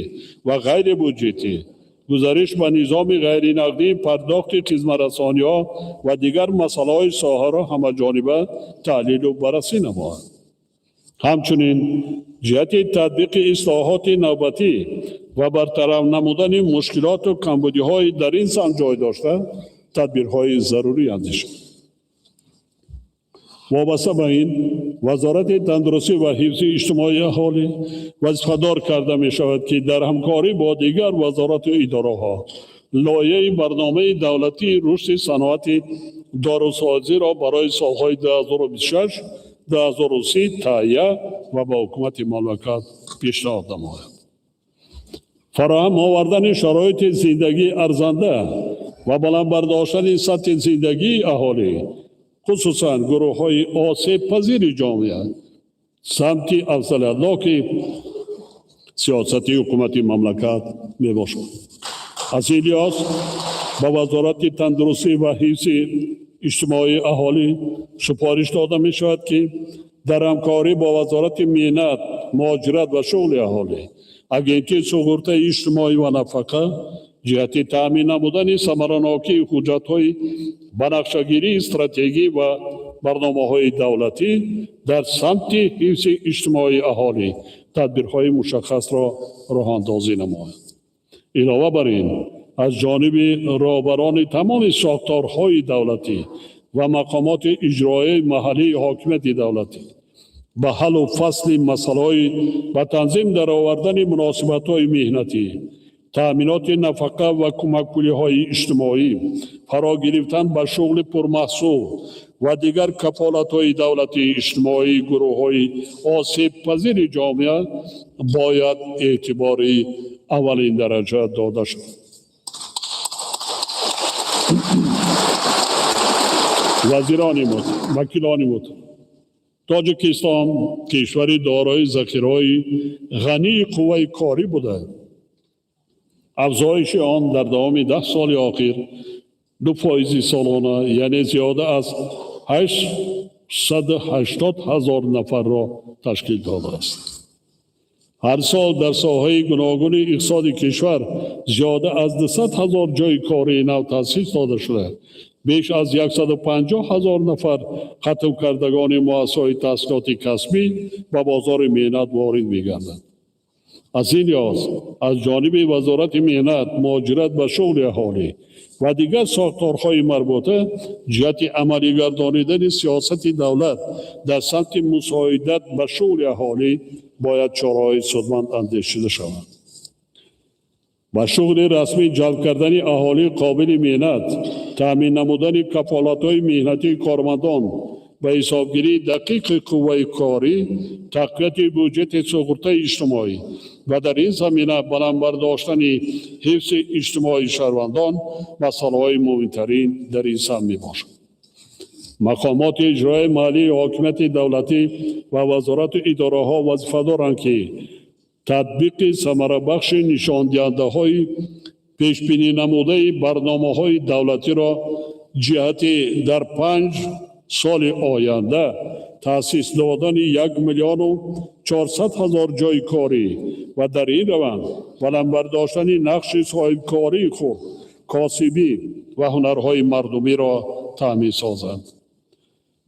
ва ғайрибуҷетӣ, гузариш ба низоми ғайринақдии пардохти хизматрасониҳо ва дигар масъалаҳои соҳаро ҳамаҷониба таҳлилу баррасӣ намояд. Ҳамчунин ҷиҳати татбиқи ислоҳоти навбатӣ ва бартараф намудани мушкилоту камбудиҳои дар ин самт ҷой дошта тадбирҳои зарурӣ андешад. Вобаста ба ин, Вазорати тандурустӣ ва ҳифзи иҷтимоии аҳолӣ вазифадор карда мешавад, ки дар ҳамкорӣ бо дигар вазорату идораҳо лоиҳаи барномаи давлатии рушди саноати дорусозиро барои солҳои 2026 2030 таҳия ва ба ҳукумати мамлакат пешниҳод намояд. Фароҳам овардани шароити зиндагии арзанда ва баланд бардоштани сатҳи зиндагии аҳолӣ, хусусан гурӯҳҳои осебпазири ҷомеа, самти афзалиятноки сиёсати ҳукумати мамлакат мебошад. Аз ин лиҳоз ба Вазорати тандурустӣ ва ҳифзи иҷтимоии аҳолӣ супориш дода мешавад, ки дар ҳамкорӣ бо Вазорати меҳнат, муҳоҷират ва шуғли аҳолӣ, Агентии суғуртаи иҷтимоӣ ва нафақа ҷиҳати таъмин намудани самаранокии ҳуҷҷатҳои банақшагирии стратегӣ ва барномаҳои давлатӣ дар самти ҳифзи иҷтимоии аҳолӣ тадбирҳои мушаххасро роҳандозӣ намояд. Илова бар ин, аз ҷониби роҳбарони тамоми сохторҳои давлатӣ ва мақомоти иҷроияи маҳаллии ҳокимияти давлатӣ ба ҳаллу фасли масъалаҳои ба танзим даровардани муносибатҳои меҳнатӣ, таъминоти нафақа ва кӯмакпулиҳои иҷтимоӣ, фаро гирифтан ба шуғли пурмаҳсул ва дигар кафолатҳои давлатии иҷтимоии гурӯҳҳои осебпазири ҷомеа бояд эътибори аввалин дараҷа дода шавад. Вазирони муҳтарам, вакилони муҳтарам, Тоҷикистон кишвари дорои захираҳои ғании қувваи корӣ буда, афзоиши он дар давоми 10 соли охир 2% солона, яъне зиёда аз 880 ҳазор нафарро ташкил додааст. Ҳар сол дар соҳаи гуногуни иқтисоди кишвар зиёда аз 200 ҳазор ҷойи кории нав таъсис дода шуда, беш аз 150 ҳазор нафар хатмкардагони муассисаҳои таҳсилоти касбӣ ба бозори меҳнат ворид мегарданд. Аз ин лиҳоз аз ҷониби Вазорати меҳнат, муҳоҷират ва шуғли аҳолӣ ва дигар сохторҳои марбута ҷиҳати амалигардонидани сиёсати давлат дар самти мусоидат ба шуғли аҳолӣ бояд чораҳои судманд андешида шаванд. Ба шуғли расмӣ ҷалб кардани аҳолии қобили меҳнат, таъмин намудани кафолатҳои меҳнатии кормандон ва ҳисобгирии дақиқи қувваи корӣ, тақвияти буҷети суғуртаи иҷтимоӣ ва дар ин замина баланд бардоштани ҳифзи иҷтимоии шаҳрвандон масъалаҳои муҳимтарин дар ин самт мебошанд. Мақомоти иҷроияи маҳаллии ҳокимияти давлатӣ ва вазорату идораҳо вазифа доранд, ки татбиқи самарабахши нишондиҳандаҳои пешбинӣ намудаи барномаҳои давлатиро ҷиҳати дар 5 соли оянда таъсис додани 1 400 000 ҷойи корӣ ва дар ин раванд баланд бардоштани нақши соҳибкории хурд, косибӣ ва ҳунарҳои мардумиро таъмин созанд.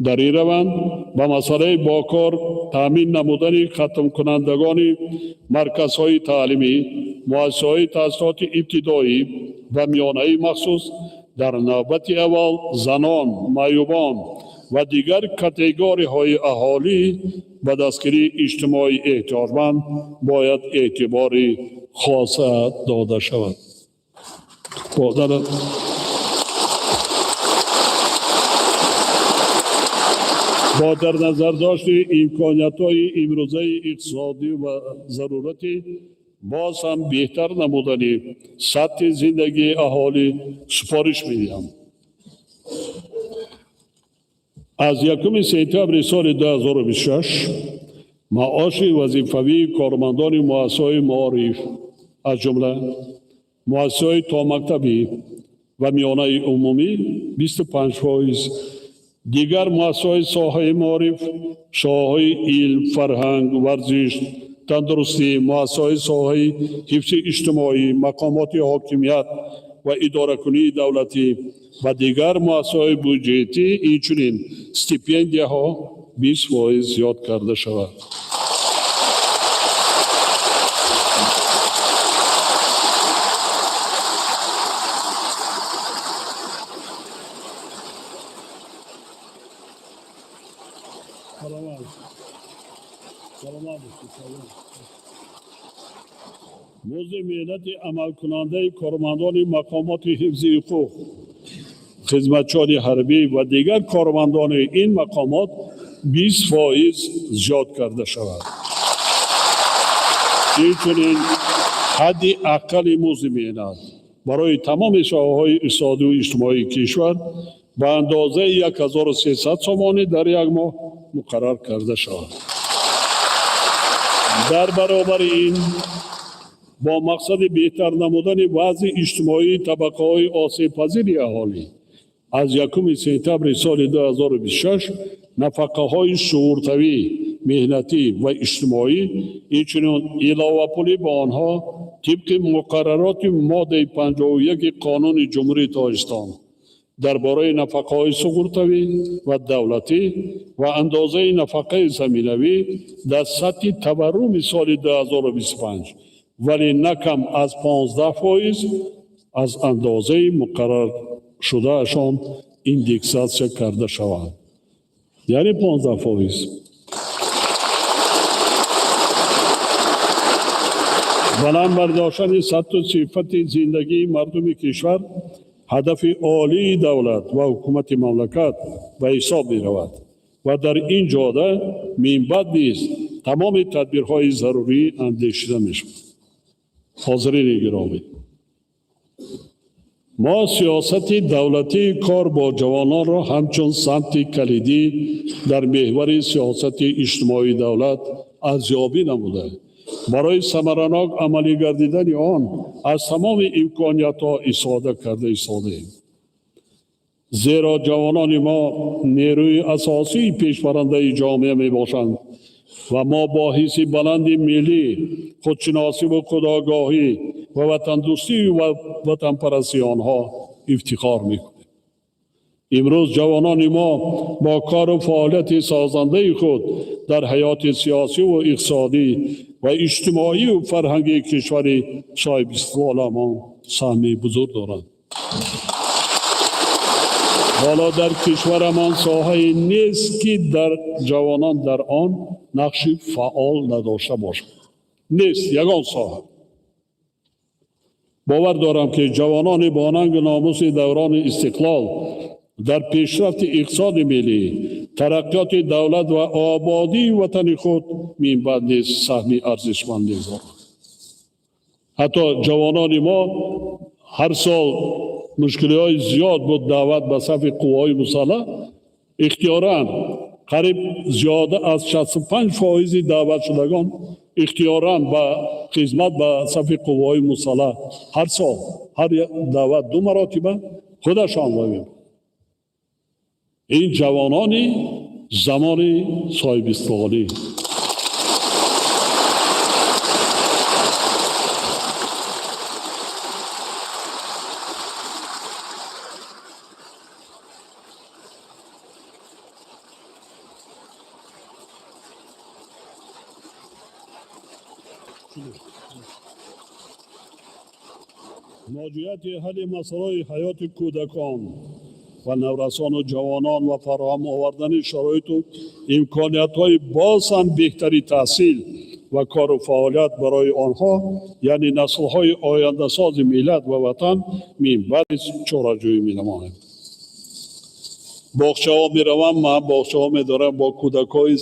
Дар ин раванд ба масъалаи бо кор таъмин намудани хатмкунандагони марказҳои таълимӣ, муассисаҳои таҳсилоти ибтидоӣ ва миёнаи махсус, дар навбати аввал занон, маъюбон ва дигар категориҳои аҳолӣ ба дастгирии иҷтимоии эҳтиёҷманд бояд эътибори хоса дода шавад. Бо дар назардошти имкониятҳои имрӯзаи иқтисодӣ ва зарурати боз ҳам беҳтар намудани сатҳи зиндагии аҳолӣ супориш медиҳам. Аз 1 сентябри соли 2026 маоши вазифавии кормандони муассисаҳои маориф, аз ҷумла муассисаҳои томактабӣ ва миёнаи умумӣ 25%, дигар муассисаҳои соҳаи маориф, соҳаҳои илм, фарҳанг, варзиш, тандурустӣ, муассисаҳои соҳаи ҳифзи иҷтимоӣ, мақомоти ҳокимият ва идоракунии давлатӣ ва дигар муассисаҳои буҷетӣ, инчунин стипендияҳо 20% зиёд карда шавад. Музди меҳнати амалкунандаи кормандони мақомоти ҳифзи ҳуқуқ, хизматчиёни ҳарбӣ ва дигар кормандони ин мақомот 20% зиёд карда шавад. Инчунин ҳадди аққали музди меҳнат барои тамоми соҳаҳои иқтисодию иҷтимоии кишвар ба андозаи 1300 сомонӣ дар як моҳ муқаррар карда шавад. Дар баробари ин бо мақсади беҳтар намудани вазъи иҷтимоии табақаҳои осебпазири аҳолӣ аз 1 сентябри соли 2026 нафақаҳои суғуртавӣ, меҳнатӣ ва иҷтимоӣ, инчунин иловапулӣ ба онҳо тибқи муқаррароти моддаи 51 Қонуни Ҷумҳурии Тоҷикистон дар бораи нафақаҳои суғуртавӣ ва давлатӣ ва андозаи нафақаи заминавӣ дар сатҳи таварруми соли 2025, вале на кам аз 15% аз андозаи муқарраршудаашон индексатсия карда шаванд. Яъне 15%. Баланд бардоштани сатҳу сифати зиндагии мардуми кишвар ҳадафи олии давлат ва ҳукумати мамлакат ба ҳисоб меравад ва дар ин ҷода минбаъд низ тамоми тадбирҳои зарурӣ андешида мешавад. Ҳозирини гиромӣ, мо сиёсати давлатии кор бо ҷавононро ҳамчун самти калидӣ дар меҳвари сиёсати иҷтимоии давлат арзёбӣ намуда, барои самаранок амалӣ гардидани он аз тамоми имкониятҳо истифода карда истодаем. Зеро ҷавонони мо нерӯи асосии пешбарандаи ҷомеа мебошанд ва мо бо ҳисси баланди миллӣ, худшиносиву худогоҳӣ ва ватандӯстию ватанпарастии онҳо ифтихор мекунем. Имрӯз ҷавонони мо бо кору фаъолияти созандаи худ дар ҳаёти сиёсиву иқтисодӣ ва иҷтимоию фарҳангии кишвари соҳибистиқлоламон саҳми бузург доранд. Ҳоло дар кишварамон соҳае нест, ки дар ҷавонон дар он нақши фаъол надошта бошад. Нест ягон соҳа. Бовар дорам, ки ҷавонони бо нангу номуси даврони истиқлол дар пешрафти иқтисоди миллӣ, тараққиёти давлат ва ободии ватани худ минбаъд низ саҳми арзишманд мегузоранд. Ҳатто ҷавонони мо ҳар сол мушкилиҳои зиёд буд, даъват ба сафи қувваҳои мусаллаҳ ихтиёран қариб зиёда аз 65 фоизи даъватшудагон ихтиёран ба хизмат ба сафи қувваҳои мусаллаҳ ҳар сол, ҳар даъват ду маротиба худашон ва ин ҷавонони замони соҳибистиқлолӣ. Мо ҷиҳати ҳалли масъалаи ҳаёти кӯдакон ва наврасону ҷавонон ва фароҳам овардани шароиту имкониятҳои боз ҳам беҳтари таҳсил ва кору фаъолият барои онҳо, яъне наслҳои ояндасози миллат ва ватан, минбаъд чораҷӯӣ менамоем. Боғчаҳо меравам, ман боғчаҳо медорам, бо кӯдакҳои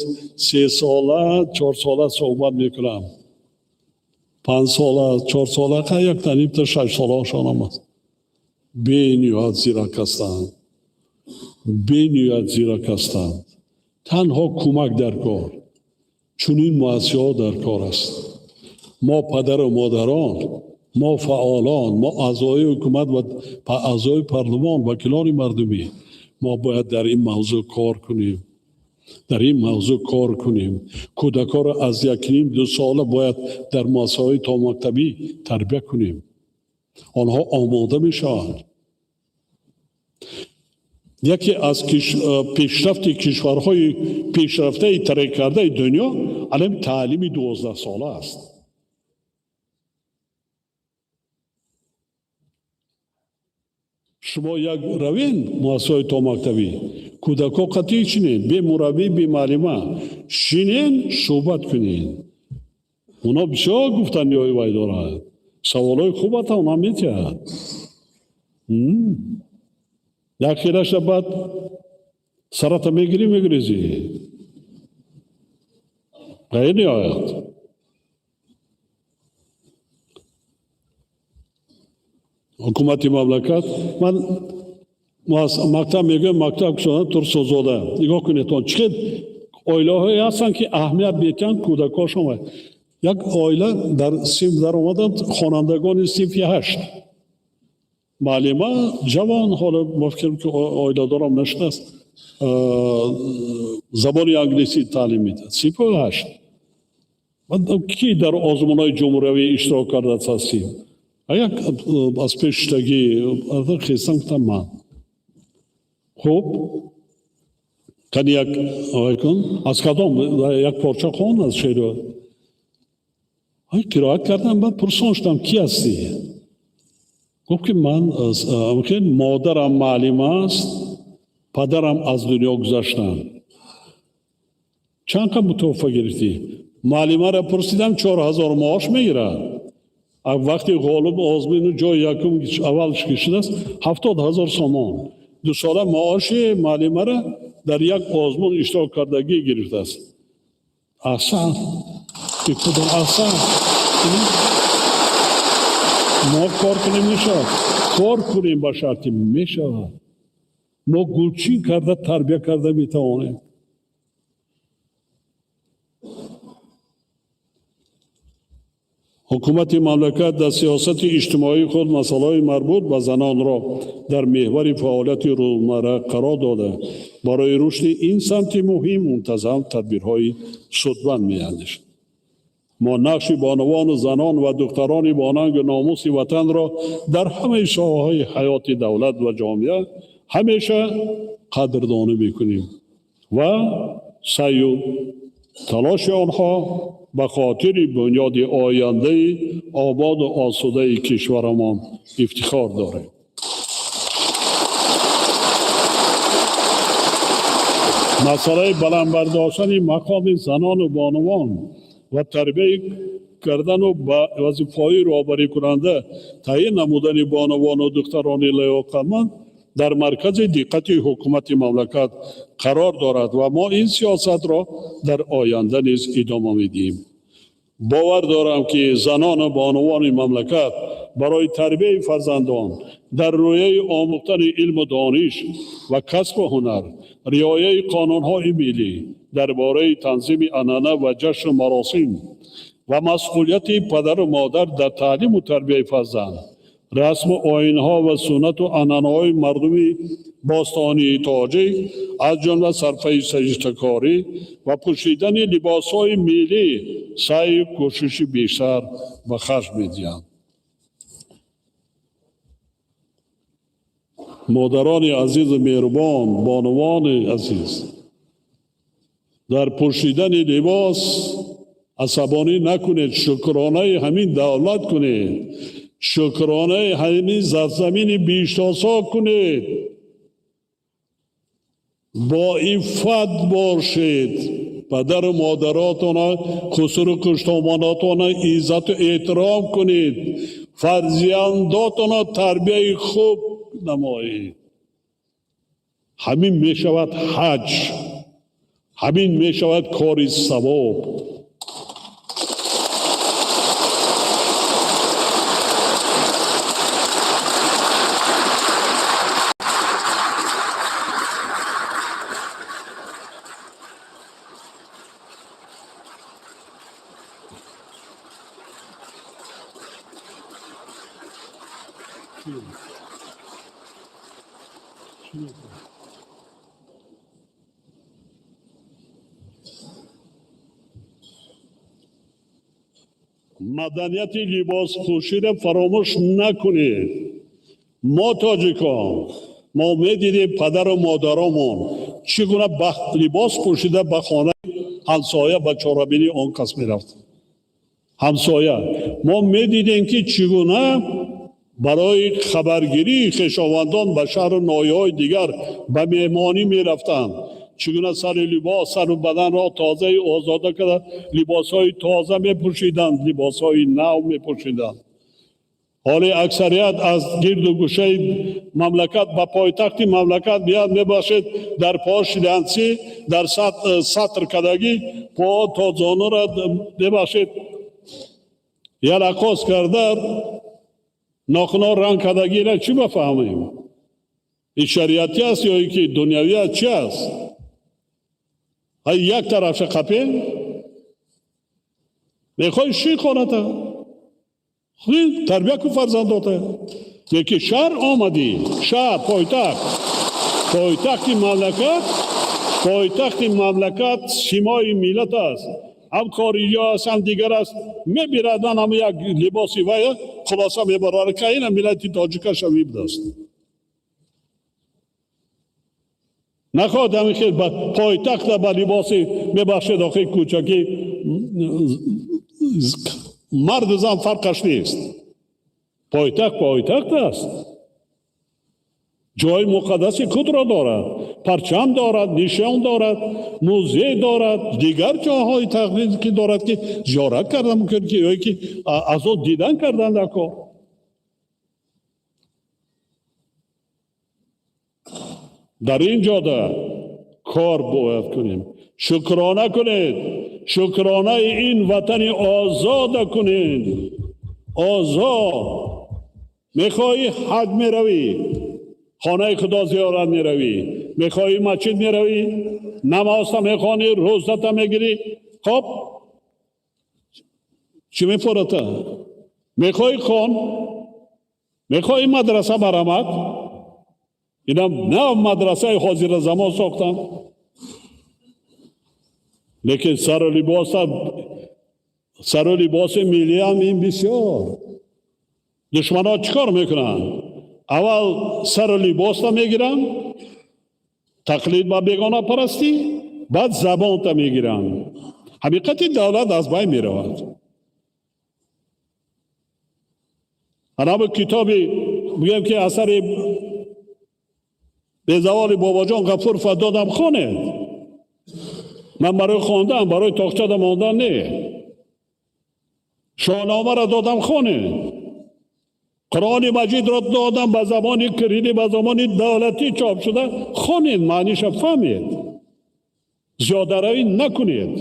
3сола, 4сола суҳбат мекунам, 5сола, 4сола, якта нимта 6солаашонам аст. Бениҳоят зирак ҳастанд, бениҳоят зирак ҳастанд. Танҳо кӯмак дар кор, чунин муассисаҳо дар кор аст. Мо падару модарон, мо фаъолон, мо аъзои ҳукумат ва аъзои парлумон, вакилони мардумӣ, мо бояд дар ин мавзӯъ кор кунем, дар ин мавзӯъ кор кунем. Кӯдакҳоро аз 1,5, 2 сола бояд дар муассисаҳои томактабӣ тарбия кунем. Онҳо омода мешаванд. Яке аз пешрафти кишварҳои пешрафтаи тараққӣ кардаи дунё алам таълими 12сола аст. Шумо як равен муассисаҳои томактабӣ, кӯдакҳо қатъӣ шинен, бе мураббӣ, бе муаллима шинен, суҳбат кунен. Оно бисёр гуфтаниҳои вай дорад, саволҳои хубата онҳо метиҳад. Як хелаша баъд сарата мегирӣ, мегирезӣ, ғайр ниҳоят. Ҳукумати мамлакат, ман мактаб мегӯям, мактаб кушодан Турсунзода, нигоҳ кунед, он чӣ хел оилаҳое ҳастанд, ки аҳамият метиҳанд кӯдакҳошон. Як оила дар синф даромаданд, хонандагони синфи 8, муаллима ҷавон, ҳоло мо фикр ки оиладорам нашудааст, забони англисӣ таълим медиҳад, синфи 8. Ки дар озмунҳои ҷумҳуриявӣ иштирок кардааст аз синф? Як аз пешштагӣ хестам, гуфтам: «Ман хуб, кани як кун, аз кадом як порча хон аз шеър». Қироат кардам, баъд пурсон шудам: «Кӣ ҳастӣ?» Гуфт, ки ман модарам муаллима аст, падарам аз дунё гузаштанд. «Чанд қа мутаваффа гирифтӣ?» Муаллимаро пурсидам, 4000 маош мегирад. Вақти ғолиб озмуну ҷои якум аввал шудааст, 70 000 сомон дусола маоши муаллимаро дар як озмун иштирок кардагӣ гирифтааст. Аҳсан, аҳсан! Мо кор кунем, мешавад, кор кунем, ба шарти мешавад. Мо гулчин карда тарбия карда метавонем. Ҳукумати мамлакат дар сиёсати иҷтимоии худ масъалаҳои марбут ба занонро дар меҳвари фаъолияти рӯзмарра қарор дода, барои рушди ин самти муҳим мунтазам тадбирҳои судманд меандешад. Мо нақши бонувону занон ва духтарони бонангу номуси ватанро дар ҳамаи соҳаҳои ҳаёти давлат ва ҷомеа ҳамеша қадрдонӣ мекунем ва саъю Талоши онҳо ба хотири бунёди ояндаи ободу осудаи кишварамон ифтихор дорем. Масъалаи баланд бардоштани мақоми занону бонувон ва тарбияи кардану ба вазифаҳои роҳбарикунанда таъин намудани бонувану духтарони лаёқатманд дар маркази диққати ҳукумати мамлакат қарор дорад ва мо ин сиёсатро дар оянда низ идома медиҳем. Бовар дорам, ки занону бонувони мамлакат барои тарбияи фарзандон дар рӯяи омӯхтани илму дониш ва касбу ҳунар, риояи қонунҳои миллӣ дар бораи танзими анъана ва ҷашну маросим ва масъулияти падару модар дар таълиму тарбияи фарзанд, расму оинҳо ва суннату анъанаҳои мардуми бостонии тоҷик, аз ҷумла сарфаи саҷдакорӣ ва пӯшидани либосҳои миллӣ саъю кӯшиши бештар ба харҷ медиҳанд. Модарони азизу меҳрубон, бонувони азиз, дар пӯшидани либос асабонӣ накунед, шукронаи ҳамин давлат кунед, шукронаи ҳамин зарзамини биҳиштосо кунед, бо иффат бошед, падару модаротона, хусуру хуштомонотона иззату эҳтиром кунед, фарзандотона тарбияи хуб намоед. Ҳамин мешавад ҳаҷ, ҳамин мешавад кори савоб. Маданияти либоспӯширо фаромӯш накунед. Мо тоҷикон, мо медидем падару модаромон чӣ гуна либос пӯшида ба хонаи ҳамсоя ба чорабинии он кас мерафт. Ҳамсоя. Мо медидем, ки чӣ гуна барои хабаргирии хешовандон ба шаҳру ноҳияҳои дигар ба меҳмонӣ мерафтанд, чӣ гуна сари либос, сару баданро тозаю озода карда либосҳои тоза мепӯшиданд, либосҳои нав мепӯшиданд. Ҳоле аксарият аз гирду гӯшаи мамлакат ба пойтахти мамлакат меяд, мебошед, дар по шлянси, дар сатр кардагӣ, по то зонура, мебошед, ялақоз карда, нохуно ранг кардагиро чӣ бафаҳмем? Ин шариатӣ аст ё ин ки дунявӣ аст, чӣ аст? Ҳай як тарафша қапем, мехоҳӣ ши хоната, тарбия кун фарзандота. Лекин шаҳр омадӣ, шаҳр, пойтахт, пойтахти мамлакат, пойтахти мамлакат симои миллат аст. Ҳам хориҷиҳо аст, ҳам дигар аст, мебирад ман ҳам як либоси вай, хулоса мебарад, ка ина миллати тоҷикаша мебудааст. Нахоҳад ҳамин хел ба пойтахта ба либоси, мебахшед, охи кӯчакӣ, марду зан фарқаш нест. Пойтахт пойтахт аст, ҷои муқаддаси худро дорад, парчам дорад, нишон дорад, музей дорад, дигар ҷоҳои тақлид ки дорад, ки зиёрат карда мумкин, ки ё ки аз он дидан кардан дар кор. Дар ин ҷода кор бояд кунем. Шукрона кунед, шукронаи ин ватани озода кунед. Озод. Мехоҳӣ ҳаҷ меравӣ, хонаи худо зиёрат меравӣ, мехоҳӣ масҷид меравӣ, намозта мехонӣ, рӯзата мегирӣ. Хоб, чӣ мефората? Мехоҳӣ хон, мехоҳӣ мадраса барамад, инам нав мадрасаи ҳозира замон сохтам, лекин сару либоси миллиам ин бисёр. Душманҳо чӣ кор мекунанд? Аввал сару либоста мегиранд, тақлид ба бегонапарастӣ, баъд забонта мегиранд. Ҳақиқати давлат аз байн меравад. Ана китоби бигӯем ки асари безаволи Бобоҷон Ғафуров додам, хонед. Ман барои хондан, барои тоқчада мондан не. Шоҳномаро додам, хонед. Қуръони Маҷидро додам ба забони кирилӣ, ба забони давлатӣ чоп шуда, хонед, маъниша фаҳмед. Зиёдаравӣ накунед.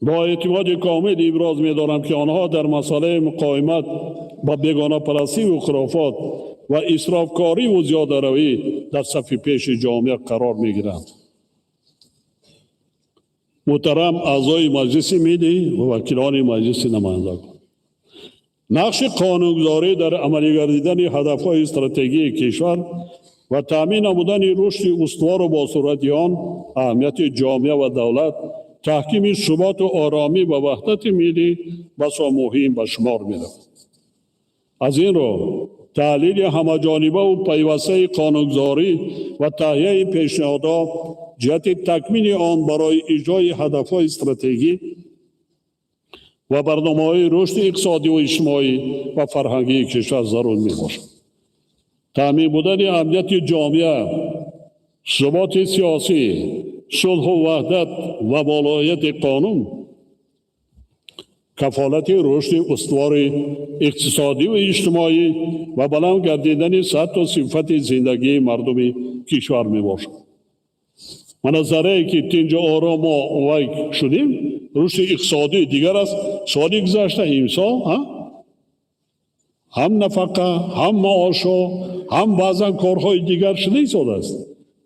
Бо эътимоди комил иброз медорам, ки онҳо дар масъалаи муқовимат ба бегонапарастиву хурофот ва исрофкориву зиёдаравӣ дар сафи пеши ҷомеа қарор мегиранд. Муҳтарам аъзои Маҷлиси Миллӣ ва вакилони Маҷлиси Намояндагон, нақши қонунгузорӣ дар амалигардидани ҳадафҳои стратегии кишвар ва таъмин намудани рушди устувору босуръати он, аҳамияти ҷомеа ва давлат, таҳкими суботу оромӣ ва ваҳдати миллӣ басо муҳим ба шумор меравад. Аз ин рӯ таҳлили ҳамаҷонибаву пайвастаи қонунгузорӣ ва таҳияи пешниҳодҳо ҷиҳати такмили он барои иҷрои ҳадафҳои стратегӣ ва барномаҳои рушди иқтисодиву иҷтимоӣ ва фарҳангии кишвар зарур мебошад. Таъмин будани амнияти ҷомеа, суботи сиёсӣ, сулҳу ваҳдат ва волоияти қонун кафолати рушди устувори иқтисодиву иҷтимоӣ ва баланд гардидани сатҳу сифати зиндагии мардуми кишвар мебошад. Мана заррае ки тинҷу ором мо вай шудем, рушди иқтисодӣ дигар аст. Соли гузашта, имсол ҳам нафақа, ҳам маошҳо, ҳам баъзан корҳои дигар шуда истодааст.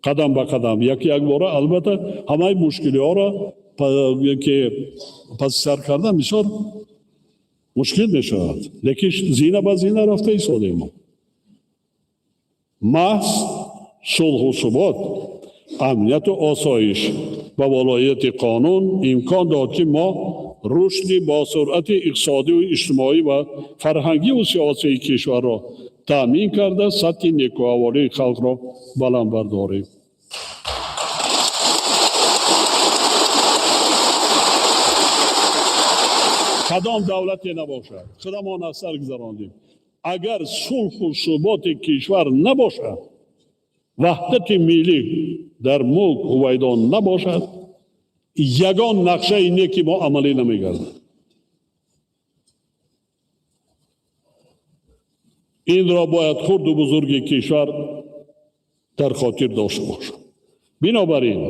Қадам ба қадам, яки якбора албатта ҳамаи мушкилиҳоро ки паси сар кардан бисёр мушкил мешавад, лекин зина ба зина рафта истодем. Маҳз сулҳу субот, амнияту осоиш ва волоияти қонун имкон дод, ки мо рушди босуръати иқтисодиву иҷтимоӣ ва фарҳангиву сиёсии кишварро таъмин карда, сатҳи некӯаҳволии халқро баланд бардорем. Кадом давлате набошад, худамон аз сар гузарондем, агар сулҳу суботи кишвар набошад, ваҳдати миллӣ дар мулк ҳувайдон набошад, ягон нақшаи неки мо амалӣ намегардад. Инро бояд хурду бузурги кишвар дар хотир дошта бошад. Бинобар ин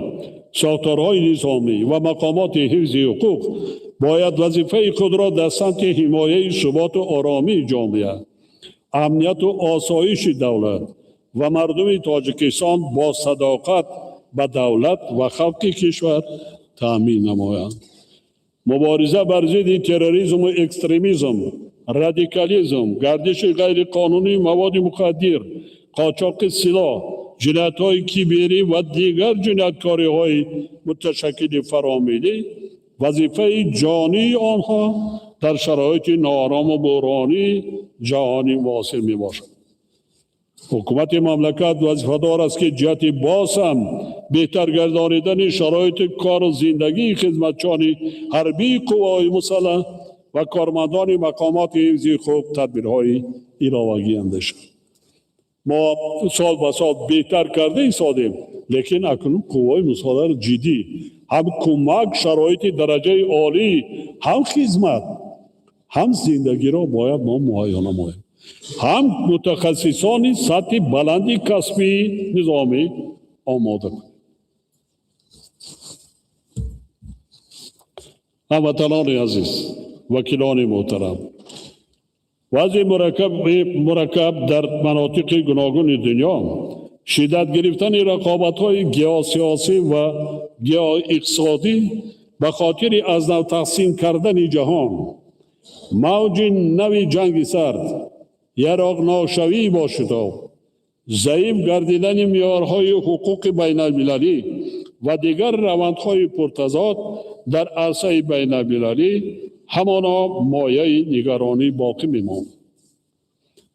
сохторҳои низомӣ ва мақомоти ҳифзи ҳуқуқ бояд вазифаи худро дар самти ҳимояи суботу оромии ҷомеа, амнияту осоиши давлат ва мардуми Тоҷикистон бо садоқат ба давлат ва халқи кишвар таъмин намоянд. Мубориза бар зидди терроризму экстремизм, радикализм, гардиши ғайриқонунии маводи мухаддир, қочоқи силоҳ, ҷиноятҳои киберӣ ва дигар ҷинояткориҳои муташаккили фаромиллӣ вазифаи ҷонии онҳо дар шароити ноорому буҳронии ҷаҳони муосир мебошад. Ҳукумати мамлакат вазифадор аст, ки ҷиҳати боз ҳам беҳтар гардонидани шароити кору зиндагии хизматчиёни ҳарбии қувваҳои мусаллаҳ ва кормандони мақомоти ҳифзи ҳуқуқ тадбирҳои иловагӣ андешад. Мо сол ба сол беҳтар карда истодем, лекин акнун қувваҳои мусаллаҳро ҷиддӣ ҳам кӯмак, шароити дараҷаи олӣ, ҳам хизмат, ҳам зиндагиро бояд мо муҳайё намоем, ҳам мутахассисони сатҳи баланди касбии низомӣ омода кунем. Ҳамватанони азиз, вакилони муҳтарам, вазъи мураккаб дар манотиқи гуногуни дунё, шиддат гирифтани рақобатҳои геосиёсӣ ва геоиқтисодӣ ба хотири аз нав тақсим кардани ҷаҳон, мавҷи нави ҷанги сард, яроқношавии бошитоб, заиф гардидани меъёрҳои ҳуқуқи байналмилалӣ ва дигар равандҳои пуртазод дар арсаи байналмилалӣ ҳамоно мояи нигаронӣ боқӣ мемонад.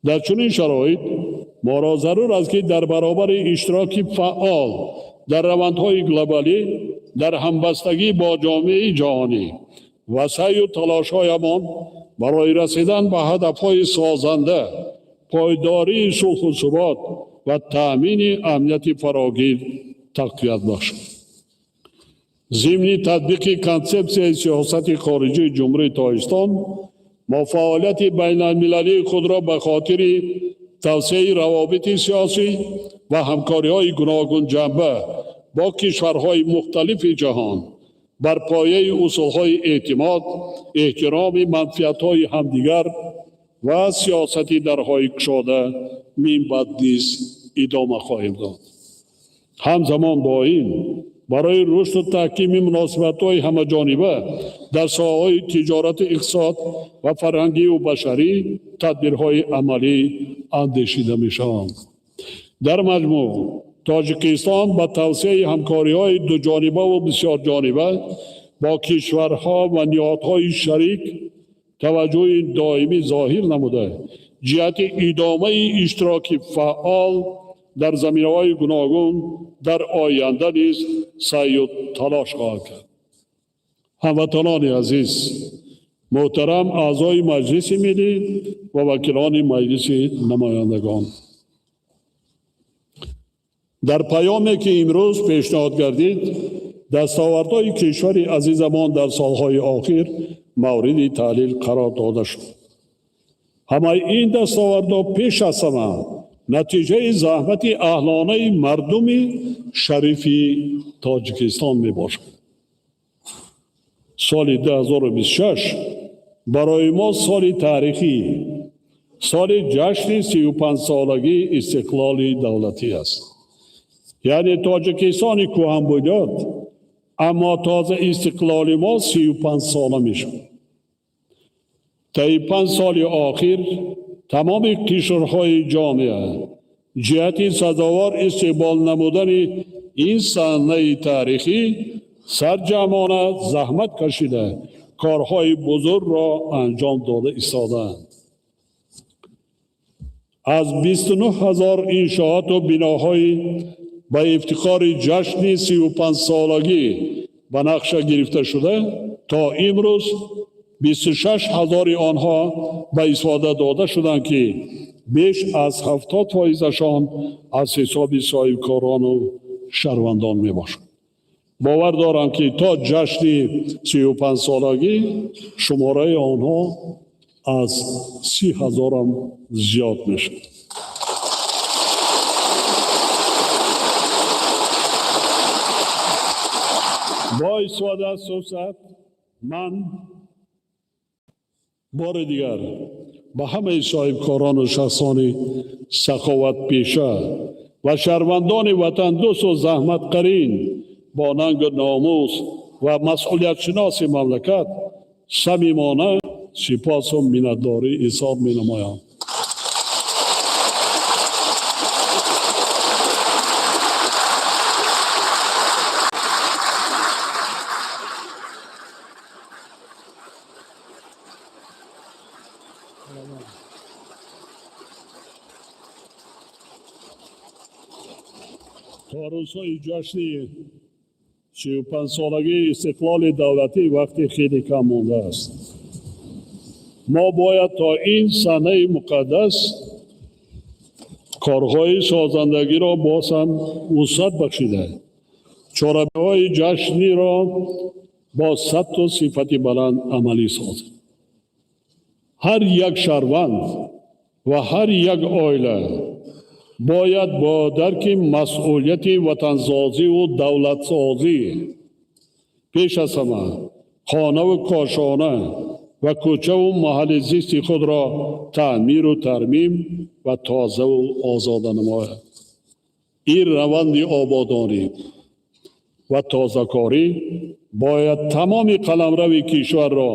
Дар чунин шароит моро зарур аст, ки дар баробари иштироки фаъол дар равандҳои глобалӣ, дар ҳамбастагӣ бо ҷомеаи ҷаҳонӣ ва саъю талошҳоямон барои расидан ба ҳадафҳои созанда, пойдории сулҳу субот ва таъмини амнияти фарогир тақвият бахшад. Зимни татбиқи консепсияи сиёсати хориҷии Ҷумҳурии Тоҷикистон мо фаъолияти байналмилалии худро ба хотири тавсеаи равобити сиёсӣ ва ҳамкориҳои гуногунҷанба бо кишварҳои мухталифи ҷаҳон бар пояи усулҳои эътимод, эҳтироми манфиатҳои ҳамдигар ва сиёсати дарҳои кушода минбаъд низ идома хоҳем дод. Ҳамзамон бо ин, барои рушду таҳкими муносибатҳои ҳамаҷониба дар соҳаҳои тиҷорату иқтисод ва фарҳангию башарӣ тадбирҳои амалӣ андешида мешаванд. Дар маҷмӯъ, Тоҷикистон ба тавсеаи ҳамкориҳои дуҷонибаву бисёрҷониба бо кишварҳо ва ниҳодҳои шарик таваҷҷӯҳи доимӣ зоҳир намуда, ҷиҳати идомаи иштироки фаъол дар заминаҳои гуногун дар оянда низ саъю талош хоҳад кард. Ҳамватанони азиз, муҳтарам аъзои Маҷлиси Миллӣ ва вакилони Маҷлиси Намояндагон, дар паёме, ки имрӯз пешниҳод гардид, дастовардҳои кишвари азизамон дар солҳои охир мавриди таҳлил қарор дода шуд. Ҳамаи ин дастовардҳо пеш аз ҳама натиҷаи заҳмати аҳлонаи мардуми шарифи Тоҷикистон мебошад. Соли 2026 барои мо соли таърихӣ, соли ҷашни 35-солагии истиқлоли давлатӣ аст. Яъне Тоҷикистони кӯҳанбунёд, аммо тоза истиқлоли мо 35 сола мешавад. Таи 5 соли охир тамоми қишрҳои ҷомеа ҷиҳати сазовор истиқбол намудани ин саҳнаи таърихӣ сарҷамъона заҳмат кашида, корҳои бузургро анҷом дода истодаанд. Аз 29 000 иншооту биноҳои ба ифтихори ҷашни 35-солагӣ ба нақша гирифта шуда, то имрӯз 26 ҳазори онҳо ба истифода дода шуданд, ки беш аз 70 фоизашон аз ҳисоби соҳибкорону шаҳрвандон мебошад. Бовар дорам, ки то ҷашни 35-солагӣ шумораи онҳо аз 30 ҳазорам зиёд мешавад. Бо истифода аз фурсат ман бори дигар ба ҳамаи соҳибкорону шахсони саховатпеша ва шаҳрвандони ватандӯсту заҳматқарин, бо нангу номус ва масъулиятшиноси мамлакат самимона сипосу миннатдорӣ изҳор менамоям. То рӯзҳои ҷашни 35-солагии истиқлоли давлатӣ вақти хеле кам мондааст. Мо бояд то ин санаи муқаддас корҳои созандагиро боз ҳам вусъат бахшида, чорабиҳои ҷашниро бо сатҳу сифати баланд амалӣ созем. Ҳар як шаҳрванд ва ҳар як оила бояд бо дарки масъулияти ватансозиву давлатсозӣ пеш аз ҳама хонаву кошона ва кӯчаву маҳалли зисти худро таъмиру тармим ва тозаву озода намояд. Ин раванди ободонӣ ва тозакорӣ бояд тамоми қаламрави кишварро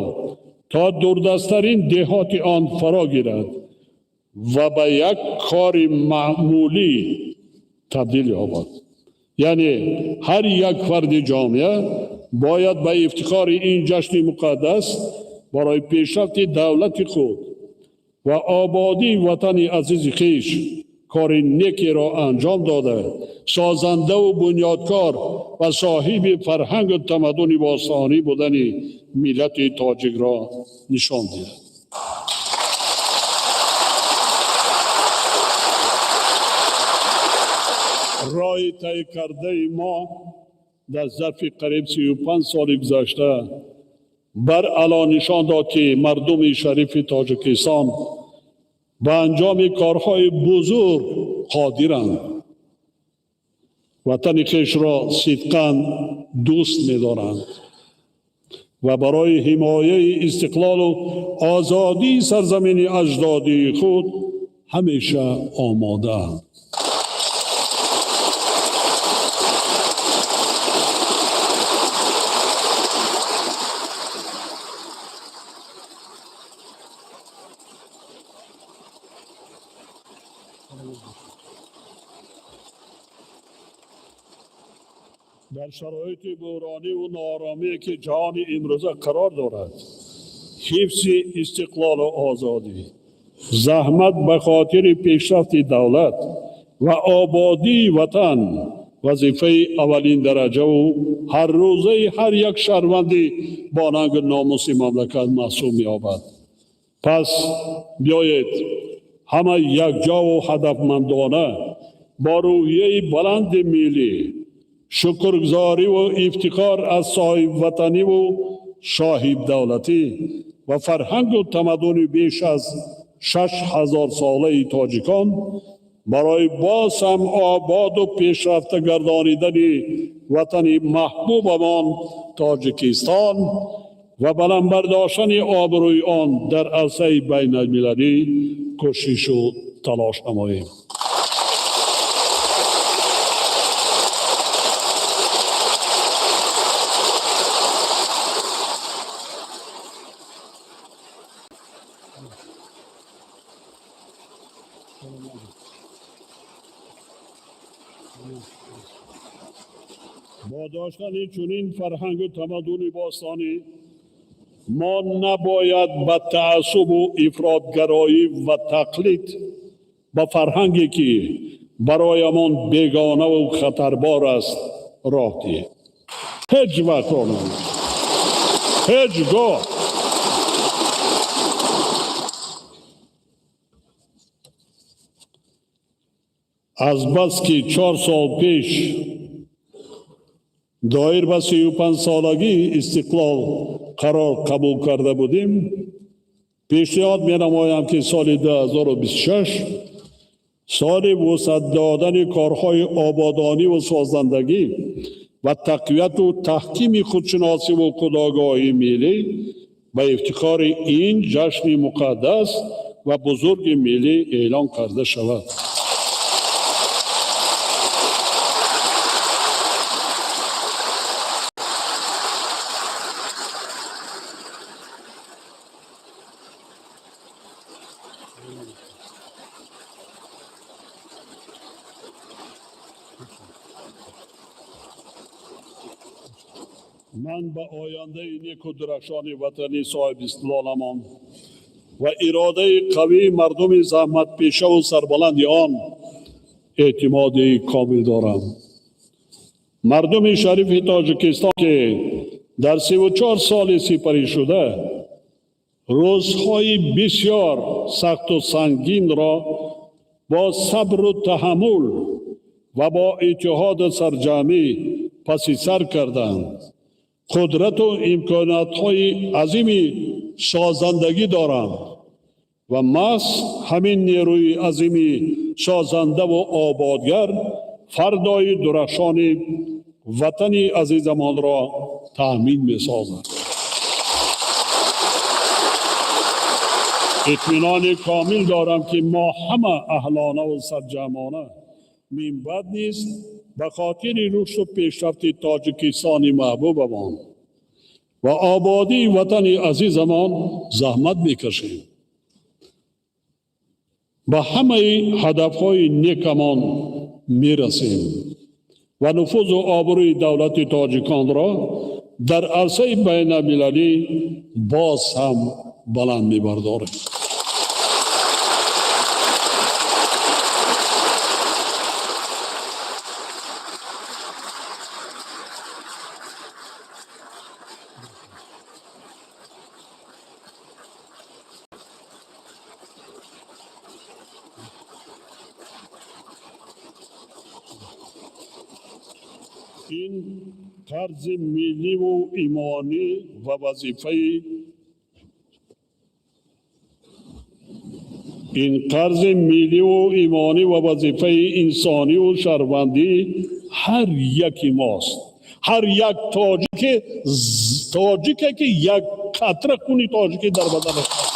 то дурдасттарин деҳоти он фаро гирад ва ба як кори маъмулӣ табдил ёбад. Яъне ҳар як фарди ҷомеа бояд ба ифтихори ин ҷашни муқаддас барои пешрафти давлати худ Ва ободии ватани азизи хеш кори некеро анҷом дода, созандаву бунёдкор ва соҳиби фарҳангу тамаддуни бостонӣ будани миллати тоҷикро нишон диҳад. Роҳи тай кардаи мо дар зарфи қариб 35 соли гузашта баръало нишон дод, ки мардуми шарифи Тоҷикистон ба анҷоми корҳои бузург қодиранд, ватани хешро сидқан дӯст медоранд ва барои ҳимояи истиқлолу озодии сарзамини аҷдодии худ ҳамеша омодаанд. Дар шароити буҳрониву нооромие, ки ҷаҳони имрӯза қарор дорад, ҳифзи истиқлолу озодӣ, заҳмат ба хотири пешрафти давлат ва ободии ватан вазифаи аввалин дараҷаву ҳаррӯзаи ҳар як шаҳрванди бо нангу номуси мамлакат маҳсуб меёбад. Пас биёед, ҳама якҷову ҳадафмандона, бо рӯҳияи баланди миллӣ, шукргузориву ифтихор аз соҳибватаниву соҳибдавлатӣ ва фарҳангу тамаддуни беш аз 6000-солаи тоҷикон барои боз ҳам ободу пешрафта гардонидани ватани маҳбубамон Тоҷикистон ва баланд бардоштани обрӯи он дар арсаи байналмилалӣ кӯшишу талош намоем. Бо доштани чунин фарҳангу тамаддуни бостонӣ мо набояд ба таассубу ифротгароӣ ва тақлид ба фарҳанге, ки бароямон бегонаву хатарбор аст, роҳ диҳем. Ҳеҷ вақт роҳ надиҳем, ҳеҷ гоҳ. Азбаски 4 сол пеш доир ба 35-солагии истиқлол қарор қабул карда будем, пешниҳод менамоям, ки соли 2026 соли вусъат додани корҳои ободониву созандагӣ ва тақвияту таҳкими худшиносиву худогоҳии миллӣ ба ифтихори ин ҷашни муқаддас ва бузурги миллӣ эълон карда шавад. Ман ба ояндаи неку дурахшони ватани соҳибистиқлоламон ва иродаи қавии мардуми заҳматпешаву сарбаланди он эътимоди комил дорам. Мардуми шарифи Тоҷикистон, ки дар 34 соли сипаришуда рӯзҳои бисёр сахту сангинро бо сабру таҳаммул ва бо иттиҳоду сарҷамъӣ паси сар карданд, қудрату имкониятҳои азими созандагӣ доранд ва маҳз ҳамин нерӯи азими созандаву ободгар фардои дурахшони ватани азизамонро таъмин месозад. Итминони комил дорам, ки мо ҳама аҳлонаву сарҷамъона минбаъд низ ба хотири рушду пешрафти Тоҷикистони маҳбубамон ва ободии ватани азизамон заҳмат мекашем, ба ҳамаи ҳадафҳои некамон мерасем ва нуфузу обрӯи давлати тоҷиконро дар арсаи байналмилалӣ боз ҳам баланд мебардорем. Ин қарзи милливу имонӣ ва вазифаи ин қарзи милливу имонӣ ва вазифаи инсониву шаҳрвандии ҳар яки мост. Ҳар як тоҷике ки як қатра хуни тоҷикӣ дар баданаш аст.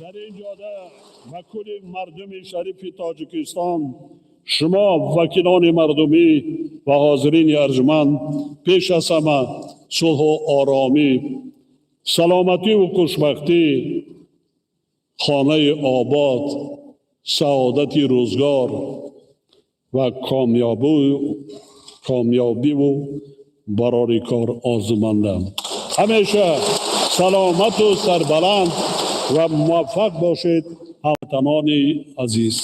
Дар ин ҷода ба кулли мардуми шарифи Тоҷикистон, шумо вакилони мардумӣ ва ҳозирини арҷманд, пеш аз ҳама сулҳу оромӣ, саломативу хушбахтӣ, хонаи обод, саодати рӯзгор ва комёбиву барори кор орзумандам. Ҳамеша саломату сарбаланд ва муваффақ бошед, ҳамватанони азиз.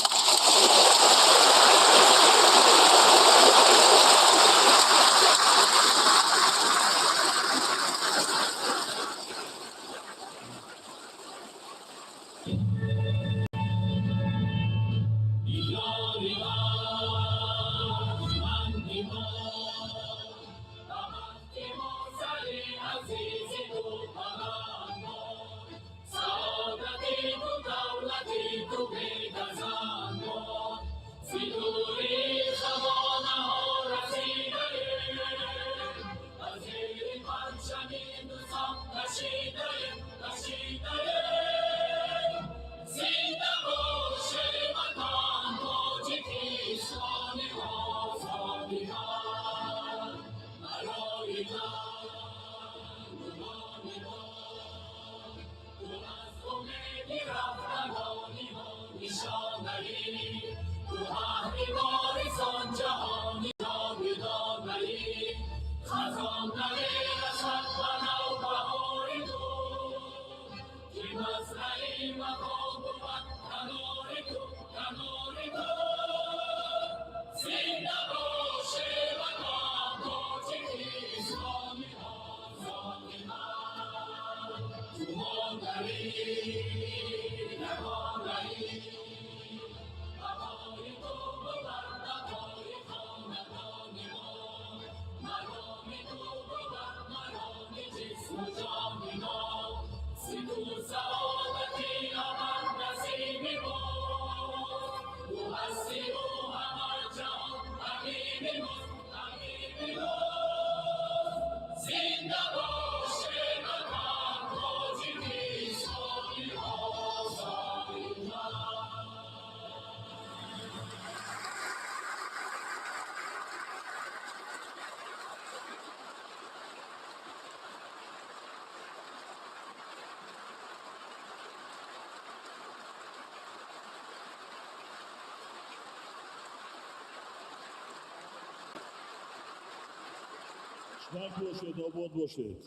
Хушбахт бошед, обод бошед.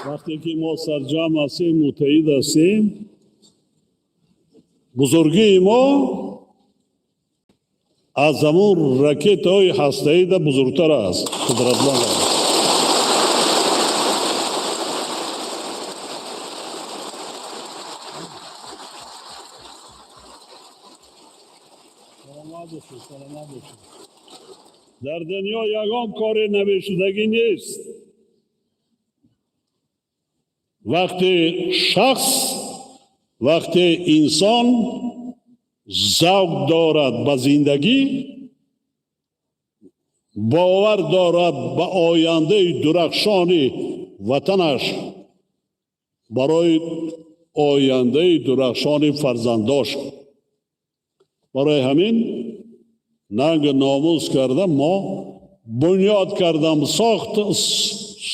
Вақте ки мо сарҷамъ ҳастем, муттаҳид ҳастем, бузургии мо аз ҳамун ракетаҳои ҳастаида бузургтар аст, қудратманд аст. Саломат бошед, саломат бошед. Дар дунё ягон кори намешудагӣ нест. Вақте шахс, вақте инсон завқ дорад ба зиндагӣ, бовар дорад ба ояндаи дурахшони ватанаш, барои ояндаи дурахшони фарзандош. Барои ҳамин нанг номус карда мо бунёд кардам,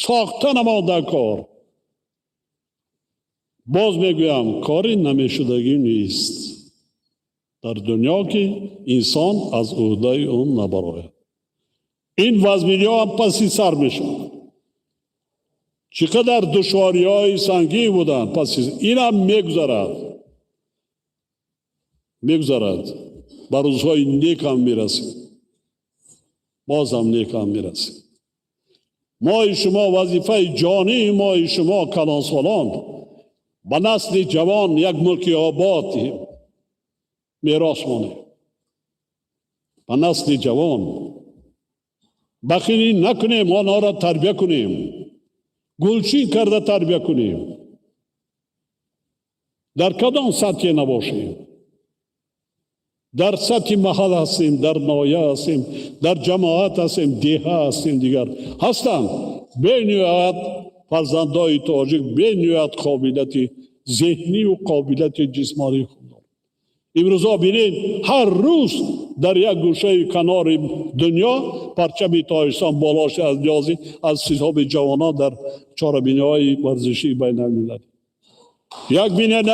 сохта намода кор. Боз мегӯям, кори намешудагӣ нест дар дунё, ки инсон аз ӯҳдаи он набарояд. Ин вазминиҳо ҳам паси сар мешавад. Чӣ қадар душвориҳои сангин буданд, паси инам мегузарад. Мегузарад, ба рӯзҳои некам мерасем, бозам некам мерасем. Мои шумо вазифаи ҷонии мои шумо калонсолон ба насли ҷавон як мулки обод мерос монем. Ба насли ҷавон бахилӣ накунем, онҳоро тарбия кунем, гулчин карда тарбия кунем. Дар кадом сатҳе набошем, дар сатҳи маҳал ҳастем, дар ноҳия ҳастем, дар ҷамоат ҳастем, деҳа ҳастем, дигар ҳастанд. Бениҳоят фарзандои тоҷик бениҳоят қобилияти зеҳнию қобилияти ҷисмонии хуб доранд. Имрӯзҳо бинед, ҳар рӯз дар як гӯшаи канори дунё парчами Тоҷикистон болош аз ниёзи аз ҳисоби ҷавонон дар чорабиниҳои варзишии байналмилалӣ. Як бинед,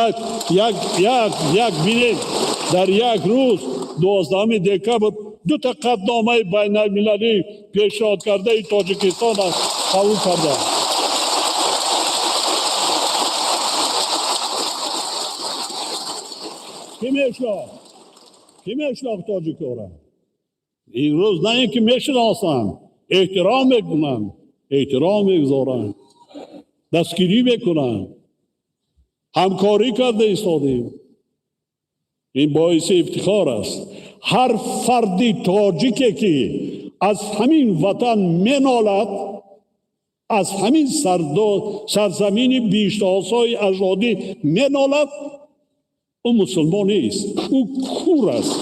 як як як бинед, дар як рӯз, 12 декабр, дута қатъномаи байналмилалӣ пешниҳод кардаи Тоҷикистон қабул карданд. Кӣ мешинохт? Кӣ мешинохт тоҷикора? Имрӯз на ин ки мешиносанд, эҳтиром мекунанд, эҳтиром мегузоранд, дастгирӣ мекунанд, ҳамкорӣ карда истодем. Ин боиси ифтихор аст. Ҳар фарди тоҷике ки аз ҳамин ватан менолад, аз ҳамин сарзамини биҳиштосои аҷдодӣ менолад, ӯ мусулмон нест, ӯ кур аст.